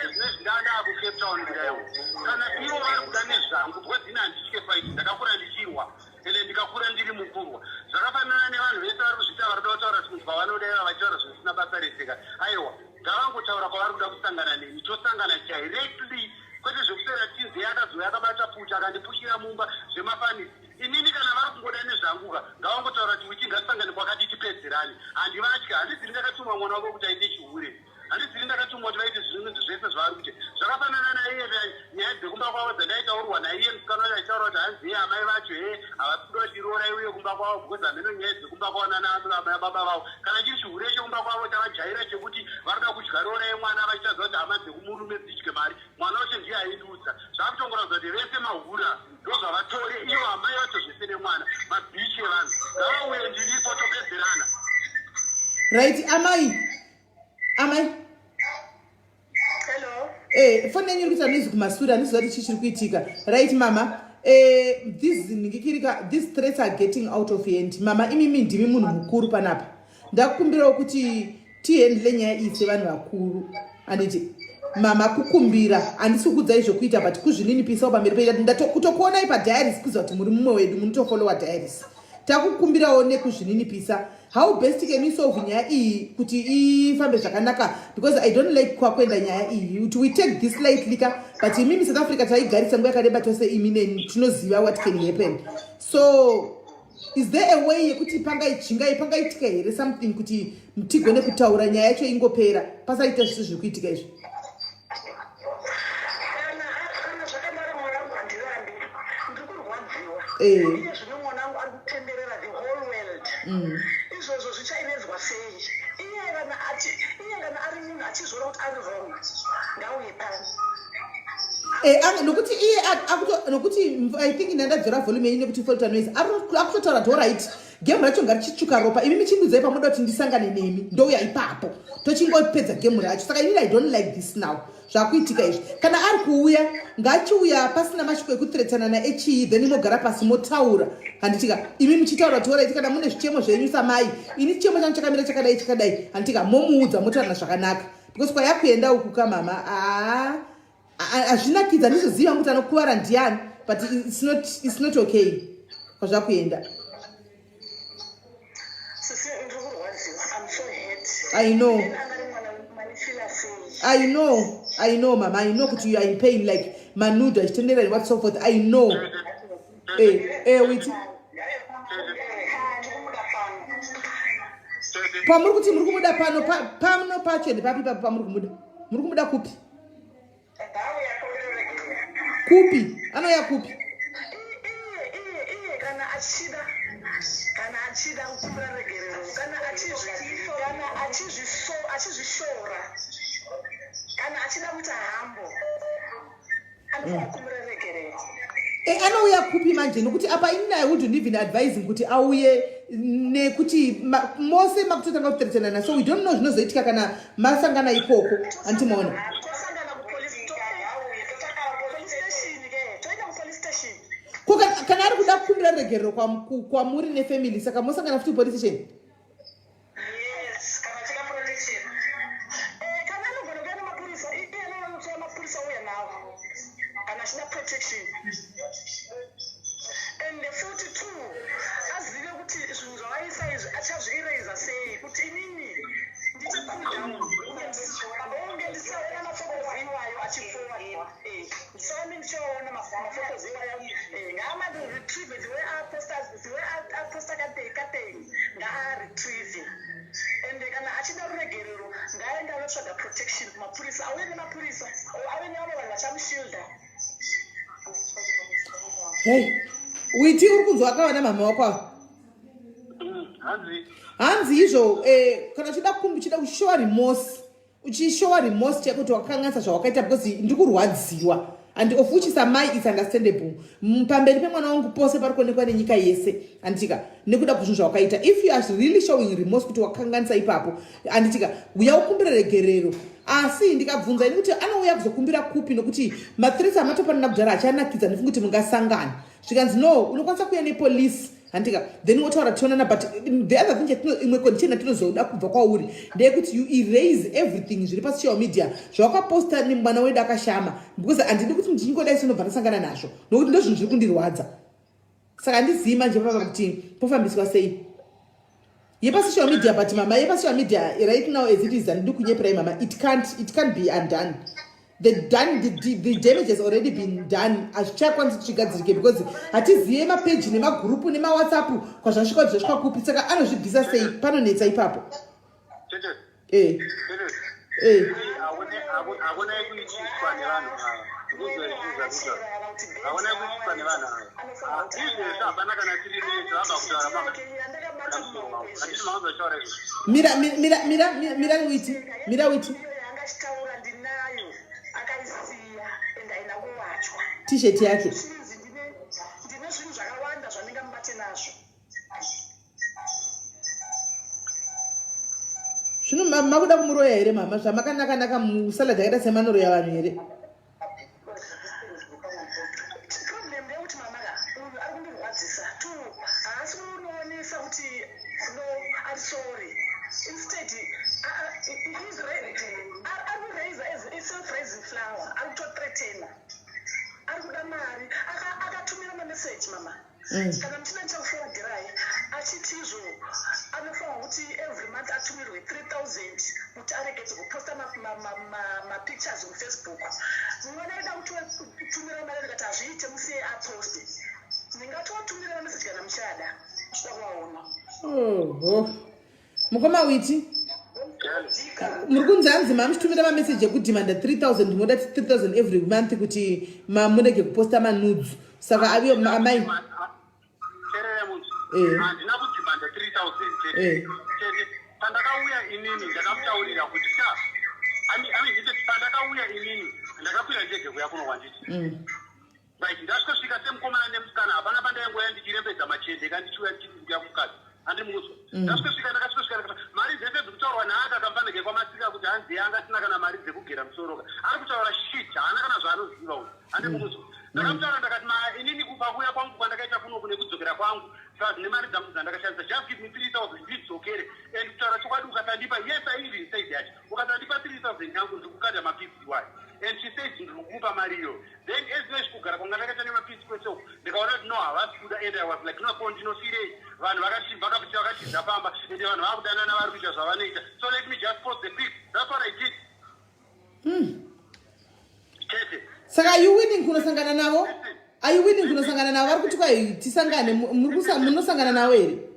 Ezvinezvi ndaa kuCape Town kudaiwo. Kana ivo vari kuda nezvangu because ini handitye fight. Ndakakura ndichirwa. Ende ndikakura ndiri mukurwa. Zvakafanana nevanhu vese vari kuzviita vari kuda kutaura kuti kwavanoda iva vachitaura zvisina basa reseka. Aiwa, ngavangotaura kwavari kuda kusangana neni. Tosangana directly kwete zvekuswera tinze akazouya akabata puta akandipushira mumba zvemafanisi. Inini kana vari kungoda nezvanguka ngavangotaura kuti Witi ngatisangane kwakati tipedzerane. Handivatyi, handiziri ndakatumwa mwana wako kuti aite chihure. Handiziri ndakatumwa kuti vaite zvinhu zvese zvavari kuita. Zvakafanana naiye nyaya dzekumba kwavo dzandaitaurwa naiye musikana wacho achitaura kuti hanzi iye amai vacho he havasi kuda kuti roora iuye kumba kwavo because hameno nyaya dzekumba kwavo nana baba vavo. Kana chiri chihure chekumba kwavo chavajaira chekuti vari kuda kudya roora yemwana vachitaridza kuti hama dzekumurume dzidye mari. Mwana wacho ndiye aindiudza. Zvakutongoratidza kuti vese mahura ndozvavatore ivo amai vacho zvese nemwana mabhichi evanhu. Ngavauye ndiripo. Right, amai, amai. Hello. Eh, foni yenyu iri kuita noise kumasure, handiziva kuti chii chiri kuitika. Right, mama. Eh, these ningikirika, these threats are getting out of hand. Mama, imimi ndimi munhu mukuru panapa. Ndakukumbirawo kuti tihandle nyaya iyi sevanhu vakuru. Handiti mama, kukumbira handisi kukudzai zvokuita, but kuzvininipisawo pamberi pe kutokuonai padiaries, kuziva kuti muri mumwe wedu munotofolowa diaries. Takukumbirawo nekuzvininipisa, how best can we solve nyaya iyi kuti ifambe zvakanaka? Because I don't like kwakwenda nyaya iyi, kuti we take this lightly ka, but imimi South Africa taigarisa nguva yakareba tose, imi neni tinoziva what can happen. So is there a way yekuti pangaichingai, pangaitika here something kuti tigone kutaura nyaya yacho ingopera, pasaita zvisi zviri kuitika izvi? Kana zvakadaro, mwanangu, handirambi, ndiri kurwadziwa. Iye zvino mwanangu ari kutenderera the whole world. Izvozvo zvichairedzwa sei? Iye kana ari munhu achizviona kuti ari wrong, ngauye pano. Nokuti iye nokuti I think ndandadzora volume yenyu nekuti folta noise. Akutotaura kuti alright, game racho ngarichitsvuka ropa. Imi michindudzai pamuda kuti ndisangane nemi, ndouya ipapo, tochingopedza game racho. Saka inini I don't like this now zvakuitika izvi. Kana ari kuuya, ngachiuya pasina mashoko ekuthreatanana echii, then mogara pasi motaura, handitika? Imi muchitaura kuti alright, kana mune zvichemo zvenyu samai, ini chichemo changu chakamira chakadai chakadai, handitika? Momuudza, motaurana zvakanaka, because kwayakuenda uku kamama, aa, hazvinakidza. Handizoziva kuti anokuvara ndiani, but it's not okay kwazvakuenda. Sisi, ndiri kurwadziwa, I'm so hurt. I know. Then angari mwana manifila sei? I know, I know, mama, I know kuti you are in pain, like manudes achitendera and what so forth. I know. Witi. Ndikumuda pano. Pamuri kuti muri kumuda pano, pano pacho ndepapi papo pamuri kumuda? Muri kumuda kupi? Kupi? Anouya kupi? Iye kana achida kukumbira regerero, kana achizvishora, kana achida kuita hambo, anofanira kukumbira regerero. E, anouya kupi manje? Nokuti apa inini I wouldn't even advise him kuti auye, nekuti mose makutotanga kuteretsanana, so we don't know zvinozoitika kana masangana ikoko, andimaona? Tosangana kupolice station ke, toenda kupolice station. Ko kana ari kuda kukumbira regerero kwamuri nefamily, saka mosangana futi kupolice station? Yes, kana achida protection. Kana anogona kuya nemapurisa, iye anonotora mapurisa uya nawo kana achida protection. And futi two, azive kuti zvinhu zvavaisa izvi achazviiraiza sei, kuti inini ndite cool down, abonge ndisaona maphotos iwayo achiforwardwa, ndisaone ndichiwaona maphotos iwayo. Ngaama-retrieve the way aposta, the way aposta kateni, ngaaretrieve. Ende kana achida ruregerero, ngaende anotsvaga protection kumapurisa, auye nemapurisa or ave nevamwe vanhu vachamushilda. Hei, Witi, uri kunzwa akava namama wako ava? Hanzi? Hanzi izvo, kana uchida uchida kushowa remorse, uchishowa remorse cheko kuti wakakanganisa zvawakaita, because ndiri kurwadziwa, and of which samai it's understandable. Pamberi pemwana wangu pose pari kuonekwa nenyika yese, handitika? Nekuda kuzvinhu zvawakaita, if you are really showing remorse kuti wakanganisa ipapo, handitika, uya ukumbira regerero. Asi ndikabvunza ini kuti anouya kuzokumbira kupi, nokuti mathreats amatopanana kudhara achanakidza, ndifunga kuti mungasangana. Zvikanzi no, unokwanisa kuuya nepolice, handika? Then wotaura, tionana. But the other thing imwe condition yatinozoda kubva kwauri ndeyekuti you erase everything zviri pasocial media zvawakaposta nemwana wedu akashama, because handidi kuti ndichingodai sinobva ndasangana nazvo, nokuti ndo zvinhu zviri kundirwadza. Saka handizivi manje papa kuti pofambiswa sei yepasocial media. But mama, yepasocial media right now as it is, handidi kunyeperai mama, it can't be undone. The damage has already been done. Hazvichakwanisi kuti chigadzirike, because hatizive mapeji nemagurupu nemaWhatsApp kwazvasvika, kuti zvasvika kupi. Saka anozvibvisa sei? Panonetsa ipapo. Tete. Eh. Hakuna kuitiswa nevanhu ava. Ndizvo, hakuna kuitiswa nevanhu ava. Izvezvi hapana kana 3 minutes vabva kutaura handiti makanzotaura izvo. Mira, mira, mira, mira, mira, Witi, mira, Witi. Yanga achitaura ndinayo, akaisiya ende haina kuwachwa. T-shirt yake. Zvinzi ndine zvinhu zvakawanda zvandingamubate nazvo. Zvino makuda kumuroya here mama? Zvamakanaka-naka musalad yakaita semanoroya vanhu here? Problem ndeyekuti mama ka uyu ari kundirwadzisa two haasi kunoonesa kuti no ari sorry instead ari kuraisa as self raising flower ari kutothreatena ari kuda mari akatumira mameseji mama Kana muchida ndichakuforwardirayi achiti izvo anofanirwa kuti every month atumirwe 3000 kuti aregedze kuposta mapictures ma, ma, ma mufacebook. Mwana aida kutumira mari ndikati hazviite musiye aposte. Ndingatovatumira mameseji kana muchada muchida kuvaona. Oho. Mukoma Witi. Muri kunzi hanzi mamuchitumira mameseji ekudhimanda 3000 moda 3000 every month kuti murege kuposta manudzu saka aviyo amai eh. handina kudhimanda 3000 chete eh. chete pandakauya inini ndakamutaurira kuti sha pandakauya inini ndakakwira ndege kuya kuno kwanditi mm. Right, ndasvikosvika semukomana nemusikana hapana pandaingoya ndichirembedza machende ka ndichiuya ndichikuya kumukadzi handi mukuzwa mm. ndasvikosvika ndakasvikosvika ndakati mari dzese dzikutaurwa naaka kamfanike kwamasika kuti hanzi yanga asina kana mari dzekugera musoro ka ari kutaura shit haana kana zvaanoziva uyu handi mm. mukuzwa mm. ndakamutaura ndakati ma inini kupa kuuya kwangu kwandakaita kunoku nekudzokera kwangu plus nemari dzangu dzandakashandisa just give me 3000 ndidzokere and kutaura chokwadi ukasandipa yes i even said that ukasandipa 3000 yangu ndikukanda mapisi iwayo and she said ndiri kukupa mari iyoyo then as kugara kwanga ndakaita nemapisi kwese uku ndikaona kuti no havasi kuda and i was like no ko ndinofirei vanhu vakatiza pamba ende vanhu vakudanana vari kuita zvavanoita so let me just post the pic that's what i did hmm. chete saka are you willing kunosangana navo are you willing kunosangana navo vari kuti kwai tisangane munosangana navo here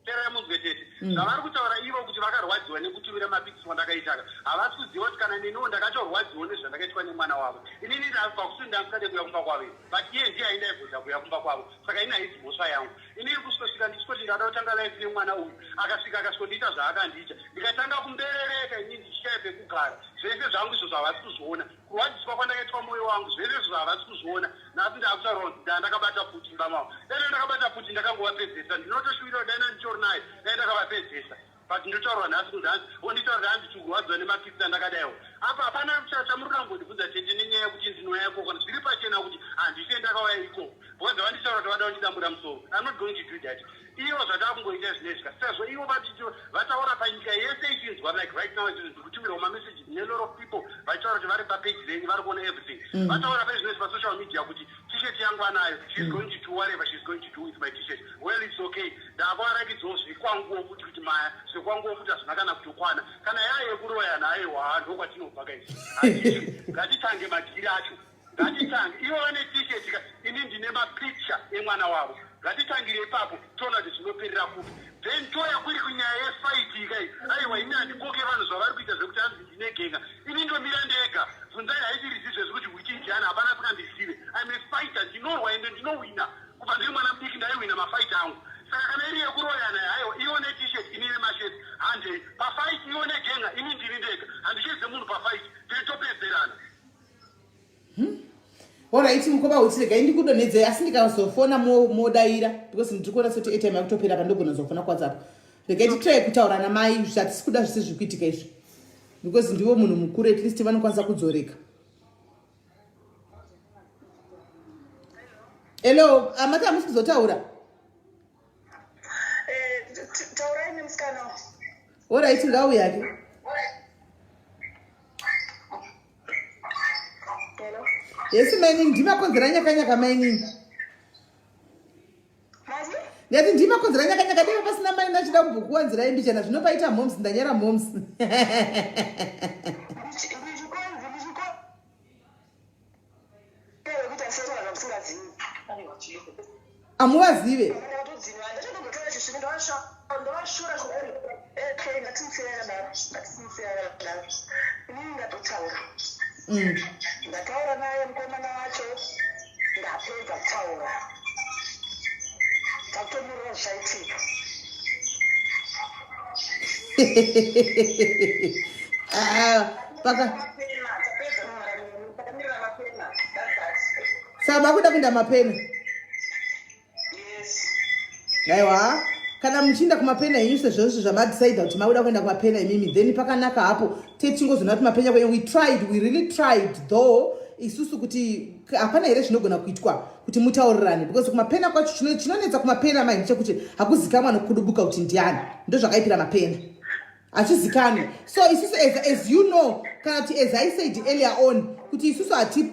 Teererai munzwe tete. Zvavari kutaura ivo kuti vakarwadziwa nekutumira mapics kwandakaitaka. Havasi kuziva kuti kana neniwo ndakatorwadziwa nezvandakaitwa nemwana wavo. Inini ndabva kusi ndandisade kuuya kumba kwavo ini. But iye ndiye aindaivhodha kuuya kumba kwavo. Saka ini haisi mhosva yangu. Inini kusvikosvika ndichitoti ndada kutanga life nemwana uyu. Akasvika akasvikondiita zvaakandiita. Ndikatanga kumberereka inini ndichishaya pekugara. Zvese zvangu izvozvo havasi kuzviona. Kurwadziswa kwandakaitwa moyo wangu zvese izvo havasi kuzviona nhasi ndakutaura kunzi ndaa ndakabata pfuti mumba mavo dai ndakabata pfuti ndakangovapedzesa ndinotoshuwira kuti dai ndanditori nayo dai ndakavapedzesa but ndotaurwa nhasi kunzi hanzi wonditaurira hanzi tikurwadziwa nemakisi andakadaiwo apa hapana chamuri kuda kumbondibvunza tete nenyaya yekuti ndinouya ikoko zviri pachena kuti handise ndakauya ikoko because vanditaura kuti vada kundidambura musoro im not going to do that Ivo zvatakungoita zvinezvi ka sezvo ivo vataura panyika yese ichinzwa like right now izvizvi ndikutumirwa mamessages nelot of people vachitaura kuti vari papage renyu vari kuona everything mm. vataura paizvinezvi pasocial media kuti t-shirt yangu anayo shes mm. going to do whatever shes going to do with my t-shirt well its okay ndakuvarakidzawo zvekwanguwo futi kuti maya zvekwanguwo futi hazvina kana kutokwana kana yaya yekuroya nayo waa ndokwatinobva kaizvi ngatitange madhiri acho Ngatitange. Ivo vane t-shirt ka ini ndine mapicture emwana wavo. Ngatitangire ipapo toona kuti zvinoperera kupi. Then touya kuri kunyaya yefight ka iyi. Aiwa ini handikoke vanhu zvavari kuita zvekuti hanzi ndine genga. Ini ndomira ndega. Bvunzai haisirizi izvezvi kuti Witi ndiani hapana asingandizive. I'm a fighter ndinorwa ende ndinowina. Kubva ndiri mwana mudiki ndaiwina mafight angu. Saka kana iri yekuroyana haiwa ivo ne-t-shirt ini nemashirt handei. Pafight ivo negenga ini ndini ndega. Handicheze munhu pafight. Tiri topedzerana. Hmm? Alright mukoma uti regai ndikudonhedzei asi ndikazofona modaira because ndiri kuona sekuti airtime yakutopera apa ndogona kuzofona kuwhatsapp regai titry kutaura namai zvatisi kuda zvese zviri kuitika izvi because ndivo munhu mukuru at least vanokwanisa kudzoreka hello amati hamusi kuzotaura eh, taurai nemusikana Alright, ngauyake. Yes, mainini ndimakonzera nyakanyaka mainini. Ndati ndimakonzera nyakanyaka dai pasina mai ndachida kumbokuwanzirai mbichana zvino paita moms ndanyara moms. Amuvazive? Mm. Ndataura naye mukomana wacho ndapedza kutaura takutomurira zvichaitika. Ah, paka saka makuda kuenda mapena aiwa. Kana muchiinda kumapena henyu sezvozvo zvamadecida kuti makuda kuenda kumapena imimi, then pakanaka hapo techingozoona kuti mapenya kwenyu. We tried, we really tried though isusu kuti hapana here zvinogona kuitwa kuti mutaurirane, because kumapena kwacho chinonetsa kumapena mai ndechekuti hakuzikamwa nokudubuka kuti ndiani. Ndozvakaipira mapena, hachizikanwi. So isusu as you know, kana kuti as I said earlier on, kuti isusu hati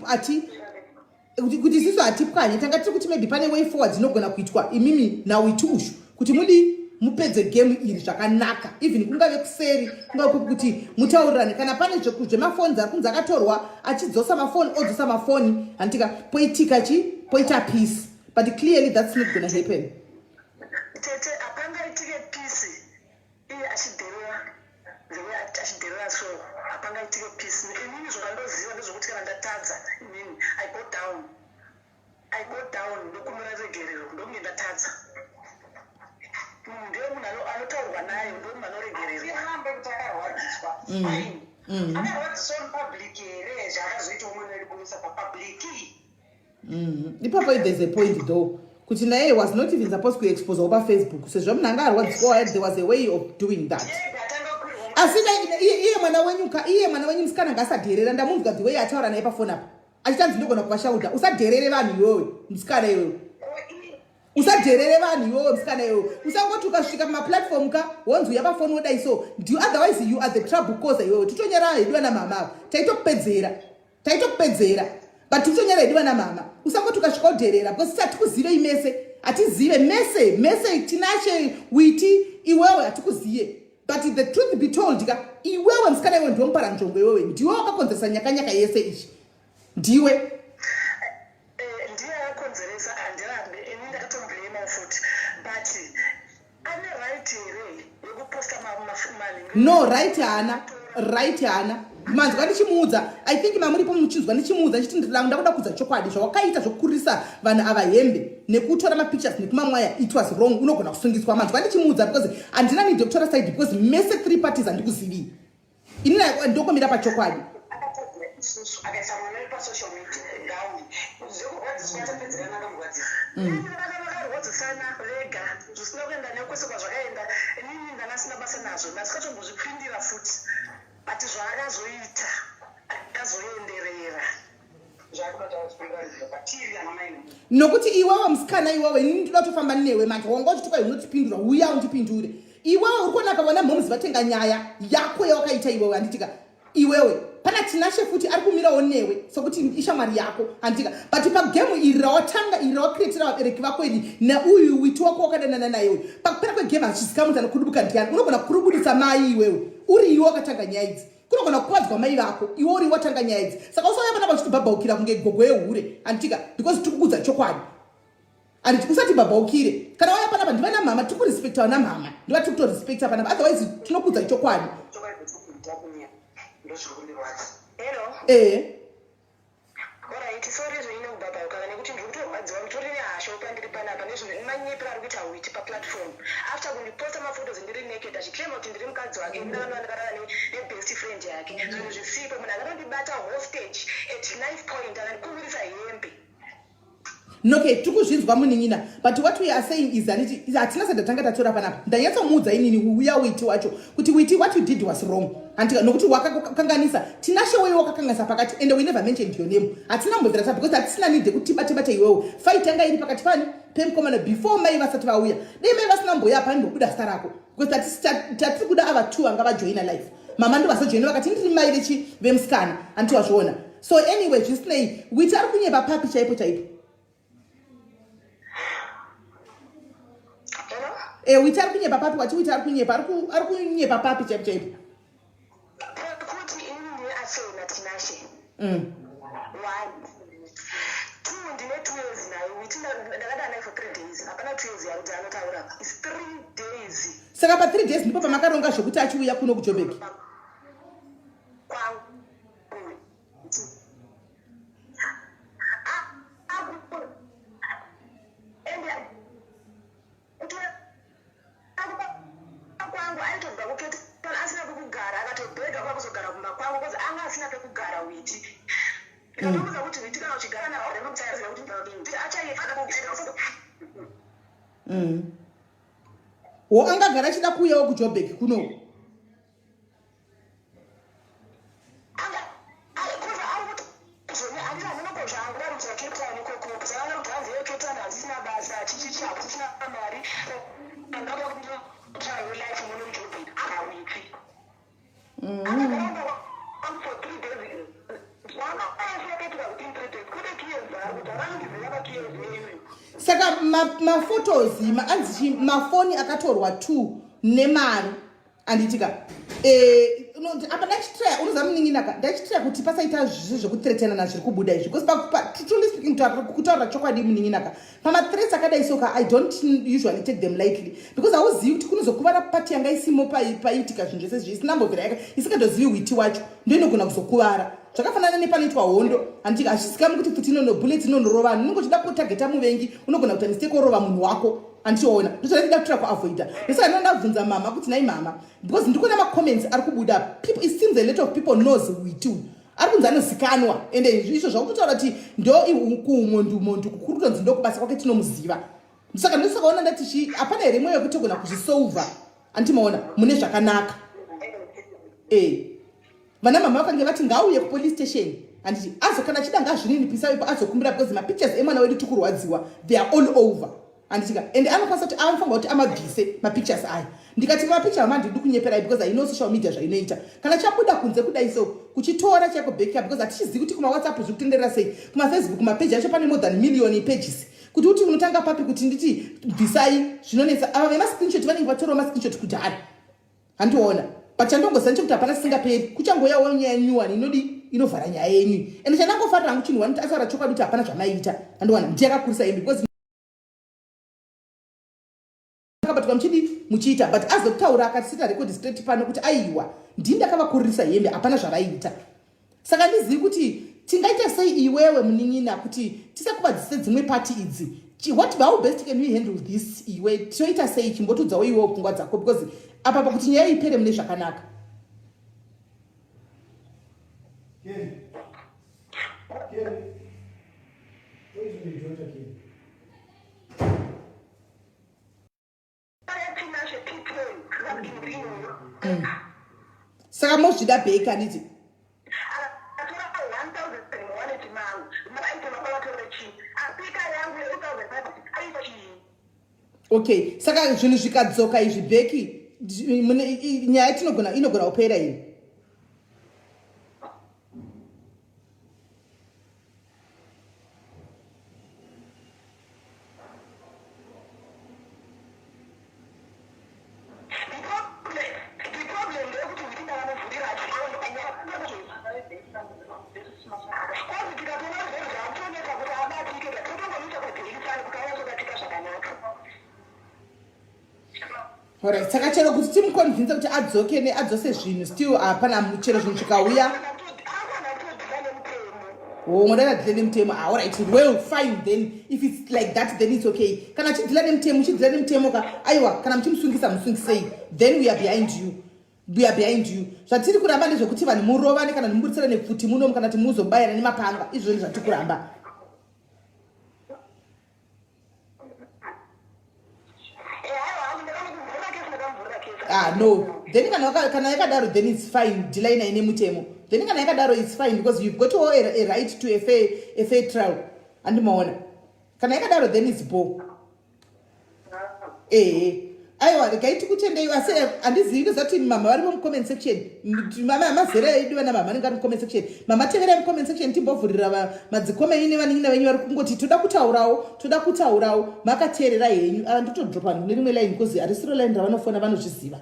kuti isusu hatipwanye. Tanga tiri kuti maybe pane way forward inogona kuitwa imimi nawiti ushu kuti mudi mupedze game iri zvakanaka, even kungave kuseri, kungave kupi, kuti mutaurirane. Kana pane zvemafoni ari kunzi akatorwa, achidzosa mafoni, odzosa mafoni, handitika poitika chi poita peace. But clearly that's not gonna happen. Tete, hapangaitike peace iye achidherera the way achidherera. So hapangaitike peace. Inini zvandoziva ndezvokuti kana ndatadza inini, I go down, I go down, ndokumbira regerero, ndokunge ndatadza. Munhu ndiye munhu anotaurwa naye, ndo munhu anoregererwa. Tirambe kuti akarwadziswa. Fine. Akarwadziswa mupublic here, zvaakazoita umwe wedu kuisa papublic? Ipapo there's a point though, kuti naye was not even supposed kuexposawo pafacebook sezvo munhu anga arwadziswa. There was a way of doing that. Atanga kukwirwa. Asi iye mwana wenyu ka, iye mwana wenyu musikana ngaasadherera. Ndamunzwa the way ataura naye pafoni apa, achitanzi ndogona kuvashaudha. Usadherere vanhu iwewe musikana iwewe, usadherere vanhu iwewe musikana iwewe. Usangoti ukasvika pamaplatform ka, wonzi uya pafoni wodai. So otherwise you are the trouble causer iwewe. Titonyara hedu vana mama ava, taitokupedzera, taitokupedzera, but titonyara hedu vana mama. Usangoti ukasvika udherera, because isi hatikuzivei mese, hatizive mese mese, Tinashe, Witi, iwewe, hatikuziye. But the truth be told ka, iwewe musikana iwe ndiwe muparanzvongo iwewe, ndiwe wakakonzeresa nyakanyaka yese ichi, ndiwe. Ndiye akakonzeresa, handirambe. Ini ndakatomublame futi, but ane right here yekuposta mani? No right, haana right, haana. Manzwa ndichimuudza, I think mamuripo muchinzwa ndichimuudza ndichiti ndakuda kudza chokwadi. Zvawakaita zvokukurisa vanhu ava hembe nekutora mapictures nekumamwaya, it was wrong, unogona kusungiswa. Manzwa ndichimuudza, because handina need yekutora side, because mese three parties handikuzivii inini, ndokomira pachokwadi. Akatadzira isusu, akaisa mwana wedu pasocial media ngaui zvekurwadziswa, atapedzerana akamurwadzisa. Vakarwadzisana vega zvisina kuenda nekwese kwazvakaenda. Inini ndanga sina basa nazvo, ndasingatombozvipindira futi, but zvaakazoita akazoenderera. Zvakuda patiri ana mai. Nokuti iwewe musikana iwewe, inini ndoda kutofamba newe manje. Wanga uchiti kwai unotipindura, uya undipindure. Iwewe uri kuona kavona mhomuzi vatenga nyaya yako yawakaita iwewe, handitika? Iwewe pana Tinashe futi ari kumirawo newe sokuti ishamwari yako, handitika? But pagame iri rawatanga iri, rawakreatira vabereki vako iri, neuyu Witi wako wakadanana naye uyu, pakupera kwegame hachizika munhu anokudubuka ndiani. Unogona kurubudisa mai iwewe uri iwe wakatanga nyaya idzi. Kunogona kukuvadzwa mai vako iwe uri watanga nyaya idzi. Saka usauya panapa uchitibhabhaukira kunge gogo yehure, handitika? Because tiri kukudza chokwadi, handiti? Usati bhabhaukire kana wauya panapa. Ndiva namama, tiri kurespekta vana mama, ndiva tiri kutorespekta panapa, otherwise tinokudza chokwadi. Ndozviri kundirwadza. Hello? Ee. Alright, sorry zvenyu nekubhabhauka, nekuti ndiri kutorwadziwa, nditori nehasha pandiri panapa nezvimanyepero ari kuita Witi paplatform after kundiposta maphotos ndiri naked, achiclaima kuti ndiri mukadzi wake, ndakanova ndakarara nebest friend yake, zvinhu zvisipo. Munhu akatondibata hostage at knife point, akandikumirisa hembe. Okay, tiri kuzvinzwa munin'ina, but what we are saying is, handiti hatina sati tanga tatora panapa. Ndanyatsomuudza inini uya Witi wacho kuti Witi, what you did was wrong, handika? Nokuti wakakanganisa Tinashe weyo, wakakanganisa pakati, and we never mentioned your name. Hatina mbobvira ta, because hatisina need yekuti tibate bate iwewe. Fight yanga iri pakati pani pemukomana before mai vasati vauya. Dei mai vasina mboya apa, imbobuda zita rako, because tatiri kuda ava two vanga vajoina life. Mama ndo vazojoina vakati ndiri mai vechi vemusikana, handiti wazviona? So anyway, zvisinei, Witi ari kunyepa papi chaipo chaipo? Hello? E, Witi ari kunyepa papi? Wati Witi ari kunyepa, ari kunyepa papi chaipo chaipo? Pekuti inini ndine affair naTinashe. One, two, ndine 2 years naye Witi. Ndakada naye for 3 days. Hapana 2 years yakuti anotaura, is 3 days. Saka pa3 days ndipo pamakaronga zvokuti achiuya kuno kuJobek? Kwangu. Ende kwangu aitobva kuKeta asina pekugara, akatobhega kwakuzogara kumba kwangu because anga asina pekugara Witi. Ndikatomuudza kuti Witi, kana uchigara nawo kuti achaifa. Wo angagara achida kuuyawo kuJobek kunoku. Saka maphotos anzi mafoni akatorwa two nemari anditika eh, apa ndachitraya unoziva munin'inaka ndachitraya kuti pasaita zvese zvekutretenana zviri kubuda izvi because truly speaking kutaura chokwadi munin'inaka pamathreats akadai soka i don't usually take them lightly because hauzivi kuti kunozokuvara pati yanga isimo paiitika zvinhu zvese izvi isina mbobvira yaka isingatozivi witi wacho ndo inogona kuzokuvara zvakafanana nepanoitwa hondo handiti hazvizikamwi kuti pfuti inono bullet inonorova vanhu unenge uchida kutageta muvengi unogona kuita mistake orova munhu wako andichiona ndozvandida kutora kuavoida ndosaka ndinoda kubvunza mama kuti nai mama because ndikuona macomments ari kubuda people it seems a lot of people knows witi ari kunzi anozikanwa ende izvo zvakutotaura kuti ndo kuumondumondu kukuru kutonzi ndokubasa kwake tinomuziva saka ndosakaona ndati chi hapana here mweya wekuti togona kuzvisolva andimaona mune zvakanaka e vana mama vakange vati ngaauye kupolice station handiti azo kana achida ngazvininipisa ipo azokumbira because mapictures emwana wedu tikurwadziwa they are all over handitika and anokwanisa kuti anofanirwa kuti amabvise mapictures aya ndikati mapicture mama ndidi kunyeperai because i know social media zvainoita kana chabuda kunze kudai so kuchitora chaiko backup because hatichizivi kuti kumawhatsapp zviri kutenderera sei kumafacebook mapeji acho pane more than million pages kuti uti unotanga papi kuti nditi bvisai zvinonetsa ava vemascreenshot vanenge vatorawo mascreenshot kudhara handiona but chandongoziva nchekuti hapana singaperi kuchangoyawo nyaya nyuwani inodi inovhara nyaya yenyu ende chandangofarira hangu chinhu wani ataura chokwadi kuti hapana zvamaiita handiwana ndiye akakurisa imi because akabatwa muchidi muchiita but azotaura akatisita record straight pano kuti aiwa ndini ndakavakuririsa hembe hapana zvavaiita saka ndizivi kuti tingaita sei iwewe munin'ina kuti tisakuvadzise dzimwe pati idzi what how best can we handle this iwe toita sei chimbotudzawo iwewo pfungwa dzako because apa pakuti nyaya ipere mune zvakanaka Mm. Saka mozvida bheki handiti? Okay, saka zvinhu zvikadzoka izvi bheki nyaya tinogona inogona kupera iyi. Alright, saka chero kuti timuconvince kuti adzoke ne adzose zvinhu still hapana chero zvinhu zvikauya Moda adhile nemutemo. Ah, alright, well, fine then. If it's like that, then it's okay. Kana achidhila nemutemo, uchidhila nemutemo ka. Aiwa, kana muchimusungisa musungisei. Then we are behind you. We are behind you. Zvatiri kuramba ndezvekuti vanhu murovane kana muburitsira nepfuti muno kana kuti muzobayana nemapanga. Izvozvo ndezvatiri kuramba. Ah, no then kana kana yakadaro then it's fine deline ine mutemo then kana yakadaro it's fine because you've got all a, a right to a fair, a fair trial andimaona kana yakadaro then it's bo ehe aiwa regai tikutendei asi eh, handizivi ndoziva kuti mama varimo mucomment section mama mazera edu vana mama vanenge vari mucomment section mama teverai mucomment section timbovhurira madzikoma enyu nevanin'ina venyu vari kungoti toda kutaurawo toda kutaurawo makateerera henyu ava ndotodropa vanhu kune rimwe line because harisiro line ravanofona vanozviziva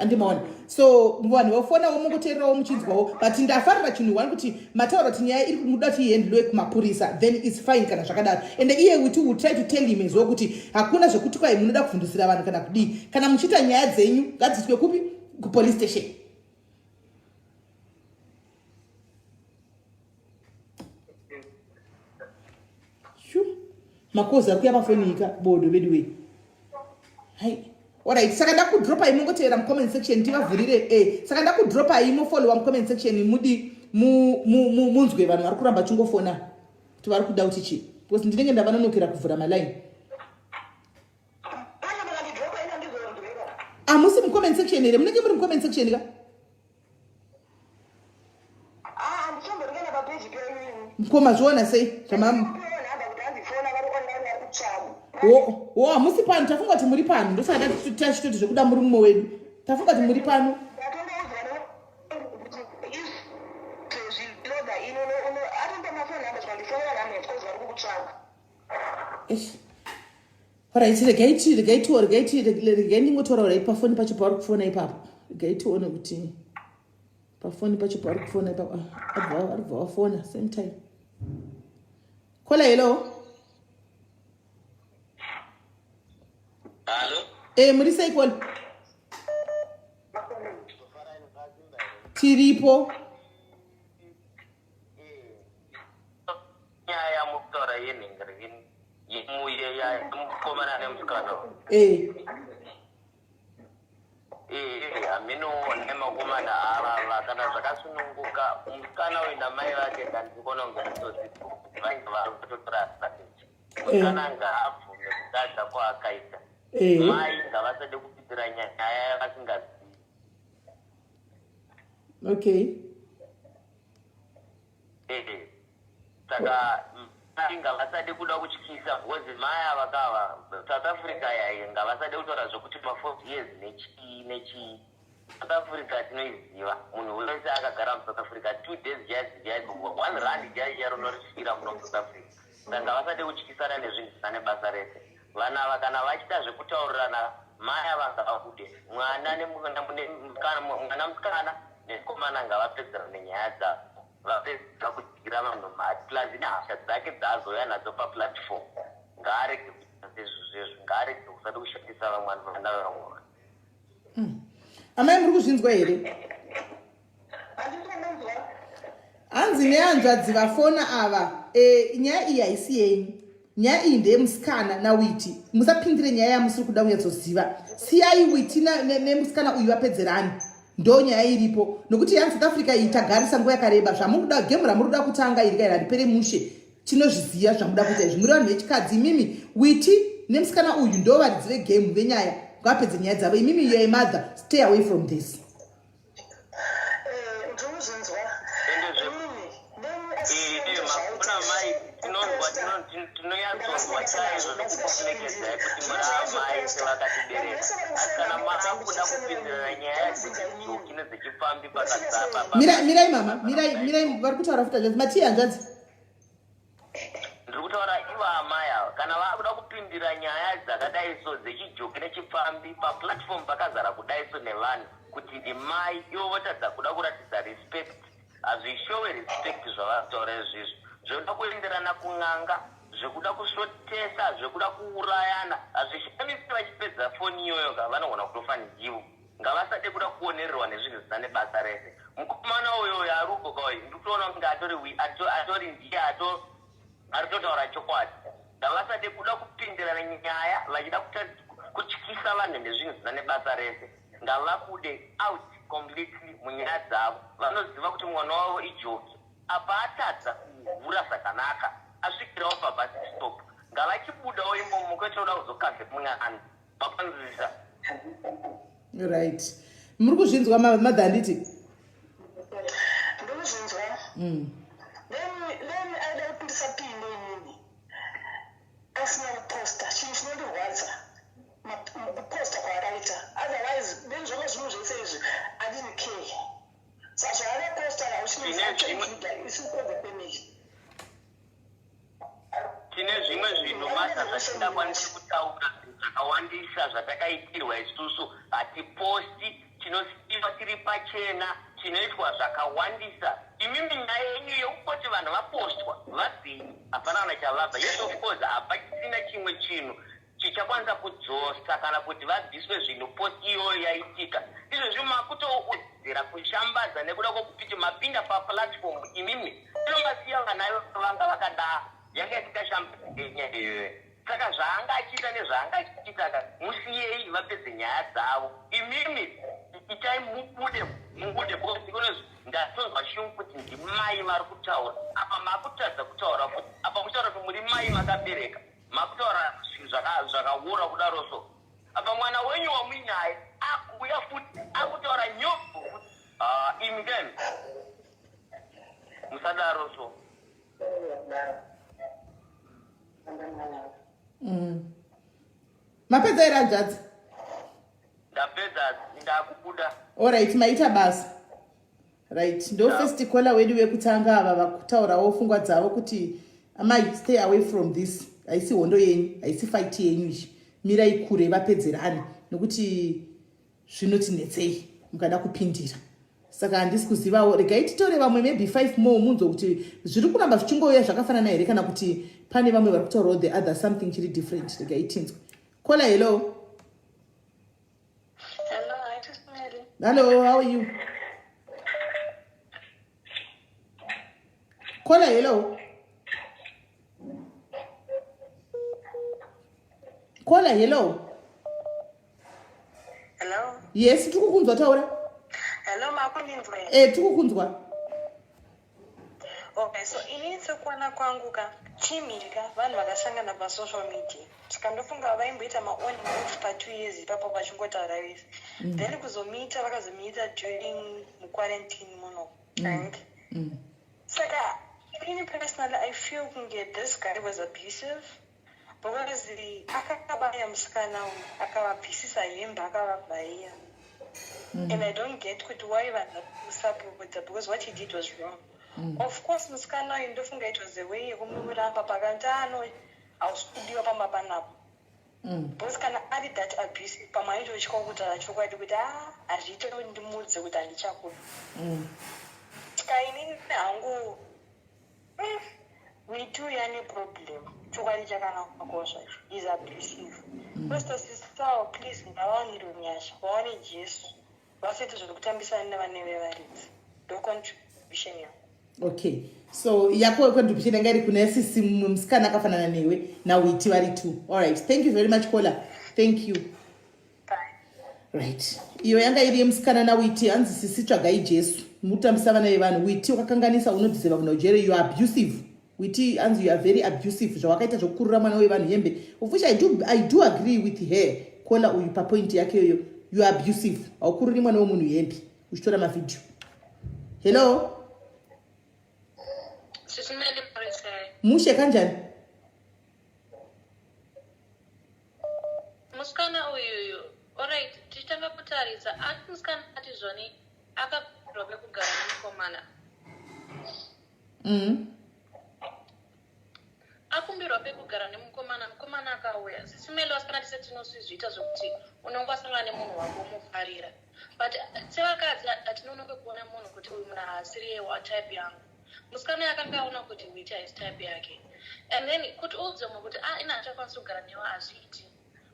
andimaona so vanhu vofonawo mongoteererawo muchinzwawo but ndafarira chinhu one kuti mataura kuti nyaya iri kumuda kuti ihandlwe kumapurisa then its fine kana zvakadaro ende iye kuti will try to tell him as well kuti hakuna zvekuti kwai munoda kuvhundusira vanhu kana kudii kana muchiita nyaya dzenyu ngadziitwe kupi kupolice station shu makozi ari kuya pafoni ika bodo veduwei hai orit saka ndakudropai mongoteera mucomment section tivavhurire e saka ndakudropai mofollowa mucomment section mudi munzwe vanhu vari kuramba chingofona kuti vari kuda kuti chii because ndinenge ndavanonokera kuvhura maline. Hamusi mucomment section here? Munenge muri mucomment section ka? Ah, handichomborikana papeji penyu. Mkoma zviona sei zvamam wo hamusi pano, tafunga kuti muri pano, ndosaka tachitoti zvekuda muri mumwe wedu, tafunga kuti muri pano. Alright, regai ti regai ti regai ti regai ndingotaura right pafoni pacho pauri kufona ipapo. Regai tione kuti pafoni pacho pauri kufona ipapo. Ah, aribva wafona same time. Kola hello. Hello. Eh, muri sei kola? Tiripo. Nyaya yamukutaura yenhingirikini yemukomana nemusikana. Eh. Eh, hameno nemakomana ava kana zvakasununguka musikana uyu namai vake ndandikuona kunge mutsotsi vange vari kutotora advantage. Musikana ngaabvume kutadza kwaakaita. Mai ngavasade kupindira nyaya yavasingazivi. Okay. Saka mai ngavasade kuda kutyisa because mai ava kava South Africa yaye ngavasade kutaura zvekuti ma 40 years nechii nechii. South Africa tinoiziva, munhu wese akagara muSouth Africa 2 days jaizi jaizi 1 rand jaizi jaizi unorisvikira muno muSouth Africa. Saka ngavasade kutyisana nezvinhu zvisina nebasa rese. Vanhu ava kana vachiita zvekutaurirana mai ava ngavabude mwana nemusikana, mwana musikana nemukomana ngavapedzerane nyaya dzavo vapedza kudyira vanhu mari plus nehasha dzake dzaazouya nadzo paplatform ngaarege kuita sezvizvezvi ngaarege kusada kushandisa vamwe vanhu vana vevamwe. Amai muri kuzvinzwa here? Hanzi nehanzvadzi vafona ava e, nyaya iyi haisi yenyu, nyaya iyi ndeyemusikana nawiti. Musapindire nyaya yamusiri kuda kunyatsoziva. Siyai Witi nemusikana uyu vapedzerani, ndo nyaya iripo. Nokuti yani South Africa iyi tagarisa nguva yakareba. Zvamuri kuda gemu ramuri kuda kutanga iri kairi haripere mushe, tinozviziva zvamuda kuita izvi. Muri vanhu vechikadzi imimi. Witi nemusikana uyu ndo varidzi vegemu venyaya, ngavapedze nyaya dzavo. Imimi, you are a mother, stay away from this. Ndinozvinzwa. Ende makuna mai tinonzwa tinonyatsonzwa chaizvo nekukuperekedzai kuti muri amai sevakatibereka, asi kana maakuda kupindirana nyaya dzechijoki nedzechipfambi pakadzapa. Mirai, mirai mama, mirai, mirai, vari kutaura futi hanzvadzi matii. Hanzvadzi. Ndiri kutaura ivo amai ava kana vakuda kupindira nyaya dzakadai so dzechijoki nechipfambi paplatform pakazara kudai so nevanhu kuti ndimai, ivo votadza kuda kuratidza respect. Hazvishowe respect zvavari kutaura izvizvi zvoda kuenderana kun'anga, zvekuda kusvotesa, zvekuda kuurayana. Hazvishamisi vachipedza foni iyoyo ka, vanogona kutofa ndivo. Ngavasade kuda kuonererwa nezvinhu zvisina nebasa rese. Mukomana uyo uyo aruko ka uyu, ndikutoona kunge atori atori ndiye ato aritotaura chokwadi. Ngavasade kuda kupindirana nyaya vachida kutyisa vanhu nezvinhu zvisina nebasa rese. Ngavabude out completely munyaya dzavo. Vanoziva kuti mwana wavo ijoki, apa atadza kuhura zvakanaka, asvikirawo pabus stop, ngavachibudawo imomo kwete kuda kuzokavhe mwana mapanzisa. Right, muri kuzvinzwa madha, handiti? Ndinozvinzwa. Then aida kuti ndisapinde inini asina kuposta. Chinhu chinondirwadza kuposta kwaakaita, otherwise then zvanga zvinhu zvese izvi I didn't care. Saka zvaakaposta hauchineiida isi kupedza family. Tine zvimwe zvinhu masa zvatingakwanisi kutaura, zvinhu zvakawandisa zvatakaitirwa isusu hatiposti, tinosiyiwa tiri pachena, tinoitwa zvakawandisa. Imimi nyaya yenyu yekungoti vanhu vapostwa vabvei, hapana kana chavabva. Yes, of course, hapachisina chimwe chinhu chichakwanisa kudzosa kana kuti vabviswe zvinhu post iyoyo yaitika. Izvozvi makutowedzera kushambadza nekuda kwekuti mapinda paplatform imimi inomasiya vana vanga vakadaro yanga isingashambadzi nyaya iyoyo. Saka zvaanga achiita nezvaanga achiita ka, musiyei vapedze nyaya dzavo. Imimi itai mubude, mubude, because ikono ndatonzwa shungu kuti ndimai vari kutaura apa, makutadza kutaura futi apa, muchitaura kuti muri mai makabereka, makutaura zvinhu zvakaora kudaro. So apa mwana wenyu wamuinaye aku Imi kani musadaro so. Mapedza here hanzvadzi? Ndapedza ndakubuda. Alright, maita basa. Right, ndo first caller wedu vekutanga ava vakutaurawo pfungwa dzavo kuti amai stay away from this. Haisi hondo yenyu, haisi fight yenyu iyi. Mirai kure vapedzerane nokuti zvinotinetsei mukada kupindira. Saka handisi kuzivawo, regai titore vamwe maybe 5 more munzwe kuti zviri kuramba zvichingouya zvakafanana here kana kuti pane vamwe vari kutaurawo the other something chiri different. Regai tinzwe. Caller, hello. Hello, hi, Mary. Hello, how are you? Caller, hello. Caller, hello. Hello. Yes, tiri kukunzwa taura. Hello, makundinzwa here? Eh, tiri kukunzwa. Okay, so inini sekuona kwangu ka team iri ka vanhu vakasangana pasocial media saka ndofunga vaimboita maon and off pa2 years ipapo vachingotaura vese then kuzomiita vakazomiita during muquarantine muno right saka inini personally I feel kunge this guy was abusive because akabaya musikana uyu akavabvisisa hembe akavabhaiya and I don't get kuti why vanhu vari kumusapota because what he did was wrong. Of course musikana uyu ndofunga it was a way yekumuramba pakati ano hausi kudiwa pamba panapo because kana ari that abusive pamwe aitotyawo kutaura chokwadi kuti ah hazviite kuti ndimuudze kuti handichakuda. Saka inini hangu Witi uyu ane problem chokwadi chakanakawo zvacho is abusive Pastor sister please ngavawanirwe nyasha vawane Jesu vasaite zvekutambisana nevane vevaridzi ndo contribution yangu. Okay, so yako contribution yanga iri kuna sisi mumwe musikana akafanana newe nawiti vari two. Alright, thank you very much caller. Thank you. Right, iyo yanga iri yemusikana nawiti hanzi sisi tsvagai Jesu mutambisa vana vevanhu. Witi wakakanganisa unodiseva kuna ujere, you are abusive. Witi hanzi you are very abusive zvawakaita zvekukurura mwana wevanhu hembe, of which I do agree with her. Kola uyu papoint yake iyoyo, you are abusive, haukururi mwana wemunhu hembe uchitora mavhidhiyo. Hello mushe kanjani? Musikana uyuyu alright tichitanga kutarisa asi musikana ati zvoni akakumbirwa pekugara nemukomana. Akumbirwa pekugara nemukomana, mukomana akauya. Sisi Melo vasikana tese tinosizviita zvekuti unonge wasangana nemunhu wako womufarira. But sevakadzi hatinonoke kuona munhu kuti uyu munhu haasiriye type yangu. Musikana uyu akanga aona kuti Witi haisi type yake. And then kuti uudze mumwe kuti ah ini handichakwanisi kugara newe hazviiti.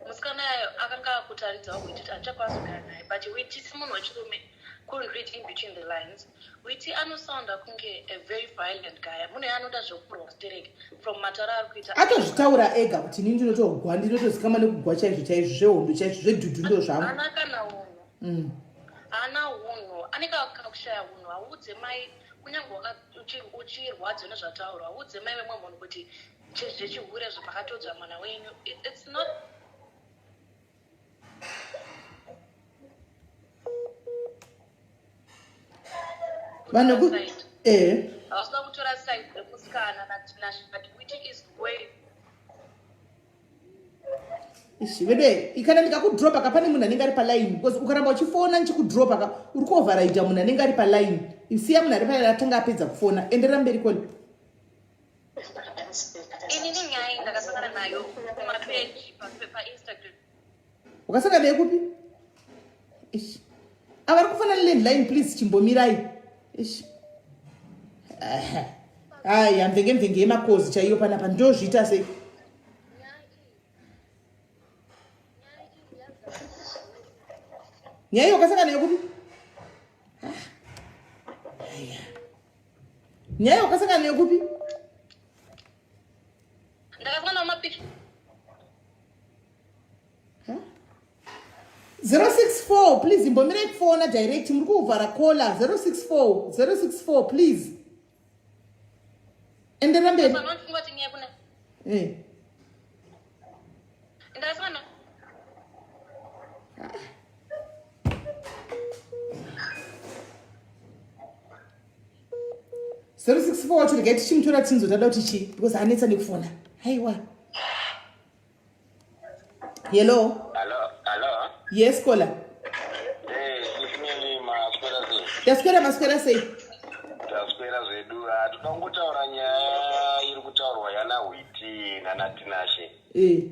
Musikana uyu akanga akutaridzawo Witi kuti handichakwanisi kugara naye. But Witi semunhu wechirume couldn't read in between the lines. Witi anosounda kunge a very violent guy. Munhu anoda zvekurwa stereki from matara ari kuita. Atozvitaura ega kuti ini ndinotogwa, ndinotozikamwa nekugwa chaizvo chaizvo zvehondo chaizvo zvedhudhu ndo zvangu. Haana kana hunhu. Haana hunhu. Ane kakushaya hunhu. Hauudze mai kunyange uchirwadziwa nezvataurwa, hauudze mai vemumwe munhu kuti zvechihure zvamakatodzwa mwana wenyu. It's not vanhu eh havasina kutora side remusikana but which is way Ishi vedu kana ndikakudropa ka pane munhu anenge ari paline because ukaramba uchifona ndichikudropa ka uri kuoverida munhu anenge ari paline. Siya munhu ari paline atanga apedza kufona. Enderera mberi koni. Inini nyaya ndakasangana nayo kumapeji paInstagram. Wakasangana nayo kupi? Ishi. Ava vari kufona landline please chimbomirai. Ishi. Aya mvenge mvenge yemakozi chaiyo panapa ndozviita sei? Nyaya iyo wakasangana nayo kupi? Aya. Nyaya wakasangana nayo kupi? Ndakasangana nayo mapicha. 064 please imbomirai kufona direct muri kuvhara caller 064 064 please. Enderera mberi. Eh. 064 wacho regai tichimutora tinzo tada kuti chii because anetsa nekufona haiwa hello hello hello yes kola eh sisimeli maswera sei taswera maswera sei taswera zvedu ah, toda kungotaura nyaya iri kutaurwa yana hwiti nana tinashe eh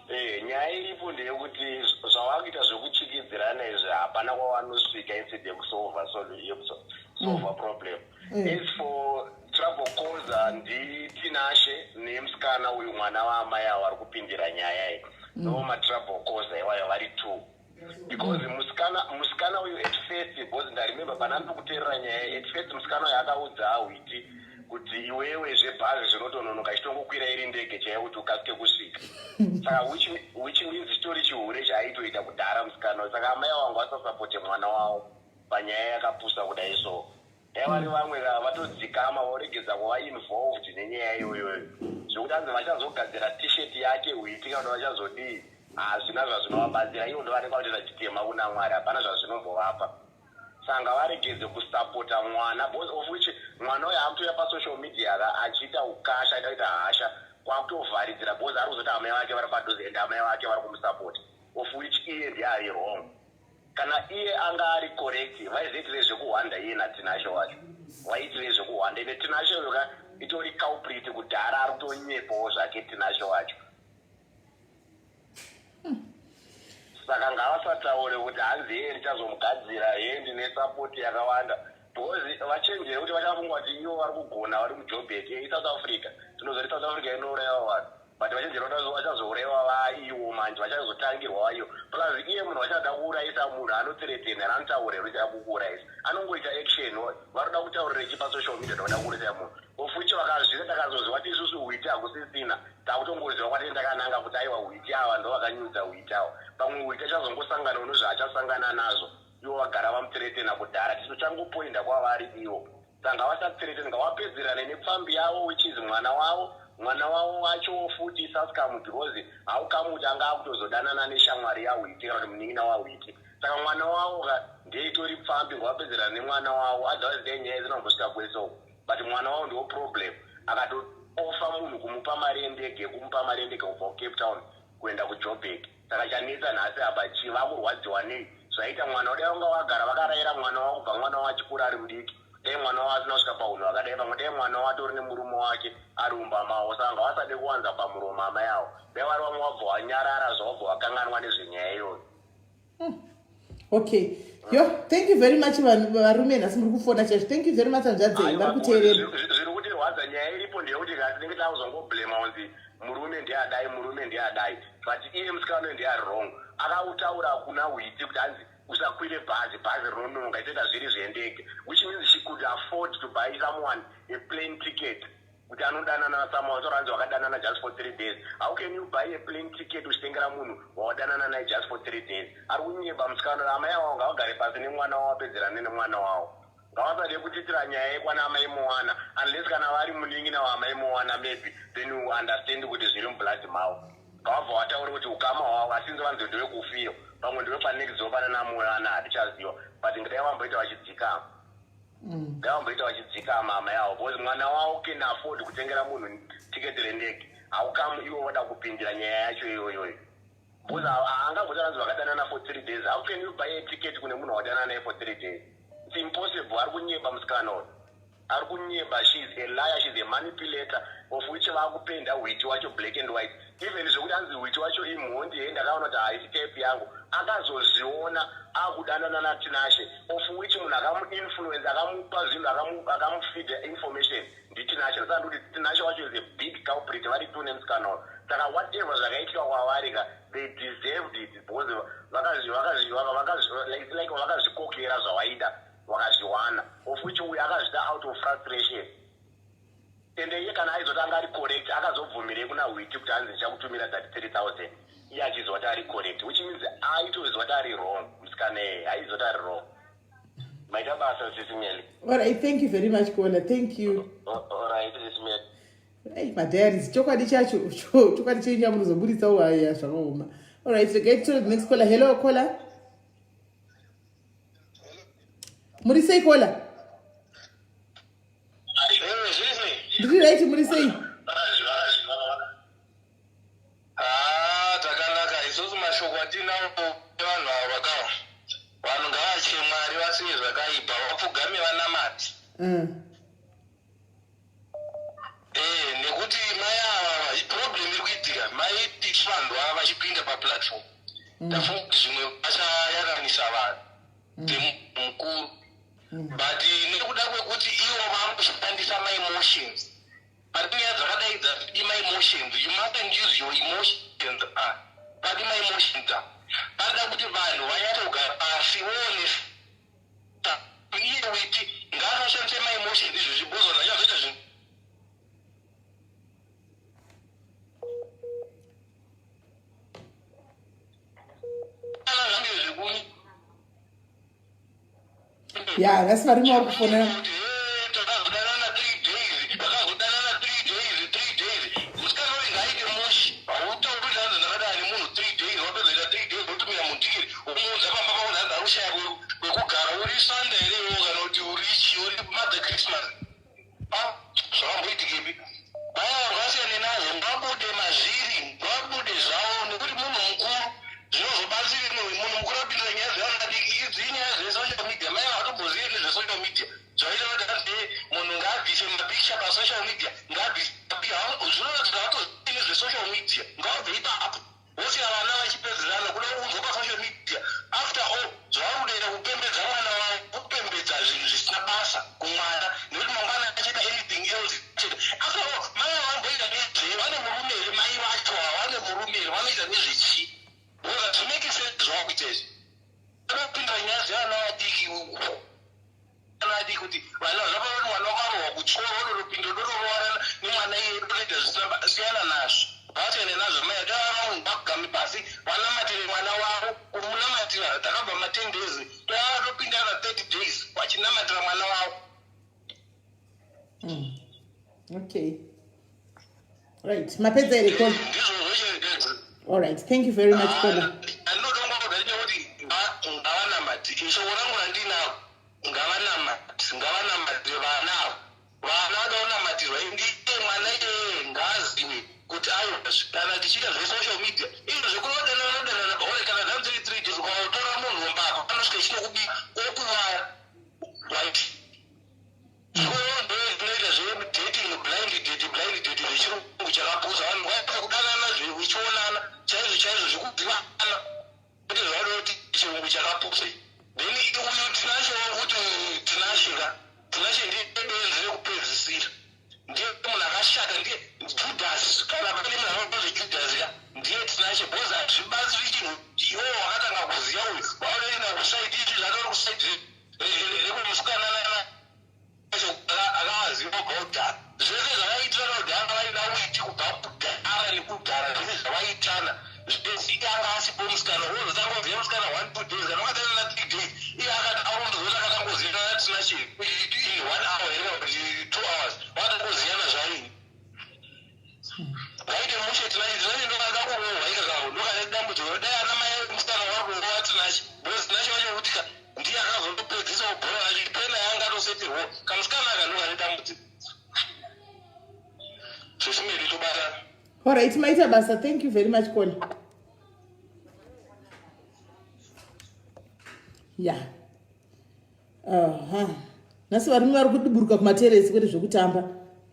Eh, nyaya iripo ndeyekuti zvavakuita zvekuchikidzirana izvi hapana kwavanosvika instead yekusolva yekusolva mm. problem mm. as for trouble causer nditinashe nemusikana uyu mwana waamai avo vari kupindira nyaya iyi mm. ndo matrouble causer iwayo vari two because musikana musikana uyu at first because ndaremember pana ndikuteerera nyaya at first musikana uyu akaudza ahwiti kuti iwewe zvebhazi zvinotononoka chitongokwira iri ndege chaiyo kuti ukasike kusvika saka which, which means chitori chihure chaaitoita kudhara musikana uyu saka amai wangu asasapote mwana wavo panyaya yakapusa kudai so dai vari vamwe ka vatodzikama voregedza kuva involved nenyaya iyoyoyo zvekuti anzi vachazogadzira t-shirt yake huiti kana kuti vachazodii hazvina zvazvinovabatsira ivo ndovanenge vatoita chitema kuna mwari hapana zvazvinombovapa saka ngavaregedze kusapota mwana because of which mwana uyo akutouya pasocial media ka achiita ukasha aita kuita hasha kwakutovharidzira because ari kuzoti amai vake vari padhuze and amai vake vari kumusapota of which iye ndiye ari wrong Kana iye anga ari correct vaizoitirei zvekuhwanda iye naTinashe wacho vaiitirei zvekuhwanda ende Tinashe uyo ka itori culprit kudhara ari kutonyepawo zvake Tinashe wacho saka ngavasataure kuti hanzi hee ndichazomugadzira hee ndine support yakawanda because vachenjere kuti vachafunga kuti ivo vari kugona vari mujobek isouth africa tinozoti south africa inouraiwa vanhu but vachenjera kuti vachazouraiwa vaiwo manje vachazotangirwa vaiwo plus iye munhu vachada kuurayisa munhu anothreatena here anotaura here uchada kukuurayisa anongoita action varoda kutaurira ichi pasocial media ndoda kuurayisa munhu of which vakazvira takazoziva kuti isusu huiti hakusisina takutongoziva kwatee takananga kuti aiwa huiti ava ndo vakanyudza huiti ava pamwe huiti achazongosangana unozvaachasangana nazvo ivo vagara vamuthreatena kudhara tisu changopoinda kwavari ivo Saka ngavasathreaten ngawapedzerane nepfambi yavo which is mwana wavo mwana wavo wacho futi sascum because how come kuti anga akutozodanana neshamwari yahwiti kana kuti munin'ina wahwiti saka mwana wavo ka ndeitori pfambi ngawapedzerane nemwana wavo otherwise dai nyaya dzinombosvika kwese uko but mwana wavo ndiwo problem akatoofa munhu kumupa mari yendege kumupa mari yendege kubva kucape town kuenda kujoburg saka chanetsa nhasi apa chii vakurwadziwa nei zvaita mwana dai vanga vagara vakaraira mwana wavo kubva mwana wavo achikura ari mudiki dai mwana wavo asina kusvika paunhu hwakadai pamwe dai mwana wavo atori nemurume wake ari mumba mavo saka ngavasade kuwanza pamuromo amai avo dai vari vamwe vabva wanyarara zvavabva wakanganwa nezvenyaya iyoyo Okay yo thank you very much varume nhasi muri kufona chaizvo thank you very much hanzvadzei vari kuteerera zviri kutirwadza nyaya iripo ndeyekuti ka tinenge takuzongoblema kunzi murume ndiye adai murume ndiye adai but iye musikana uyo ndiye ari wrong akautaura kuna witi kuti hanzi usakwire bhazi bhazi rinononga itoita zviri zvendege which means she could afford to buy someone a plane ticket kuti anodanana naSamuel wataura hanzi wakadanana just for three days how can you buy a plane ticket uchitengera munhu wawadanana naye just for three days ari kunyeba musikana amai awawo ngavagare pasi nemwana wavo vapedzerane nemwana wavo ngavasade kutiitira nyaya yekwana amai mowana unless kana vari munin'ina waamai mowana maybe then you understand kuti zviri mublood mavo ngavabva vataure kuti ukama hwavo asi nzi vanzi ndewekufiyo pamwe ndewepanext door pana namowana hatichaziva but ngadai vamboita vachidzikama mm. ngavamboita vachidzikama amai avo because mwana wavo can afford kutengera munhu tiketi rendege haukamu ivo voda kupindira nyaya yacho iyoyoyo because haangambotaranzi vakadanana for three days how can you buy a ticket kune munhu wadanana naye for three days its impossible ari kunyeba musikana uyu ari kunyeba she is a liar she is a manipulator of which vakupenda hwiti wacho black and white even zvekuti anzi hwiti wacho imhondi hee ndakaona kuti haisi type yangu akazozviona akudanana natinashe of which munhu akamuinfluence akamupa zvinhu akamufeeda information nditinashe saka ndikuti tinashe wacho is a big culprit vari two nemusikana uyo saka whatever zvakaitika kwavari ka they deserved it because like vakazvikokera zvawaida wakazviwana of which uyu akazvida out of frustration ende iye kana aizoti anga ari correct akazobvumirei kuna hwiti kuti hanzi ndichakutumira 33000 iye achiziva kuti ari correct which means aitoziva kuti ari wrong musikana iyeye aiziva kuti ari wrong maita basa sisi meli alright thank you very much kola thank you alright sisi meli Hey, madiaries chokwadi chacho chokwadi chenyu chamunozoburitsa uhaya zvakaoma alright regai titore the next caller hello caller muri sei caller Ngavatye Mwari vasiye zvakaipa vapfugame vanamate. Eh, nekuti mai ava problem iri kuitika mai vanhu ava vachipinda paplatform ndafunga kuti zvimwe vachayananisa vanhu mukuru but nekuda kwekuti ivo vakushandisa maemotions but nyaya dzakadai dzatidi maemotions, you mustn't use your emotions. Ah, padi maemotions ah panoda kuti vanhu vanyatsogara pasi voonesa. Iye Witi ngaasashandise maemotions izvozvi because vanhu vachazoita zvinhu. Kana zvange zvekuni. Ya, nhasi varume vari kufona. Kuti, "Eh, takazodanana 3 days, takazodanana 3 days, 3 days." Musikana uyu ngaaite mushi. Hautauri kuti hanzi ndakadana nemunhu 3 days, wapedza kuita 3 days wotumira munhu tikiri, womuudza pamba pako hanzi ari kushaya kwekugara. Uri Santa here iwewo, kana kuti uri chi, uri Mother Christmas? Ah, zvakamboitikepi? Vaya vanhu vasiyane nazvo, ngabude mazviri, ngabude zvavo, nekuti munhu mukuru zvinozobatsiri. Munhu mukuru apindira nyaya dzevana vadiki idzi, inyaya dzesocial media. Mai vatombozive nezvesocial media zvaita kuti hanzi munhu ngaabvise mapicture pasocial media, ngaabvise. Zvinoratidza vatozive nezvesocial media. Ngavabve ipapo, vosiya vana vachipedzerana kuda kuunzwa pasocial media. After all, zvavari kutoita kupembedza mwana wavo, kupembedza zvinhu zvisina basa kumwana, nekuti mangwana achaita anything else chete. After all, mai vamboita nezve vane murume here? Mai vacho havane murume here? Vanoita nezvechii? Because hazvimake sense zvavakuita izvi. Vanopindira nyaya dzevana vadiki, vana vadiki, kuti vana zvapava kuti mwana wakarohwa kuchikoro, unotopinda udotorowana nemwana iye, utoita zvisina. Siyana nazvo, vasiyane nazvo mai. Tavava vagame pasi, vanamatire mwana wavo, kumunamatira. Takabva ma10 days, tava topinda na 30 days vachinamatira mwana wavo. Okay, right, mapedza here, caller? Ndizvozvo. All right, thank you very much, caller. Andinotongoda kuti ngavanamati. Shoko rangu randinaro, ngavanamati, ngavanamatire vana ava. Vana vada kunamatirwa. Ndiye mwana iyeye ngaazive kuti aiwa, kana tichiita zvesocial media izvo zvekunodanana nodanana ore, kana dzanziri 3 days, ukautora munhu wembako anosvika ichinokubika okuvara, right? Zvinoita zvedating, blind date, blind date zvechirungu chakapusa. Vanhu vaita kudanana zvichionana chaizvo chaizvo, zvekuzivana, kwete zvauda kuti chirungu chakapusa. Then uyu Tinashe, kuti Tinashe ka, Tinashe ndiye benzi rekupedzisira, ndiye munhu akashata, ndiye Judas. Kana pane munhu anonzi Judas ka, ndiye Tinashe, because hazvibatsiri chinhu. Iwewo wakatanga kuziva uyu waunoenda kuside, izvi zvatori kuside rekumusikanana akavaziva kubva kudhara. Zvese zvavaitirana kudhara vaida Witi kubva kudhara nekudhara, zvese zvavaitana zvese anga asipo musikana. Wozotanga musikana 1, 2 days, kana wakatana na 3 days, iye akati aundozoti akatangoziyana naTinashe in one hour here kana kuti 2 hours, wakatangoziyana zvaini. Vaite mushe Tinashe. Tinashe ndokada kurohwa ikakako, ndokane dambudziko. Dai ana mai musikana vari kurova Tinashe, because Tinashe wacho kuti ka ndiye akazondopedzisa bhora racho, pena yanga atosetirwo kamusikana aka, ndokane dambudziko. Zvesimeri tobatana. Alright, maita basa. Thank you very much, caller. Ya, aha, nhasi varume vari kudiburuka kumateresi, kwete zvekutamba.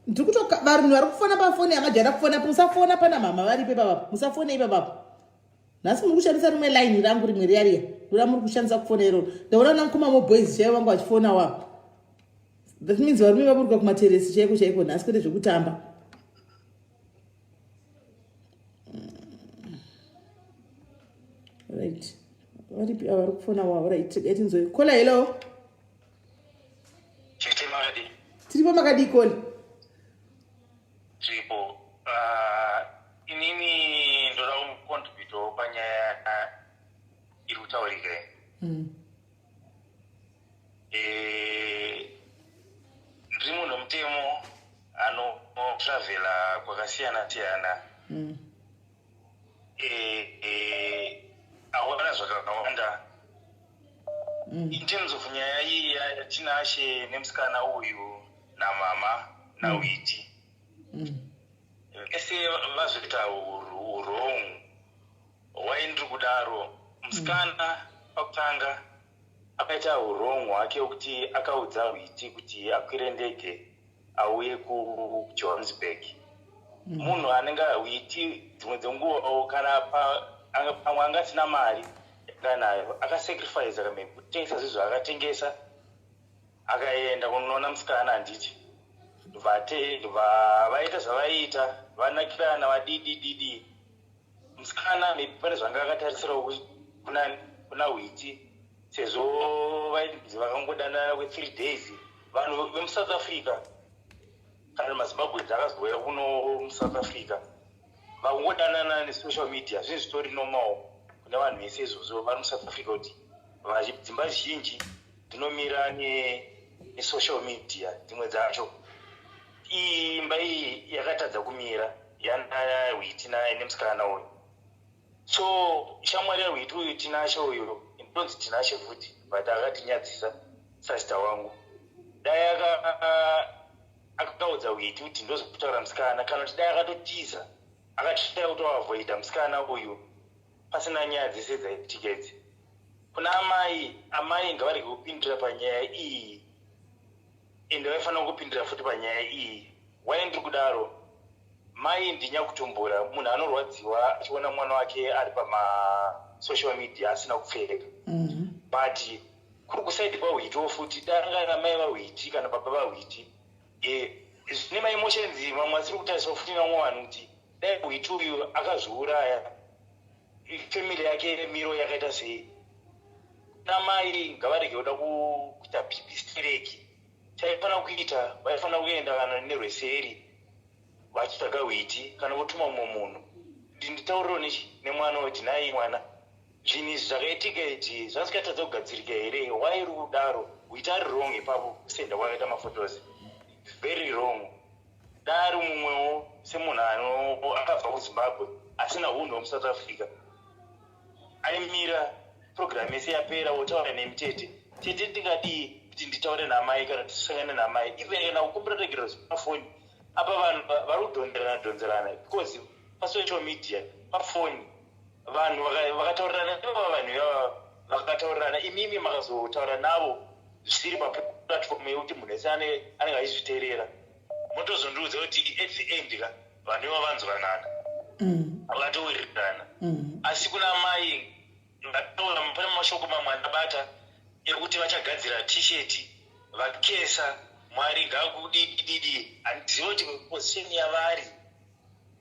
Ndiri kutoka vanhu vari kufona pafoni yamajaira kufona. Musafona pana mama varipo ipapapo, musafone ipapapo. Nhasi muri kushandisa rimwe line rangu, rimwe riya riya rora muri kushandisa kufona iroro. Ndaona namukoma moboys chaivo vangu vachifona wapo. That means varume vaburuka kumateresi chaiko chaiko nhasi, kwete zvekutamba. Right, varipi ava vari kufona wavo? Right, regai tinzwe caller. Hello. Chete, makadii? Tiripo, makadii, caller? Tiripo. Ah, inini ndoda kucontributawo panyaya iri kutaurika iyi. Ndiri munhu wemutemo anotravhela kwakasiyana siyana. Aona zvakawanda. In terms of nyaya iyi yaTinashe nemusikana uyu namama naWiti, vese vazoita wrong. Why ndiri kudaro? Musikana pakutanga Akaita wrong hwake wekuti akaudza Hwiti kuti akwire ndege auye kuJohannesburg. Munhu anenge Hwiti dzimwe dzenguvawo kana pamwe anga asina mari yanga nayo, akasacrifice kame kutengesa zvinhu zvaakatengesa, akaenda kunoona musikana, handiti? Vate vaita zvavaiita, vanakirana, vadidi didi. Musikana maybe pane zvanga akatarisirawo kuna Hwiti, sezvo vainzi vakangodanana kwe3 days. Vanhu vemuSouth Africa kana maZimbabweans akazouya kuno muSouth Africa vakungodanana nesocial media, zvinhu zvitori normal kune vanhu vese izvozvo vari muSouth Africa, kuti dzimba zhinji dzinomira nesocial media dzimwe dzacho. Iyi imba iyi yakatadza kumira yanaHwiti nemusikana uyu. So shamwari yaHwiti uyu, Tinashe uyu, ndonzi Tinashe futi, but akatinyadzisa sasita wangu. Dai akaudza Hwiti kuti ndozokutaura musikana, kana kuti dai akatotiza, akatira kutoavoida musikana uyu, pasina nyaya dzese dzaitika idzi. Kuna amai, amai ngavarege kupindira panyaya iyi, ende vaifanira kupindira futi panyaya iyi. Wai ndiri kudaro? Mai ndinyakutumbura, munhu anorwadziwa achiona mwana wake ari pamasocial media asina kupfeka. But kuri kuside kwaHwitiwo futi, danga namai vaHwiti kana baba vaHwiti, zvine maemotions mamwe asiri kutariswa futi nevamwe vanhu, kuti dai Hwiti uyu akazviuraya, family yake miro yakaita sei? Namai ngavarege kuda kuita BP stereki. Chaifanira kuita, vaifanira kuenda kana nerweseri vachitsvaga Hwiti, kana votuma mumwe munhu kuti nditaurirewo nemwana kuti, "Nhai mwana, zvinhu izvi zvakaitika izvi zvasikatadza kugadzirika here? Wai uri kudaro?" Hwiti ari wrong ipapo, kusenda kwakaita maphotos, very wrong. Dai mumwewo semunhu akabva kuZimbabwe asina unhu hwemuSouth Africa aimira program yese yapera, wotaura nemi, "Tete, tete, ndingadii kuti nditaure namai kana tisangane namai?" Even kana kukumbira regerero pafoni apa, vanhu vari kudhonzerana dhonzerana because pasocial media, pafoni, vanhu vakataurirana ivava, vanhu ivava vakataurirana, imimi makazotaura navo zvisiri paplatform yekuti munhu wese anenge achizviteerera, motozondiudza kuti at the end ka vanhu iva vanzwanana, vakatowirirana. Asi kuna mai vataura, pane mashoko mamwe andabata ekuti vachagadzira T-shirt vakesa Mwari ngakudidididi. Handizivi kuti position yavari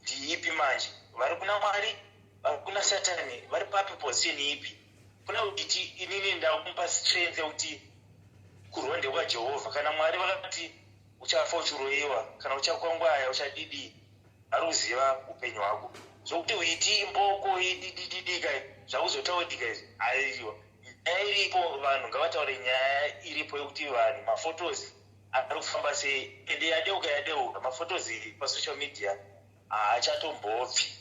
ndiipi manje. Vari kuna Mwari, vari kuna Satani, vari papi? Position ipi? Kuna kuti inini ndakumupa strength yekuti kurwa ndekwaJehovha. Kana Mwari vakati uchafa uchiroyiwa kana uchakwangwaya, uchadidii, ari kuziva upenyu hwako. Zvokuti uiti imboko ididididika zvakuzotaurika izvi, aiwa, nyaya iripo, vanhu ngavataure nyaya iripo yekuti vanhu maphotos ari kufamba sei. Ende yadeuka, yadeuka, maphotos pasocial media haachatombobvi,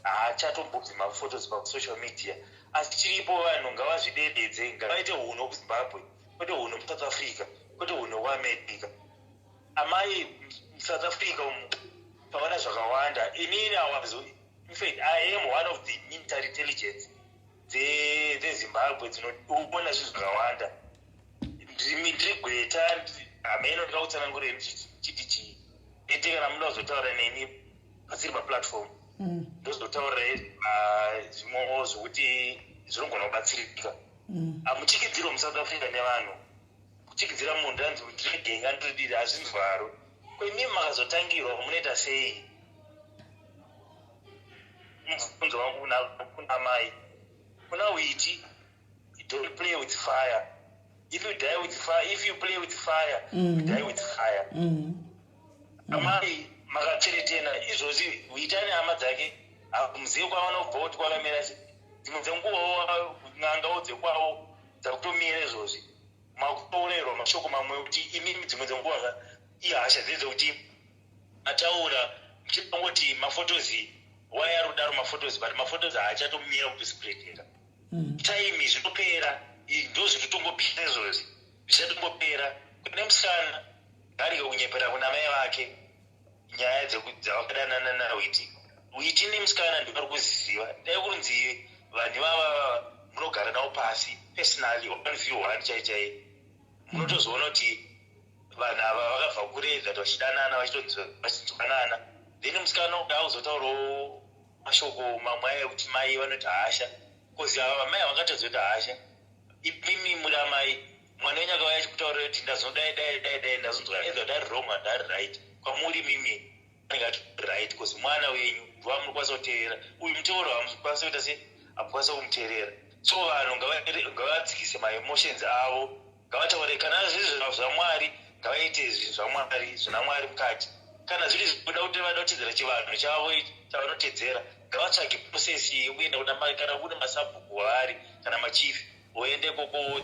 haachatombobvi maphotos pasocial media. Asi chiripo, vanhu ngavazvidededze, ngavaite hunhu kuZimbabwe, kwete hunhu muSouth Africa, kwete hunhu kuAmerica. Amai, muSouth Africa umu taona zvakawanda. Inini I was, in fact I am one of the military intelligence dzeZimbabwe dzinoona zvinhu zvakawanda. Ndiri gweta, hameno ndingakutsanangurei chiti chii. Ete kana muda kuzotaura neni pasiri paplatform, ndozotaurirai zvimwewo zvokuti zvinogona kubatsirika. Hamuchikidzirwa muSouth Africa nevanhu kuchikidzira munhu anzi ndiri genga, ndiridiri, hazvinzwaro. Kwemimi makazotangirwa munoita sei? Mubvunzo wangu kuna mai. Kuna Witi, don't play with fire. If you die with fire, if you play with fire, you die with fire. Amai makateretena izvozvi, Witi ane hama dzake, hamuzivi kwavanobva kuti kwakamira sei. Dzimwe dzenguvawo n'angawo dzekwavo dzakutomira izvozvi, makutourayirwa mashoko mamwe ekuti imimi dzimwe dzenguva ihasha dzedzekuti ataura muchingoti maphotos wai ari kudaro maphotos, but maphotos haachatomira kutospreadera. Time zvinopera, ndo zvinotongopera izvozvi, zvichatongopera. Kune musikana, ngarike kunyepera kuna mai vake nyaya dzavakadanana naWiti. Witi nemusikana ndivari kuziva. Dai kunzi vanhu ivava munogara navo pasi. Personally, one view one chai chai, munotozoona kuti vanhu ava vakabva kure, that vachidanana, vachinzwanana. Then musikana uyu akuzotaurawo mashoko mamwe aya ekuti mai vanoti hasha, because ava mai havangatozoita hasha. Imimi muri amai, mwana wenyu akauya achikutaurira kuti ndazodai dai dai dai, ndazonzwa, either ndari wrong and ndari right, kwamuri mimi anenge ati right, because mwana wenyu ndiwamunokwanisa kuteerera. Uyu muteuro hamukwanisa kuita se hamukwanisa kumuteerera. So vanhu ngavadzikise maemotions avo, ngavataure. Kana zviri zvinhu zvaMwari, ngavaite zvinhu zvaMwari, zvina Mwari mukati. Kana zviri zvikuda kuti vada kutedzera chivanhu chavo chavanotedzera, ngavatsvage process yekuenda kuna kana kune masabhuku wavari kana machief, voende ikoko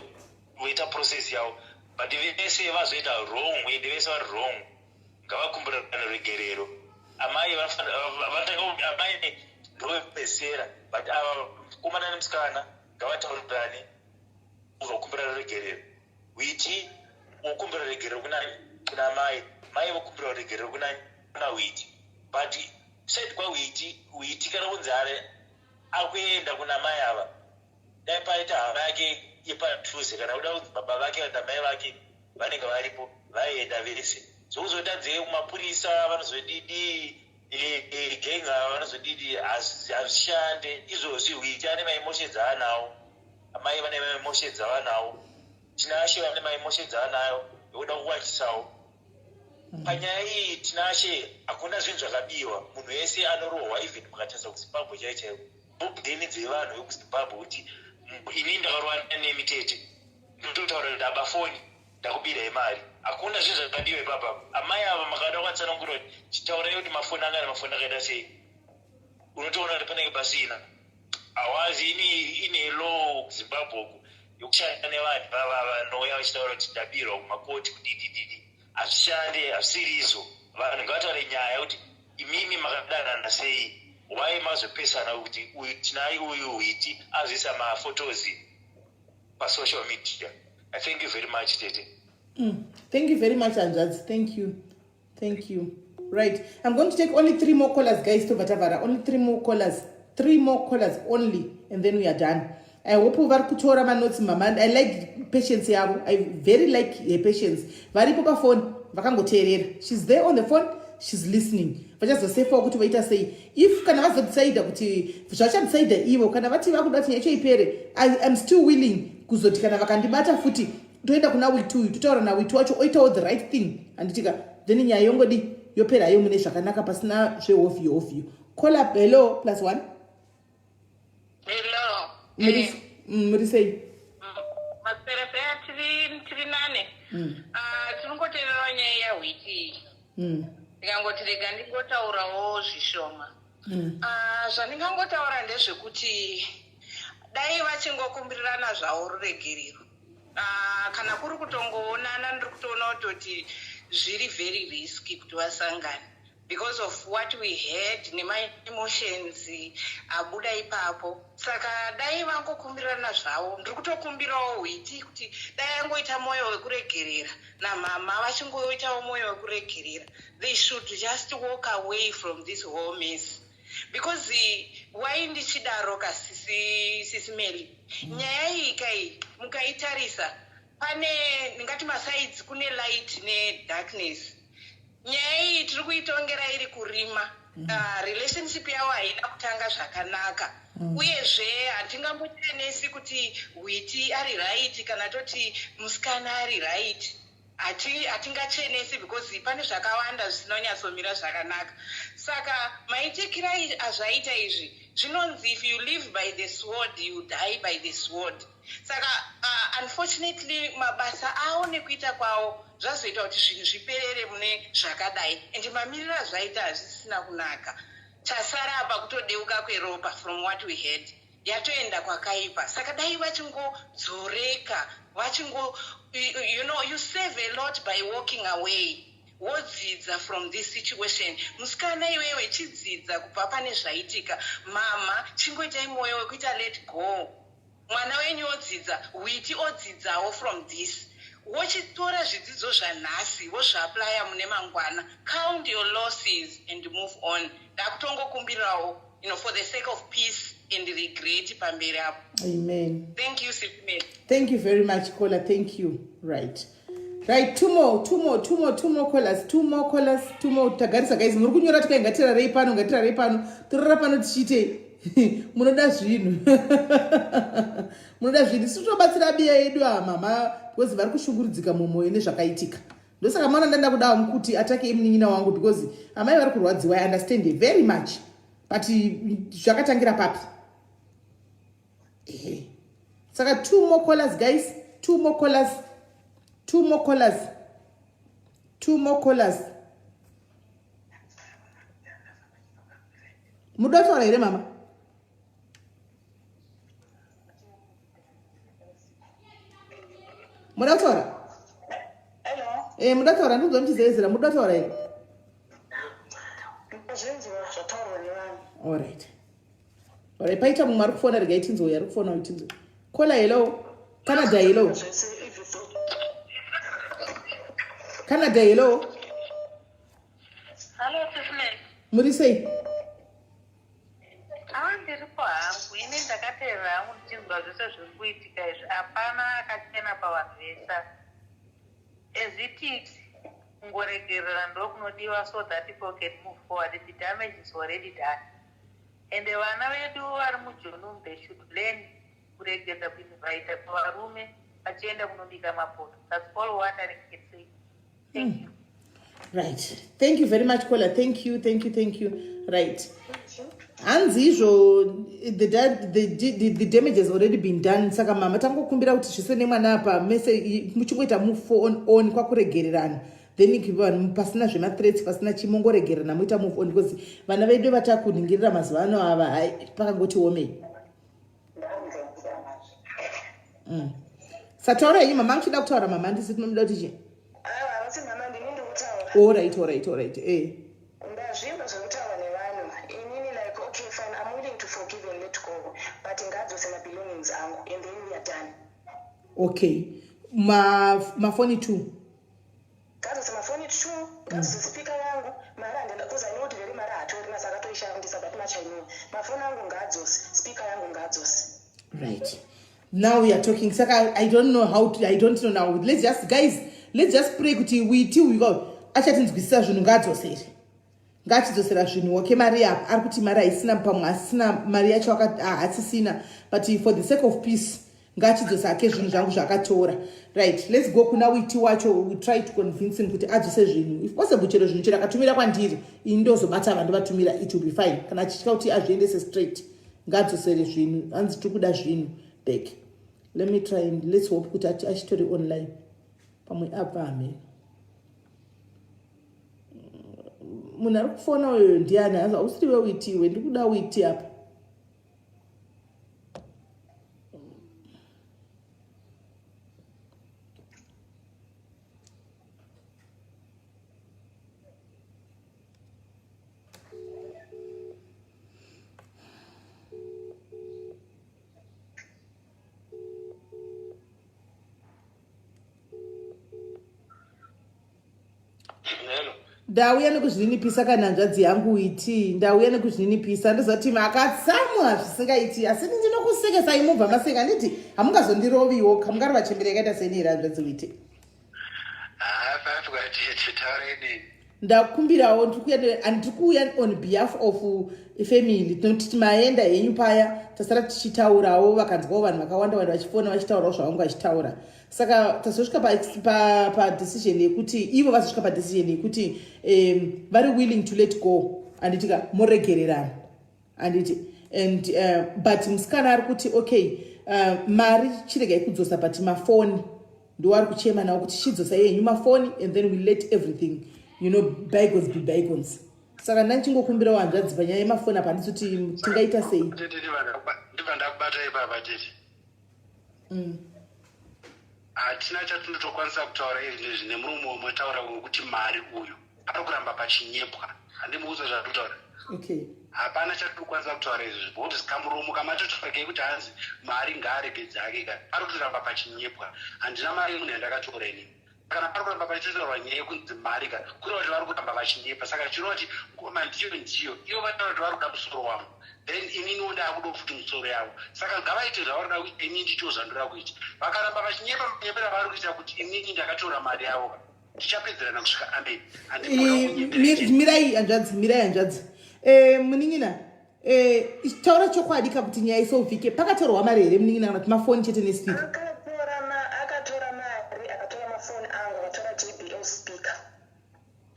voita process yavo. But vese vazoita wrong, ende vese vari wrong, ngavakumbirane ruregerero. Amai vanotanga, amai ndovepesera, but ava mukomana nemusikana ngavataurirane, uzokumbira ruregerero. Witi wokumbira ruregerero kuna mai, mai vokumbira ruregerero kuna Witi. But side kwaWiti, Witi kana kunzi ari akuenda kuna mai ava, dai paita hama yake yepadhuze, kana kuda kunzi baba vake kana mai vake vanenge varipo, vaienda vese. Zvokuzoita nzee kumapurisa vanozodidi, gang ava vanozodidi, hazvishande izvozvi. Witi ane maemotions aanawo, amai vane maemotions avanawo, Tinashe vane maemotions aanayo ekuda kuwachisawo panyaya iyi. Tinashe, hakuna zvinhu zvakabiwa. Munhu wese anorohwa, even mukatarisa kuZimbabwe chaiyo chaiyo, bheni dzevanhu vekuZimbabwe, kuti inini ndakarova nemitete, ndototaura kuti aba foni, ndakubirai mari. Hakuna zvinhu zvakadiwa ipapa. Amai ava makada kwatsanangura kuti chitaurai kuti mafoni anga nemafoni akaita sei, unotoona kuti panenge pasina. Hawazi ine law kuZimbabwe uku yokushanda nevanhu vava vanouya vachitaura kuti ndabirwa kumakoti kudidididi. Hazvishande, hazvisiri izvo. Vanhu ngavataure nyaya kuti imimi makadanana sei, wai mazopesana, kuti uyu Tinai, uyu Witi azoisa maphotos pasocial media. I thank you very much, tete. Thank you very much, hanzvadzi. Thank you. Thank you. Right. I'm going to take only three more callers, guys. Tobva tavhara. Only three more callers. Three more callers only. And then we are done. I hope vari kutora manotes, mama. I like patience yavo. I very like her patience. Varipo pafoni vakangoteerera. She's there on the phone. She's listening. Vachazosefawo kuti vaita sei. If kana vazodecida kuti zvachadecida ivo, kana vati vakuda kuti nyaya yacho ipere, I am still willing kuzoti kana vakandibata futi, toenda kuna Witi uyu, totaura naWiti wacho, oitawo the right thing, handitika? Then nyaya yongodi yoperayo mune zvakanaka, pasina zvehovhiyo hovhiyo. Call up. Hello, +1. Hello. Muri sei? Maperefeya, tiri nane. Ah, tinongoteerera nyaya yaWiti iyi. Ndikangoti rega ndingotaurawo zvishoma. Ah, zvandingangotaura ndezvekuti dai vachingokumbirirana zvavo ruregerero. Ah, kana kuri kutongoonana, ndiri kutoona kutoti zviri very risky kuti vasangane because of what we heard nemaemotions abuda ipapo. Saka dai vangokumbirirana zvavo. Ndiri kutokumbirawo Witi kuti dai angoita mwoyo wekuregerera, namama vachingoitawo mwoyo wekuregerera. They should just walk away from this whole mess, because wai ndichidaro kasisi, Sisi Meli, nyaya iyi kai mukaitarisa, pane ndingati masides, kune light nedarkness. Nyaya iyi tiri kuitongera iri kurima. Relationship yavo haina kutanga zvakanaka. Uyezve hatingambotenesi kuti Witi ari right kana toti musikana ari right. Hatingachenesi because pane zvakawanda zvisina kunyatsomira zvakanaka. Saka maitikira azvaita izvi, zvinonzi if you live by the sword, you die by the sword. Saka unfortunately mabasa avo nekuita kwavo zvazoita kuti zvinhu zviperere mune zvakadai, and mamiriro azvaita hazvisina kunaka. Chasara apa kutodeuka kweropa. From what we heard, yatoenda kwakaipa. Saka dai vachingodzoreka, vachingo you save a lot by walking away. Wodzidza from this situation. Musikana iwewe, chidzidza kubva pane zvaitika. Mama, chingoitai mwoyo wekuita let go. Mwana wenyu odzidza, Witi odzidzawo from this. Wochitora zvidzidzo zvanhasi, wozviapplya mune mangwana. Count your losses and move on. Ndakutongokumbirawo, for the sake of peace. and regret pamberi apo. Amen. Thank you, Sipmate. Thank you very much, caller. Thank you. Right. Right, two more, two more, two more, two more callers, two more callers, two more. Tagarisa guys, muri kunyora tikai ngatirarei pano, ngatirarei pano. Torora pano tichiitei. Munoda zvinhu. Munoda zvinhu. Isu tobatsira biya yedu ah mama because vari kushungurudzika mumoyo nezvakaitika. Ndosaka maona ndanda kudawo kuti atake munin'ina wangu because amai vari kurwadziwa. I understand it very much. But zvakatangira papi? Ehe. Saka two more callers guys, two more callers. Two more callers. Two more callers. Muda kutaura here mama? Muda kutaura? Hello. Eh, muda kutaura ndinzwa muchizevezera, muda kutaura here? Ndazvinzwa zvataurwa nevanhu. All right. All right, paita mumwe ari kufona regai tinzwe uyo ari kufona uyu tinzwe. Caller hello. Canada hello. Zvese everything. Canada hello. Hello, Sisman. Muri sei? Ah, ndiripo hangu. Ini ndakateerera hangu ndichinzwa zvese zviri kuitika izvi. Hapana akachena pavanhu vese. As it is, kungoregerera ndokunodiwa so that people can move forward. The damage is already done. Ende vana vedu vari mujoni umu, they should learn kuregedza kuinvita kuvarume vachienda kunobika mapoto. That's all what I can say. Thank you. Right. Thank you very much, caller. Thank you, thank you, thank you. Right. Hanzi izvo the damage has already been done. Saka mama tangokumbira kuti zvise nemwana apa mese muchingoita move on kwakuregererana. Then vanhu pasina zvemathreats pasina chimongoregererana moita move on because vana vedu vatakuningirira mazuva ano ava hai pakangoti omei. Sataura henyu mama muchida kutaura mama ndisi tinomuda kuti chii? Aiwa, havasi mama ndini ndikutaura. All right, all right, all right. Eh. Ndazvimba zvekutaura nevanhu. Inini like okay fine I'm willing to forgive and let go but ngadzose mabelongings angu and then we are done. Okay. Mafoni two. Ngadzose mafoni two, ngadzose speaker yangu, mari handina because I know kuti very mari haatorina saka toishandisa that much I know. Mafoni angu ngaadzose, speaker yangu ngaadzose. Right. Now we are talking. Saka, I don't know how to, I don't know now. Let's just, guys, let's just pray kuti we till we go. Achatinzwisisa zvinhu ngaadzosere. Ngachidzosera zvinhu wake mari apa ari kuti mari haisina pamwe asina mari yacho haasisina but for the sake of peace ngachidzosa ake zvinhu zvangu zvakatora. Right, let's go kuna Witi wacho. We try to convince him kuti adzose zvinhu if possible chero zvinhu chero akatumira kwandiri ini ndozobata vanhu vatumira it will be fine. Kana achitya kuti azviendese straight ngadzosere zvinhu hanzi tiri kuda zvinhu back. Let me try and let's hope kuti achitori online pamwe abva hameno. Munhu ari kufona uyo ndiani? Hanzi hausiri wewitiwe ndikuda witi apa. Ndauya nekuzvininipisa kana hanzvadzi yangu iti ndauya nekuzvininipisa ndozati makatsamwa zvisingaiti asi ndinokusekesai mubva maseka nditi hamungazondiroviwo kamungarova chembere yakaita seni here hanzvadzi witi? Ndakumbirawo ndiri kuuya on behalf of family tinoti maenda henyu paya tasara tichitaurawo vakanzwawo vanhu vakawanda wanda vachifona vachitaurawo zvavanga vachitaura. Saka tazosvika padecision yekuti ivo vazosvika padecision yekuti vari willing to let go handiti ka moregererana handiti and but musikana ari kuti okay mari chiregai kudzosa but mafoni ndiwo ari kuchema nawo kuti chidzosa yenyu mafoni and then we let everything you know bygones be bygones. Saka ndandichingokumbirawo hanzvadzi panyaya yemafoni apa handisi kuti tingaita sei. Ndibva ndakubata ipapa tete. Hatina chatinotokwanisa kutaura izvi nemurume wamataura wekuti mari uyu ari kuramba pachinyepwa. Handimuudza zvatinotaura. Okay. Hapana chatinokwanisa kutaura izvi because kamuromo kamatotaura kuti hanzi mari ngaaregedze ake ka ari kutoramba pachinyepwa. Handina mari yemunhu yandakatora inini. Kana pari kuramba pachitotaurwa nyaya yekunzi mari ka, kureva kuti vari kuramba vachinyepa. Saka zvichireva kuti ngoma ndiyo ndiyo. Ivo vataura kuti vari kuda musoro wangu. Then ininiwo ndaakudawo futi musoro yavo. Saka ngavaite zvavari kuda kuita, inini ndiitewo zvandoda kuita. Vakaramba vachinyepa manyepero avari kuita kuti inini ndakatora mari yavo ka, tichapedzerana kusvika amen. Handimboda kunyepera chete. Mirai hanzvadzi, mirai hanzvadzi. Eh, munin'ina eh, taura chokwadi ka kuti nyaya isolvike. Pakatorwa mari here munin'ina kana kuti mafoni chete nespeaker? Akatora ma akatora mari akatora mafoni angu akatora JBL speaker.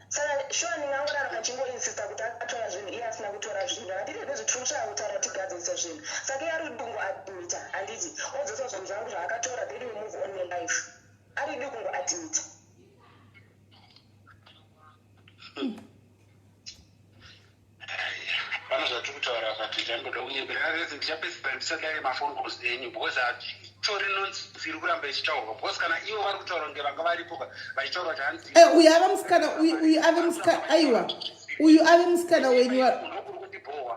Saka sure ndingangoramba achingoinsista kuti akatora zvinhu iye asina kutora zvinhu. Handidi nezve tiri kutsvaka kutaura tigadzirise zvinhu. Saka iye ari kungoadmita handiti odzosa zvinhu zvangu zvaakatora then we move on nelife. Aridi kungoadmita. Pane zvatiri kutaura apa tichangoda kunyepera asi ndichapedzisira ndisadare mafone calls enyu because hachitori nonsense iri kuramba ichitaurwa because kana ivo vari kutaura kunge vanga varipo ka vachitaura kuti hanzi Eh, uyu ave musikana uyu uyu ave musikana aiwa uyu ave musikana wenyu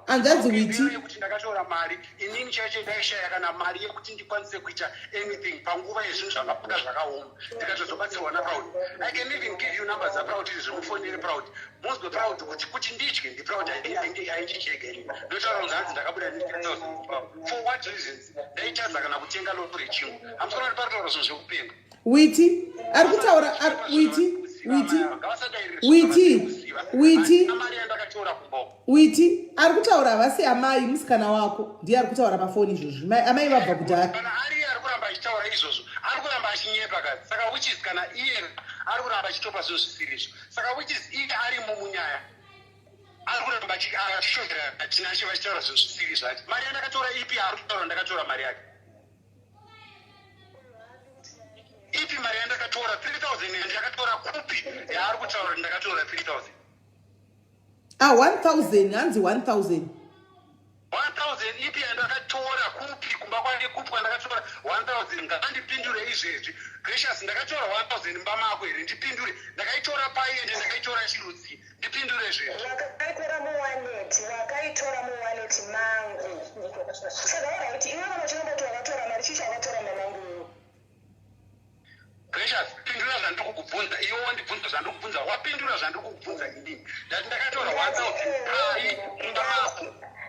hanzvadzi Witi. Yekuti ndakatora mari inini chaicho ndaishaya kana mari yekuti ndikwanise kuita anything panguva yezvinhu zvangabuda zvakaoma ndikatozobatsirwa naProud. I can even give you numbers dzaProud izvi zvemufonere Proud munzwe Proud kuti kuti ndidye ndiProud aindichege ini ndotaura kunzi hanzi ndakabuda ne 3000 for what reasons ndaitadza kana kutenga loaf rechingwa. Hamusona kuti paritaura zvinhu zvekupenga. Witi ari kutaura Witi Witi Witi Witi Witi ari kutaura havasi amai musikana wako ndiye ari kutaura pafoni izvozvi. Amai vabva kudhara. Kana ari ari kuramba achitaura izvozvo ari kuramba achinyepa kazi. Saka which is kana iye ari kuramba achitopa zvinhu zvisiri izvo. Saka which is iye arimo munyaya. Ari kuramba achishoshera Tinashe vachitaura zvinhu zvisiri zvacho. Mari yandakatora ipi yaari kutaura ndakatora mari yake. Ipi mari yandakatora 3000 yandakatora kupi yaari kutaura kuti ndakatora 3000? Ah, 1000 hanzi 1000. 1000 ipi yandakatora kupi kumba kwange kupi kwandakatora 1000 ngandipindure izvezvi. Gracious ndakatora 1000 mumba mako here ndipindure. Ndakaitora pai ende ndakaitora chirudzi ndipindure izvezvi. Wakaitora muwallet, wakaitora muwallet mangu. Saka alright, iwe kana uchiramba kuti wakatora mari chii chawakatora mumba mangu iwe? Gracious, pindura zvandiri kukubvunza. Iwe wandibvunza zvandiri kukubvunza. Wapindura zvandiri kukubvunza inini. Ndati ndakatora 1000 pai mumba mako.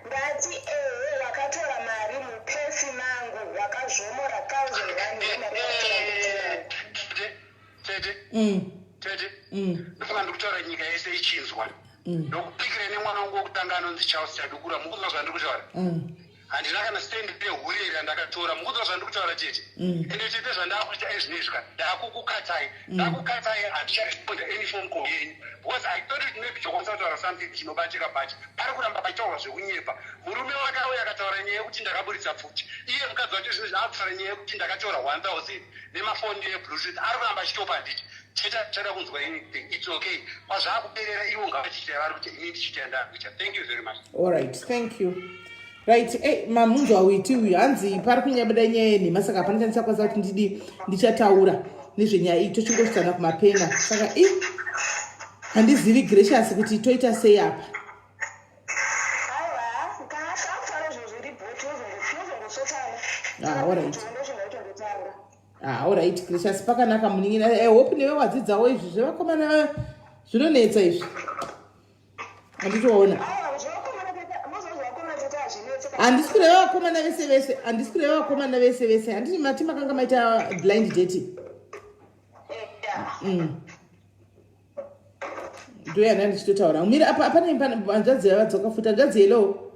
Ndati ehe wakatora mari mupesi mangu wakazvomora 1000 rand yemari yakatora mupesi mangu. Tete, tete, tete. Ndofunga ndiri kutaura nyika yese ichinzwa. Ndokupikira nemwana wangu wekutanga anonzi Charles Chadukura. Mukunzwa zvandiri kutaura? Handina kana stand rehure iri randakatora. Mukunzwa zvandiri kutaura tete? Ende tete zvandakuita ezvinezvi ka ndakukukatai. Ndakukatai handicharesponda any phone call yenyu because I thought it maybe chokwanisa kutaura something chinobatika but pari kuramba pachitaurwa zvekunyepa. Murume wakauya akataura nyaya yekuti ndakaburitsa pfuti. Iye mukadzi wacho zvinezvi akutaura nyaya yekuti ndakatora 1000 nemafoni ebluetooth ari kuramba achitopa handiti. Tete hatichada kunzwa anything. It's okay. Kwazvakuperera ivo ngavachiita yavari kuita ini ndichiita yandakuita. Thank you very much. All right, thank you. Right, hey, mamunzwa Witi uyu hanzi pari kunyabuda nyaya yenhema saka hapana chandichakwanisa kuti ndidi ndichataura nezvenyaya iyi tochingosvitsana kumapena saka i handizivi Gracious kuti toita sei apa. Aiwa, kana takutaura zvinhu zviri bho tinozongosotana. Ah, all right. Ah, all right, Gracious pakanaka munin'ina. I hope newe wadzidzawo izvi zvevakomana zvinonetsa izvi. Handitoona. Handisi kureva vakomana vese vese, handisi kureva vakomana vese vese. Handiti mati makanga maita blind dating. Ndoyana ndichitotaura. Mira apa pane hanzvadzi yavadzoka futi. Hanzvadzi hello.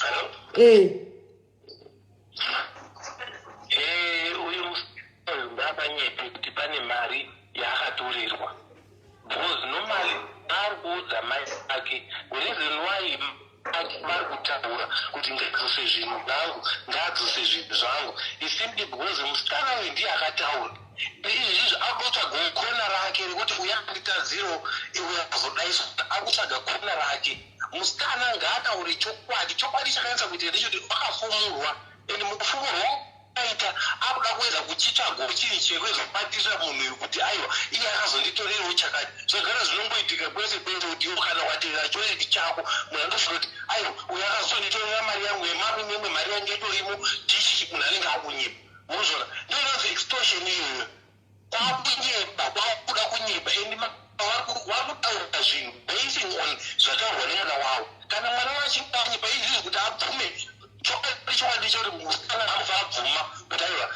Hello? Eh. Uyu musikana ngaapanyepe kuti pane mari yaakatorerwa because normally ari kuudza mai ake the reason why vari kutaura kuti ngaadzose zvinhu zvangu ngaadzose zvinhu zvangu is simply because musikana uyu ndiye akataura izvizvi akutsvaga kona rake rekuti uya anditadziro uya azodaiswa akutsvaga kona rake. Musikana ngaataure chokwadi. Chokwadi chakanyatsa kuitika ndechekuti akafumurwa and mukufumurwa aita akuda kuedza kuchitsvago chiri chekuzobatirira munhu uyu kuti aiwa iye akazonditorerawo chakati. Zvagara zvinongoitika kwese kwese kuti iwe kana ukaterera choiti chako munhu anotofunga kuti aiwa uyu akazonditorera mari yangu yemari nemwe mari yangu itorimo chichi munhu anenge akunyepa. Murikuzviona? Ndiyo inonzi extortion iyoyo. Vakunyeba, vakuda kunyeba and vakutaura zvinhu basing on zvataurwa nemwana wavo. Kana mwana wavo achinge anyepa izvizvi kuti abvume chokwadi chokwadi chekuti musikana anofa abvuma kuti aiwa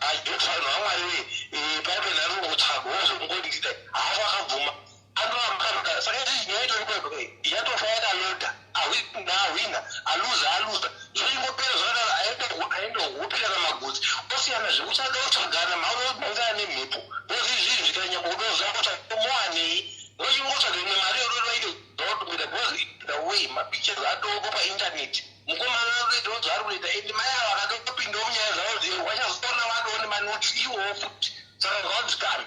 ajesu vanhu vamwari wee eh, paipe nari kutsvagawo zvekungodikita haafa akabvuma anoramba akadaro saka izvi nyaya itori kweko yatofa yakaloda ahwina ahwina aluza aluza zvoingopera zvakadaro aenda aenda hope kana magotsi osiyana zvekutsvaga otsvagana maomaisana nemhepo because izvizvi zvikanyamba kudoza otsvaga mowanei vochingotsvaga imwe mari yodovaite zvaotokuita because the way mapictures atoko painternet mukomana anotoitawo zvaari kuita and mai ava akatopindawo munyaya zvavo dze wachazoona vatowo nemanoti iwowo futi saka ngawadzikame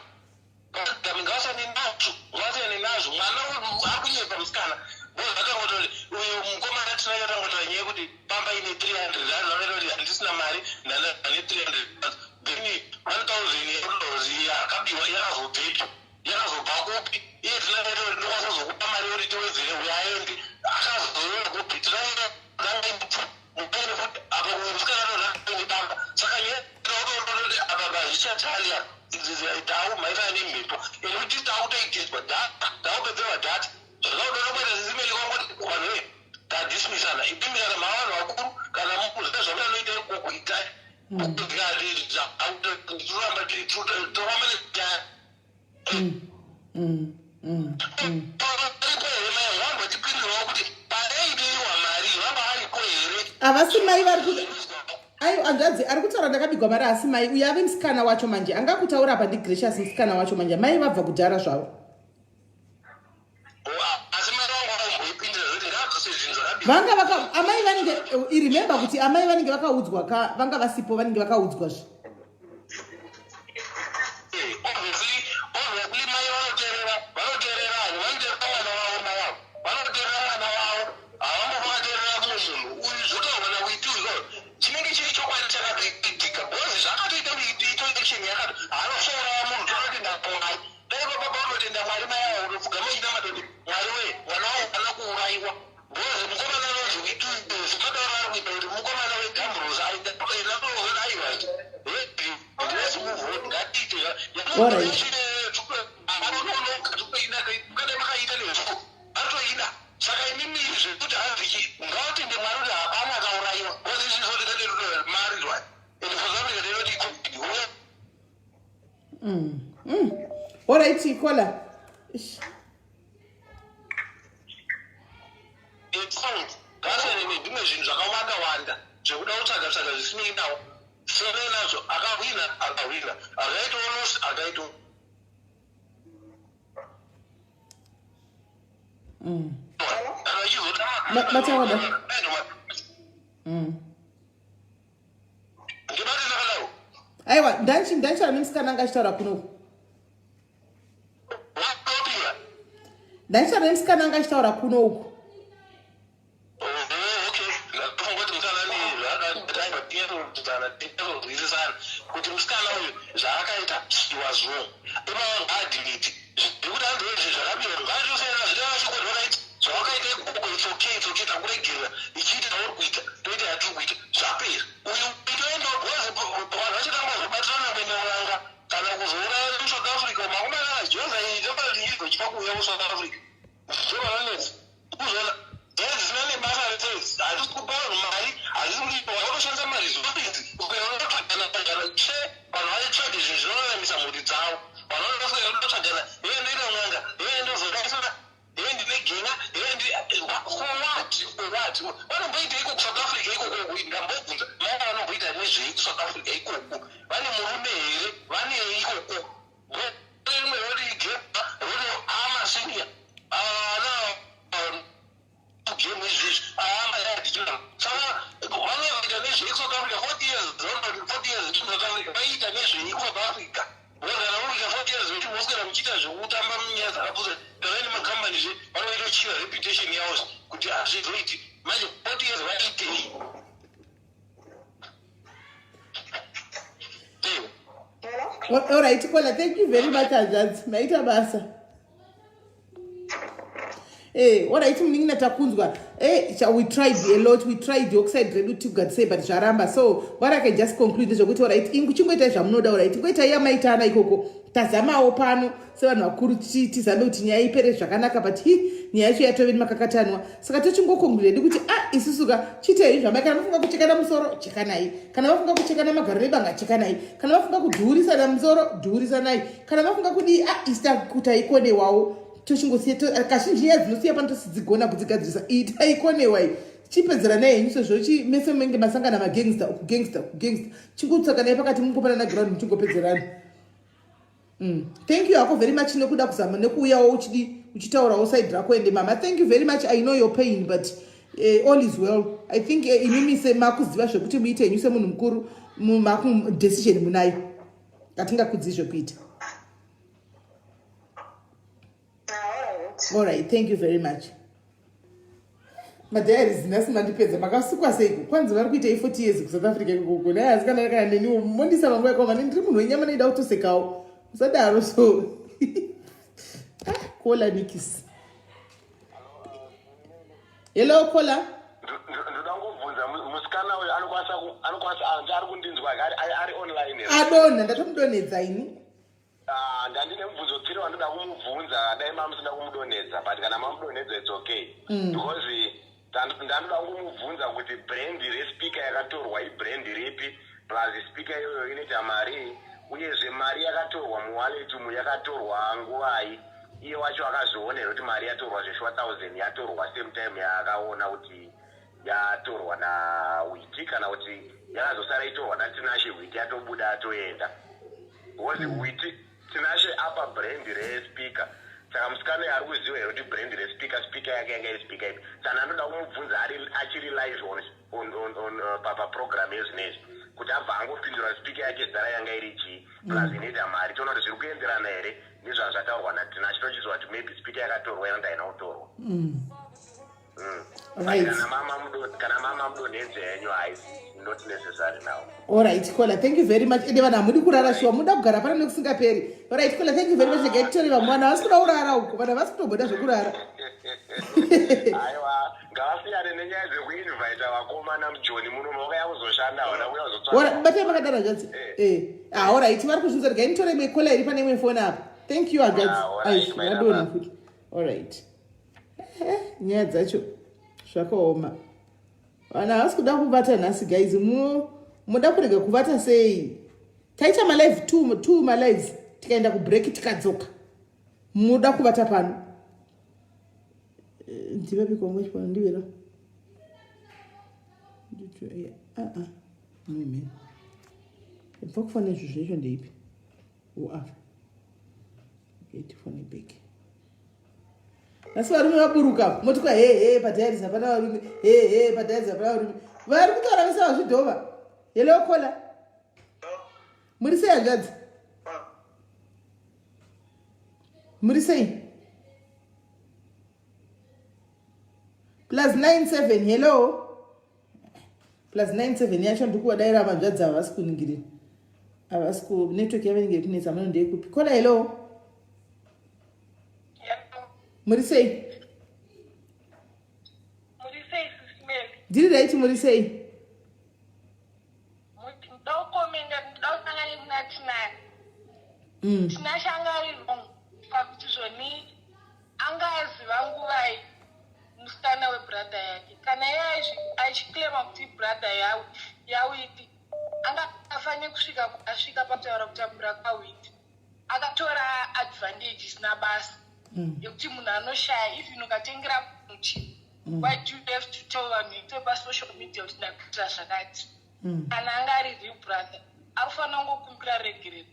Madam ngavasiyane nazvo ngavasiyane nazvo mwana uyu akunyepa musikana because akangototi uyo mukomana tina chatangotaura nyaya yekuti pamba ine 300 rand vakaita kuti handisina mari ndane 300 rand then 1000 yedozi yakabiwa yakazobvepi yakazobva kupi iye tina kaita kuti ndokwanisa kuzokupa mari yekuti tiwedzere uyo aende akazouya kupi tina Mm. Mm. Mm. Mm. Havasi mai vari ku ayo hanzvadzi ari kutaura ndakabigwa mari asi mai uyo ave musikana wacho manje anga kutaura apa ndigracious musikana wacho manje mai vabva kudhara zvavo vanga vaka amai vanenge iremember kuti amai vanenge vakaudzwa ka vanga vasipo vanenge vakaudzwa zve chinenge chiri chokwadi chakatoitika bhozi zvakatoita kuti ito action yakato haanosouraya munhu tototenda mwari dai baba vanotenda mwari mai avo kutopfugama chinamato kuti mwari wee mwana wangu ana kuuraiwa bhozi mukomana anonzi wituzi mataura ari kuita kuti mukomana wegamburosi aitaaiwa ngatiite makaita nezvo atoida saka imimi zvekuti hanzi ngautende mwari kuti hapana akaurayiwa bcause izvi zvotiatimari zwa and for some reason inoti covid uya Alright, kola. Sound ngasiyane nezvimwe zvinhu zvakawanda wanda zvekuda kutsvaga tsvaga zvisinei nawo siyanai nazvo akahwina akahwina akaitawo loss akaitawo Mataura. Aiwa, ndanchi ndanchi nemusikana anga achitaura kunoku. Ndanchi nemusikana anga achitaura kuno uku. Kuti musikana uyu zvaakaita she was wrong ivava ngaadhiliti zvekuti anzi izvi zvakabirwa ngaatosiyana zvireva chikoti vakaita zvawakaita ikoko it's okay it's okay takuregerera ichiita zvauri kuita toita yatiri kuita zvapera uyu itoendawo because vanhu vachatanga kuzobatirana kuenda kuranga kana kuzouraya musouth africa makomana ajoza iyi tofanira kuuya kusouth africa ndovanonetsa Kuzona dai dzisina nebasa rese hadzisi kupa vanhu mari hadzisi kuti vakatoshandisa mari zvoidzi ukaonotsvagana tsvagana che vanhu vaitsvage zvinhu zvinoraramisa mhuri dzavo vanhu vanotsvagana hee ndoita n'anga hee ndozodaisana hee ndine gen'a hee ndi for what for what vanomboita iko kusouth africa ikoko ndambobvunza mai vanomboita nezvei kusouth africa ikoko vane murume here vanei ikoko rimwe roti gema roti amasenior ana gemu izvizvi aamba yadikina saka vanoita nezvei kusouth africa 40 years 40 years south africa vaiita nezvei kusouth africa kana urikuita 40 years veti moswera muchiita zvekutamba munyaya dzakapusa kana ine makambani zve vanoita kutyira reputation yavo kuti hazvizoiti manje 40 years vaiitei Alright, Kola, thank you very much, Hanzvadzi. Maita basa. Eh, alright munin'ina takunzwa. Eh, we tried a lot, we tried oxide redu tigadzisei but zvaramba. So what I can just conclude ndezvekuti alright, chingoitai zvamunoda alright. Ingoitai yamaitana ikoko. Tazamawo pano sevanhu vakuru tizame kuti nyaya ipere zvakanaka but hi nyaya yacho yatove nemakakatanwa. Saka tochingoconclude hedu kuti ah isusu ka chiitei zvamai kana mafunga kuchekana musoro chekanai. Kana mafunga kuchekana magaro nebanga chekanai. Kana mafunga kudhuurisana musoro dhuurisanai. Kana mafunga kudii ah isu taikonewawo. Tochingosiya kazhinji nyaya dzinosiya pano tosidzigona kudzigadzirisa. Iyi taikonewa iyi. Chipedzeranai henyu sezvo mese menge masangana magangster uku gangster uku gangster. Chingotsakanai pakati mungopanana ground muchingopedzerana. Thank you hako very much nekuda kuzama nekuuyawo uchidi uchitaurawo side rako ende mama. Thank you very much. I know your pain but all is well. I think imimi se makuziva zvekuti muite henyu semunhu mukuru maku decision munayo. Hatingakudzi zvekuita. All right, thank you very much. Madiaries nhasi mandipedza makasukwa seiko kwanzi vari kuita i40 years kuSouth Africa ikoko naye asi kana kana neniwo mondisa vangu yakaoma ndiri munhu wenyama noida kutosekawo musadaro so kola nikis. Hello kola. Ndoda kungobvunza musikana uyu anokwanisa anokwanisa ari kundinzwa ari online. Adonha ndatomudonhedza ini. Ah, ndandine mubvunzo tiri wandoda kumubvunza dai mamusina kumudonhedza but kana mamudonhedza it's okay. Because ndandoda kumubvunza kuti brand respeaker yakatorwa ibrand ripi plus speaker iyoyo inoita mari uyezve mari yakatorwa muwallet umu yakatorwa nguvai iye wacho akazviona here kuti mari yatorwa zveshuwa 1000 yatorwa same time yaakaona kuti yatorwa naWiti kana kuti yakazosara itorwa naTinashe Witi yatobuda atoenda because Witi Tinashe apa brand respeaker saka musikana ari kuziva here kuti brand respeaker speaker yake yanga iri speaker ipi saka ndandoda kumubvunza ari achiri live on paprogram yezvinezvi kuti abva angopindura speaker yake zara yanga iri chii plus inoita mari toona kuti zviri kuenderana here nezvazvataurwa naTinashe tochiziva kuti maybe speaker yakatorwa yanoti haina kutorwa. Right. Kana mama mudonhedze henyu haisi not necessary now. All right, Kola, thank you very much. Ende vanhu hamudi kurara shuwa, muda kugara pano nekusingaperi. All right, Kola, thank you very much. Regai titore vamwe vanhu havasi kuda kurara uko, vanhu havasi kutomboda zvekurara. Aiwa, ngavasiyane nenyaya dzekuinvita vakomana mujoni muno vakauya kuzoshanda havana kuuya kuzotsvaga. Batai makadaro hanzvadzi. Eh. Ah, all right, vari kuzvinzwa regai nditore imwe kola iri pane imwe foni apa. Thank you hanzvadzi. Ah, all right, Aish, vadonha futi. All right. Nyaya dzacho zvakaoma. Vanhu havasi kuda kuvata nhasi guys. Munoda kurega kuvata sei? Taita malive two malives tikaenda kubreak tikadzoka. Munoda kuvata pano. Ndivapi kwamwe chipano ndivera. No man. Bva kufana izvo zvacho ndeipi? Uafa. Okay, tifone back. Asi varume vaburuka moti kwa he he padiaries hapana varume he he padiaries hapana varume vari kutaura vese vazvidhova. Hello kola. Muri sei hanzvadzi? Muri sei? Plus 97 hello. Plus 97 yacho ndikuwadaira hanzvadzi havasi kuningirira. Havasi ku network yavo inenge ikunetsa mano ndeyekupi. Kola hello. Muri sei? Muri sei Sis Melly? Ndiri right muri sei? Ndokomenda ndosangana kuna Tinashe. Tinashe anga ari wrong pakuti zvoni angaziva nguvai musikana webrother yake kana iye achiclaima kuti brother yaWiti angafanire kusvika asvika pakutaura kutambura kwaWiti. Akatora advantage isina basa yekuti munhu anoshaya even ukatengera munhu chinhu why do you have to tell vanhu ite pasocial media kuti ndakuitira zvakati? Kana anga ari real brother anofanira kungokumbira regerero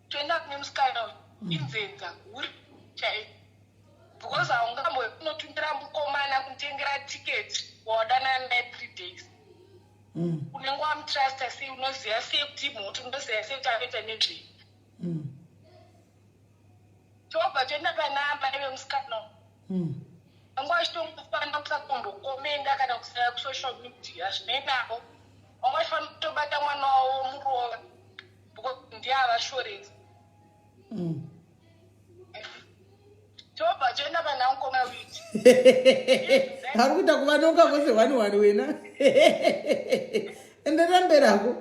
toenda kune musikana uyu inzenza huri chaiyo because haungambo unotumira mukomana kutengera ticket wawadanana naye 3 days. Unenge wamutrusta sei unoziva sei kuti mhoto unoziva sei kuti anoita nezvei. Tobva toenda pana amai vemusikana vanga vachitongofanira kusatombokomenda kana kusaya kusocial media hazvinei navo vanga vachifanira kutobata mwana wavo murova because ndiye avashoresa. Tobva toenda pana mukoma Witi. Ari kuita kuvanonga vose one one wena. Enderera mberi hako.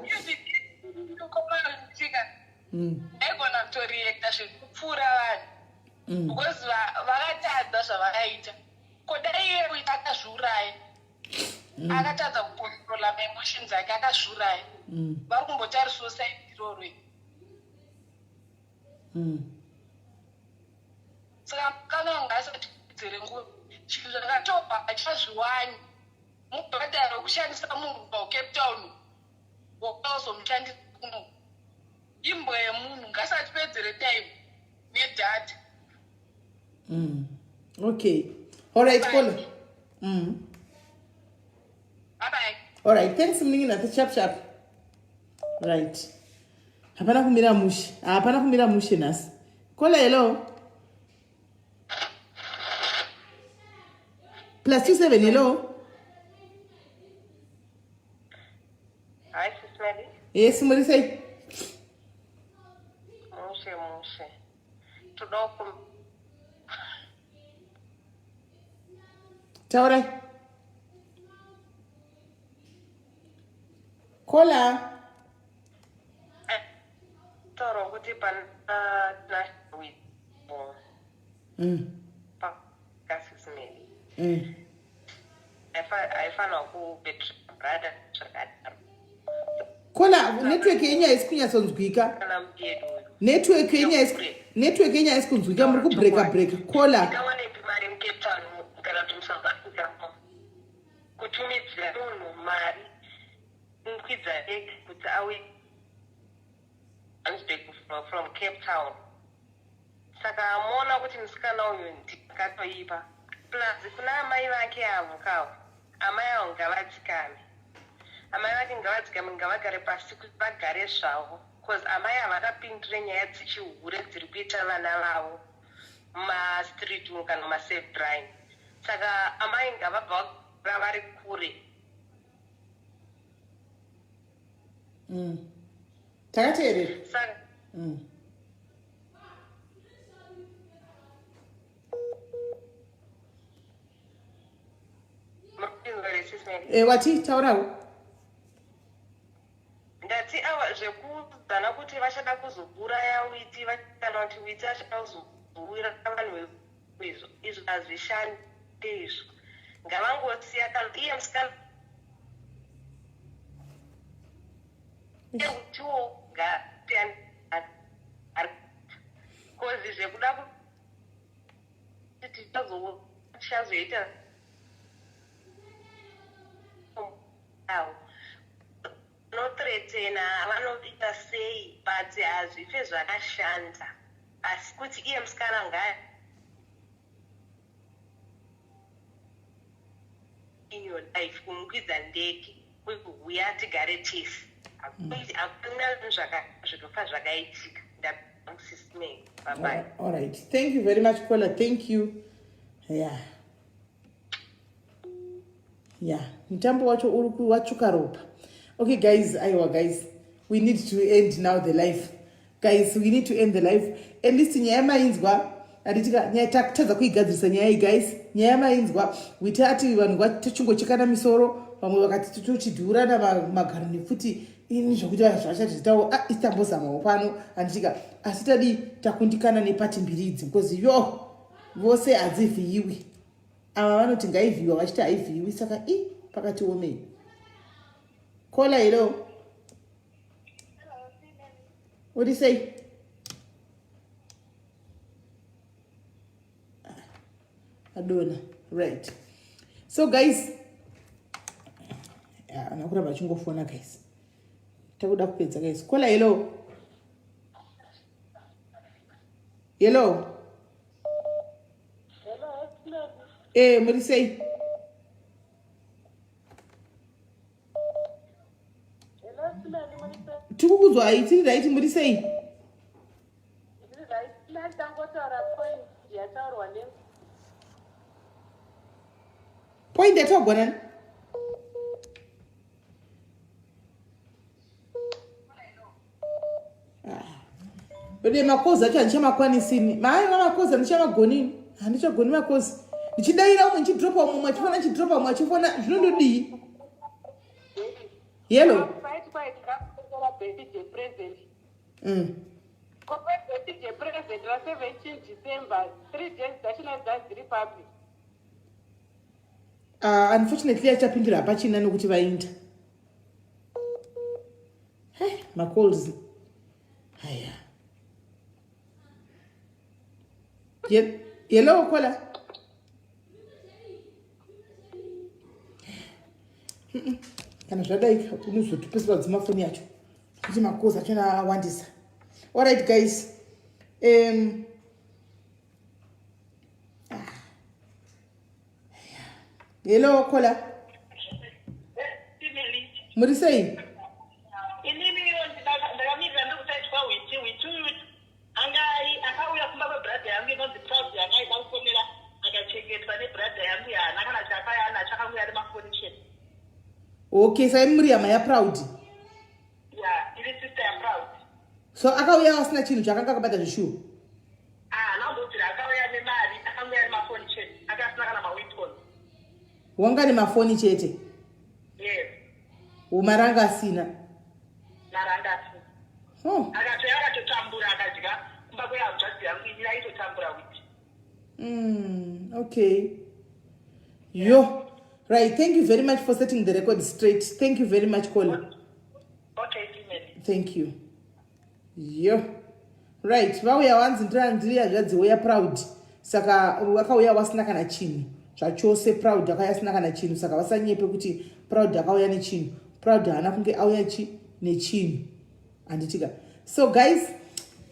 Ndaigona kutoreacta zvekupfuura vanhu because vakatadza zvavakaita. Ko dai iye uyu akazviuraya. Akatadza kucontrola maemotions ake akazviuraya. Vari kumbotarisiwo side iroro. Saka mukana wangu asati kudzere nguva. Chinhu zvakatobva achazviwani. Mubhadharo wekushandisa munhu kubva kuCape Town wakazomushandisa kuno. Imbwa yemunhu ngasatipedzere time nedata. Okay. All right, caller. Bye bye. All right, thanks munin'ina sharp sharp. Right. Hapana kumira mushe. Hapana kumira mushe nhasi. Caller, hello. +27 hello. Hi, Sis Melly. Yes, muri sei? Mushe mushe. Toda ku Taurai. Caller. Taura kuti pana na with Pa Sis Melly. Aifanira kubetray brother zvakadaro. Caller, network yenyu haisi kunyatsonzwika. Kana muyedu uyu. Network yenyu haisi network yenyu haisi kunzwika, muri kubreaka breaka. Caller. Tikawanepi mari muCape Town kana kuti muSouth Africa kutumidzira munhu mari kumukwidza eg kuti auye Johannesburg from Cape Town. Saka moona kuti musikana uyu ndakatoipa. Plus kuna amai vake avo kavo, amai avo ngavadzikame. Amai vake ngavadzikame ngavagare pasi kuti vagare zvavo cause amai havakapindire nyaya dzechihure dziri kuita vana vavo mumastreet umu kana mumasafe drying. Saka amai ngavabva vagara vari kure. Takateerera. Saka muri kupinzwa here Sis Melly? Wati taurawo. Ndati ava zvekuudzana kuti vachada kuzouraya Witi kana kuti Witi achada kuzouraya vanhu izvo izvo hazvishande izvo. Ngavangosiya kana iye musikana Witiwo ngaasiyane kozi zvekuda kuti tichazoita avo vanothreatena vanoita sei but hazvife zvakashanda asi kuti iye musikana ngaa in your life kumukwidza ndege kuti huya tigare tese. Hakuna zvinofa zvakaitika. Ndabva Bye bye. All right. Thank you very much, caller. Thank you. Yeah. Yeah. Mutambo wacho uri watsvuka ropa. Okay guys, aiwa guys. We need to end now the life. Guys, we need to end the life. At least nyaya mainzwa anditika nyaya takutadza kuigadzirisa nyaya iyi guys. Nyaya mainzwa witati vanhu vachingochekana misoro vamwe vakati tochidhurana magaro nepfuti ini zvekuti vanhu zvavachatitawo ah, isitambozamawo pano anditika asi tadii takundikana nepati mbiri idzi because yo vose hadzivhiyiwi ava vanoti ngaivhiyiwa vachiti haivhiyiwi saka i pakati omei kola hello uri sei adona right so guys ana kuramba achingofona guys takuda kupedza guys kola hello hello eh muri sei tikukudzwa haitiri right muri sei point yataurwa nani Ode makozi acho handichamakwanisini. Mai vamakozi handichamagonini. Handichagoni makozi. Ndichidaira umwe ndichidropa umwe achifona ndichidropa umwe achifona zvinondodii? Yellow. Uh, unfortunately achapindura hapachina nokuti vainda hey, macalls haya Hello, kola. Kana zvadai unozotipeswa dzimafoni yacho. Kuti makozi achona awandisa. All right guys. Um ah. Hello kola. Muri sei? Inini ndakamirira ndikusaitwa witi witi Anga akauya kumba kwebrother yangu inonzi Proud yanga aida kufonera akachengetwa nebrother yangu yaana kana chaakauya anacho akangouya nemafoni chete. Okay, saka muri hama yaProud? Yeah, iri sister yaProud. So akauya asina chinhu chaakanga akabata zveshuwa? Haana kumbobvira akauya nemari, akangouya nemafoni chete. Anga asina kana maweapons. Wanga nemafoni chete? Yes. Mari anga asina? Mari anga asina. Oh. Akatouya akatotambura akadya kumba kwehanzvadzi yangu ini aitotambura witi. Okay. Yo. Right, thank you very much for setting the record straight. Thank you very much, Kola. Okay, female. Thank you. Yo. Right, vauya wanzi ndiri hanzvadzi uya proud. Saka wakauya wasina kana chinhu. Zvachose proud akauya asina kana chinhu saka vasanyepe kuti proud akauya nechinhu. Proud haana kunge auya chi nechinhu. Handitika. So guys,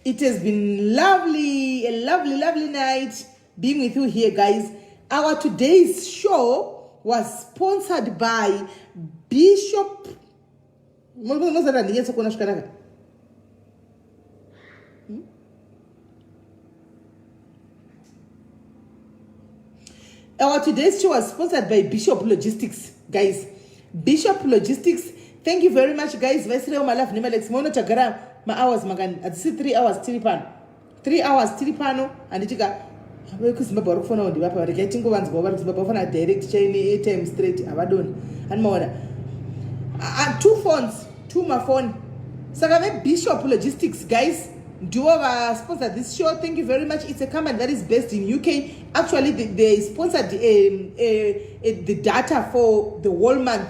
it has been lovely, a lovely, lovely night being with you here guys. Our today's show was sponsored by Bishop Munozara ndinyatso kuona zvakanaka. Our today's show was sponsored by Bishop Logistics, guys. Bishop Logistics, thank you very much, guys. Vaisirewo malove nemalex. Mono tagara ma hours mangani? Hadzisi 3 hours tiri pano. 3 hours tiri pano handiti ka vekuzimbabwe vari kufonawo ndivapa regai tingovanzwawo vari kuzimbabwe vafana direct chaine airtime straight havadoni animaona two phones two mafoni saka vebishop logistics guys ndivo vasponsor this show thank you very much it's a company that is based in uk actually they, they sponsored um, uh, the data for the whole month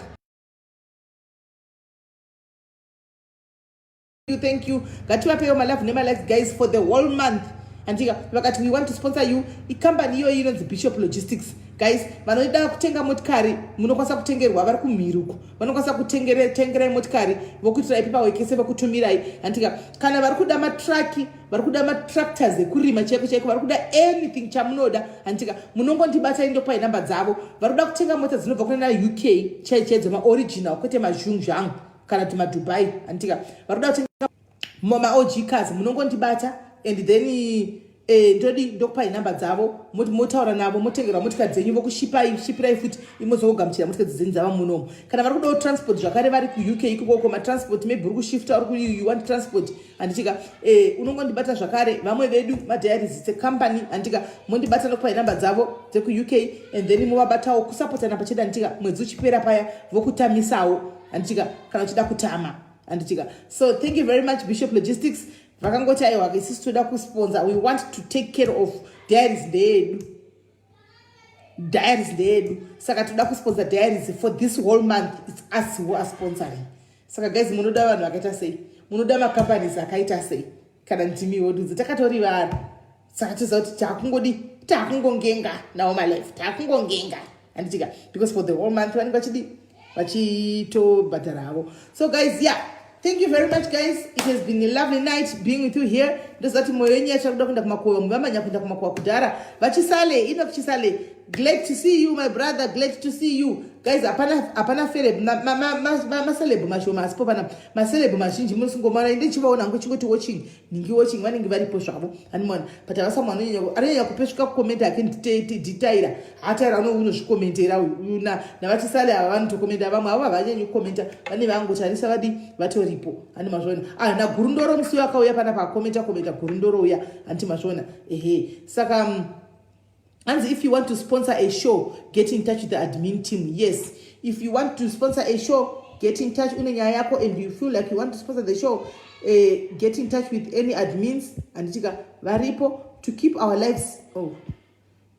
you thank you ngativapewo malove nemalikes guys for the whole month andika vakati we want to sponsor you ikambani iyoyi inonzi bishop logistics guys vanoda kutenga motikari munokwanisa kutengerwa vari kumhiri uko vanokwanisa kutengerai motikari vokuitirai paperwork yese vokutumirai andika kana vari kuda matraki vari kuda matractors ekurima chaiko chaiko vari kuda anything chamunoda andika munongondibatai ndopai namba dzavo vari kuda kutenga mota dzinobva kunana uk chaichaidzo maoriginal kwete mazhungzhangu kana kuti madubai anditika vari kuda kutenga maog cars munongondibata and then eh, ndodi ndokupai nhamba dzavo motaura navo motengerwa motikari dzenyu vokushipai shipirai futi imozogogamuchira motikari dzenyu dzava munomo kana vari kudawo transport zvakare vari kuuk ikokoko matransport maybe uri kushifta uri you want transport handitika eh, unongondibata zvakare vamwe vedu madiaries its a company handitika mondibata nokupai namba dzavo dzekuuk and then movabatawo kusapotana pacheda handitika mwedzi uchipera paya vokutamisawo handitika kana uchida kutama handitika so thank you very much bishop logistics vakangoti aiwa isusu toda kusponsa we want to take care of diaries ndeyedu diaries ndeyedu saka toda kusponsa diaries for this whole month its us who are sponsoring saka guys munoda vanhu vakaita sei munoda macompanies akaita sei kana ndimiwo ndudzi takatorivara saka toziva kuti takungodi takungongenga nawo malife takungongenga handitika because for the whole month vanenge vachidi vachitobhadhara havo so guys yeah thank you very much guys it has been a lovely night being with you here ndoziva kuti mwoyo yenyu yatsva kuda kuenda kumakuva muvamanya kuenda kumakuva kudhara vachisale inock chisale glad to see you my brother glad to see you guys hapana hapana feleb maceleb mashoma asipo pana maceleb mazhinji munosingomana inde chivaona hangu chingoti watching nhingi watching vanenge varipo zvavo animona but havasa mwana anonyanya kupesvika kukomenta ake nditaira hataira unozvikomentera uyu navachisale ava vanotokomenta vamwe avo havanyanyi kukomenta vane vangotarisa vadi vatoripo handi mazviona ah, nagurundoro musi uyo akauya panapa akomenta komenta gurundoro uya handi mazviona ehe saka mm, Hanzi, if you want to sponsor a show, get in touch with the admin team. Yes, if you want to sponsor a show, get in touch. Une nyaya yako and you feel like you want to sponsor the show, get in touch with any admins, handitika? Varipo to keep our lives, oh,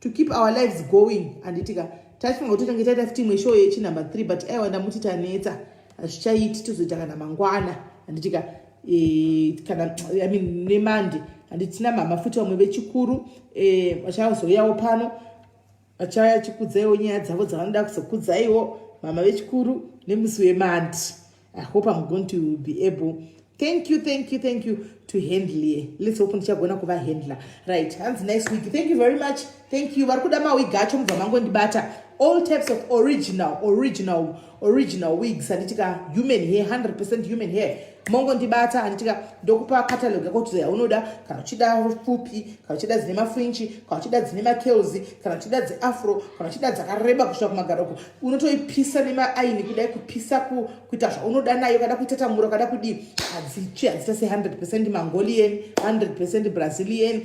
to keep our lives going, handitika? Tachifunga kuti tange taita futi imwe show yechinumber 3, but aiwa, ndamuti tanetsa, hazvichaiti, tozoita kana mangwana, handitika? Kana, I mean, neMonday, handiti? Tina mama futi vamwe vechikuru vachazouyawo pano, vachauya chikudzaiwo nyaya dzavo dzavanoda kuzokudzaiwo mama vechikuru nemusi weMonday. I hope I'm going to be able, thank you, thank you, thank you, to handle here. Let's hope ndichagona kuvahandla. Right, hanzi nice week. Thank you very much, thank you. Vari kuda mawig acho, mubva mangondibata. All types of original, original, original wigs, handitika? Human hair, 100% human hair. Mongondibata, handitika? Ndokupa catalog yako kuti yaunoda, kana uchida pfupi, kana uchida dzine mafringe, kana uchida dzine macurls, kana uchida dzeafro, kana uchida dzakareba kusvika kumagaroko. Unotoipisa nemaaini kudai, kupisa, kuita zvaunoda nayo, kada kuitatamura, kada kudii. Hadzitsvi, hadzita se100% Mongolian, 100% Brazilian,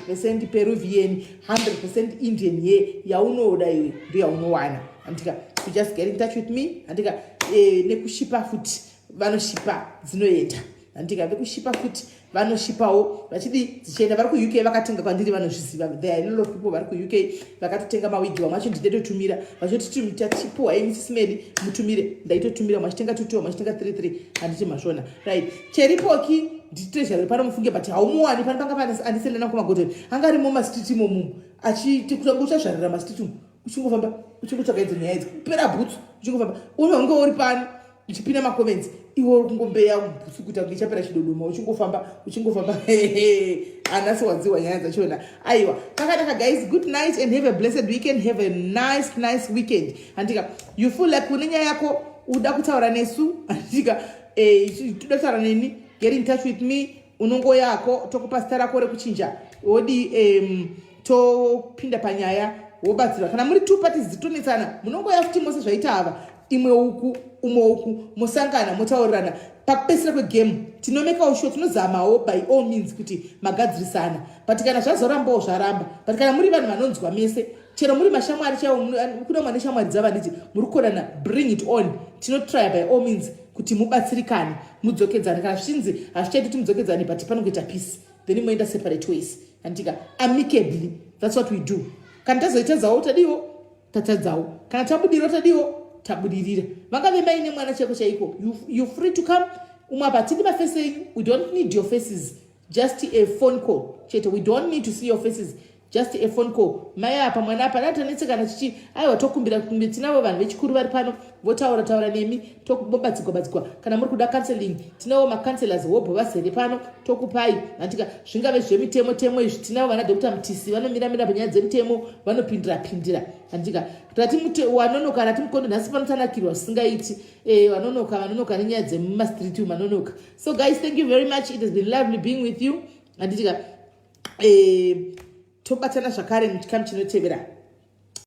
100% Peruvian, 100% Indian hair. Yaunoda iwe ndo yaunowana, handika? You just get in touch with me, handika? Nekushipa futi, vanoshipa, dzinoenda, handika? Vekushipa futi vanoshipawo vachidi, dzichienda. Vari kuUK vakatenga kwandiri vanozviziva. There are a lot of people vari kuUK vakatotenga mawigi. Vamwe vacho ndinototumira, vachoti tachipuhwai Mrs Mary, mutumire. Ndaitotumira, machitenga 22, machitenga 33, handiti mazvona? Right, cheripoki nditreasury pano, mufunge, but haumuwani pano. Panga pane andiselena kumagodhoni, anga arimo mastreet imomumu, achiti uchazvarira mastreet umu, uchingofamba uchingotsvaga idzo nyaya idzi, kupera bhutsu, uchingofamba unonge uri pano uchipinda macomments, iwe uri kungombeya bhutsu kuita kunge ichapera chidodoma, uchingofamba, uchingofamba. Anasi wadziwa nyaya dzachona. Aiwa, takanaka guys. Good night and have a blessed weekend. Have a nice, nice weekend, handika? You feel like une nyaya yako, uda kutaura nesu, handika? Toda kutaura neni, get in touch with me. Unongoyako, tokupa zita rako rekuchinja, wodi topinda panyaya, wobatsirwa. Kana muri two parties dzitonetsana, munongoya futi mose zvaita ava, imwe uku, umwe uku, mosangana, motaurirana. Pakupedzisira kwegame tinomekawo sure, tinozamawo by all means kuti magadzirisana. But kana zvazorambawo, zvaramba. But kana muri vanhu vanonzwa mese, chero muri mashamwari chaivo, kuna mwane shamwari dzavanditi muri kukonana, bring it on. Tinotry by all means kuti mubatsirikane, mudzokedzane. Kana zvichinzi hazvichaiti kuti mudzokedzane, but panongoita peace, then moenda separate ways, handika? Amicably, that's what we do. Kana tazoitadzawo, tadiwo, tatadzawo. Kana tabudirira, tadiwo, tabudirira. Vangave maine mwana chaiko chaiko, you free to come. Umwe apa, hatidi mafaces enyu. We don't need your faces, just a phone call chete. We don't need to see your faces, just a phone call. Mai apa, mwana apa, datanetsekana chichi, aiwa, tokumbira kumbe. Tinavo vanhu vechikuru vari pano, votaura taura nemi, mobatsigwa batsigwa. Kana muri kuda counseling, tinavo macounselors wobho vazere pano, tokupai, handika? Zvingave zvemitemo temo izvi, tinavo vana Dr Mutisi, vanomiramira panyaya dzemitemo, vanopindira pindira, handika? Rati wanonoka, rati mukondo nhasi panotanakirwa zvisingaiti. Vanonoka, vanonoka nenyaya dzemumastreet, manonoka. So guys, thank you very much. It has been lovely being with you, handitika? Tobatana zvakare muchikamu chinotevera.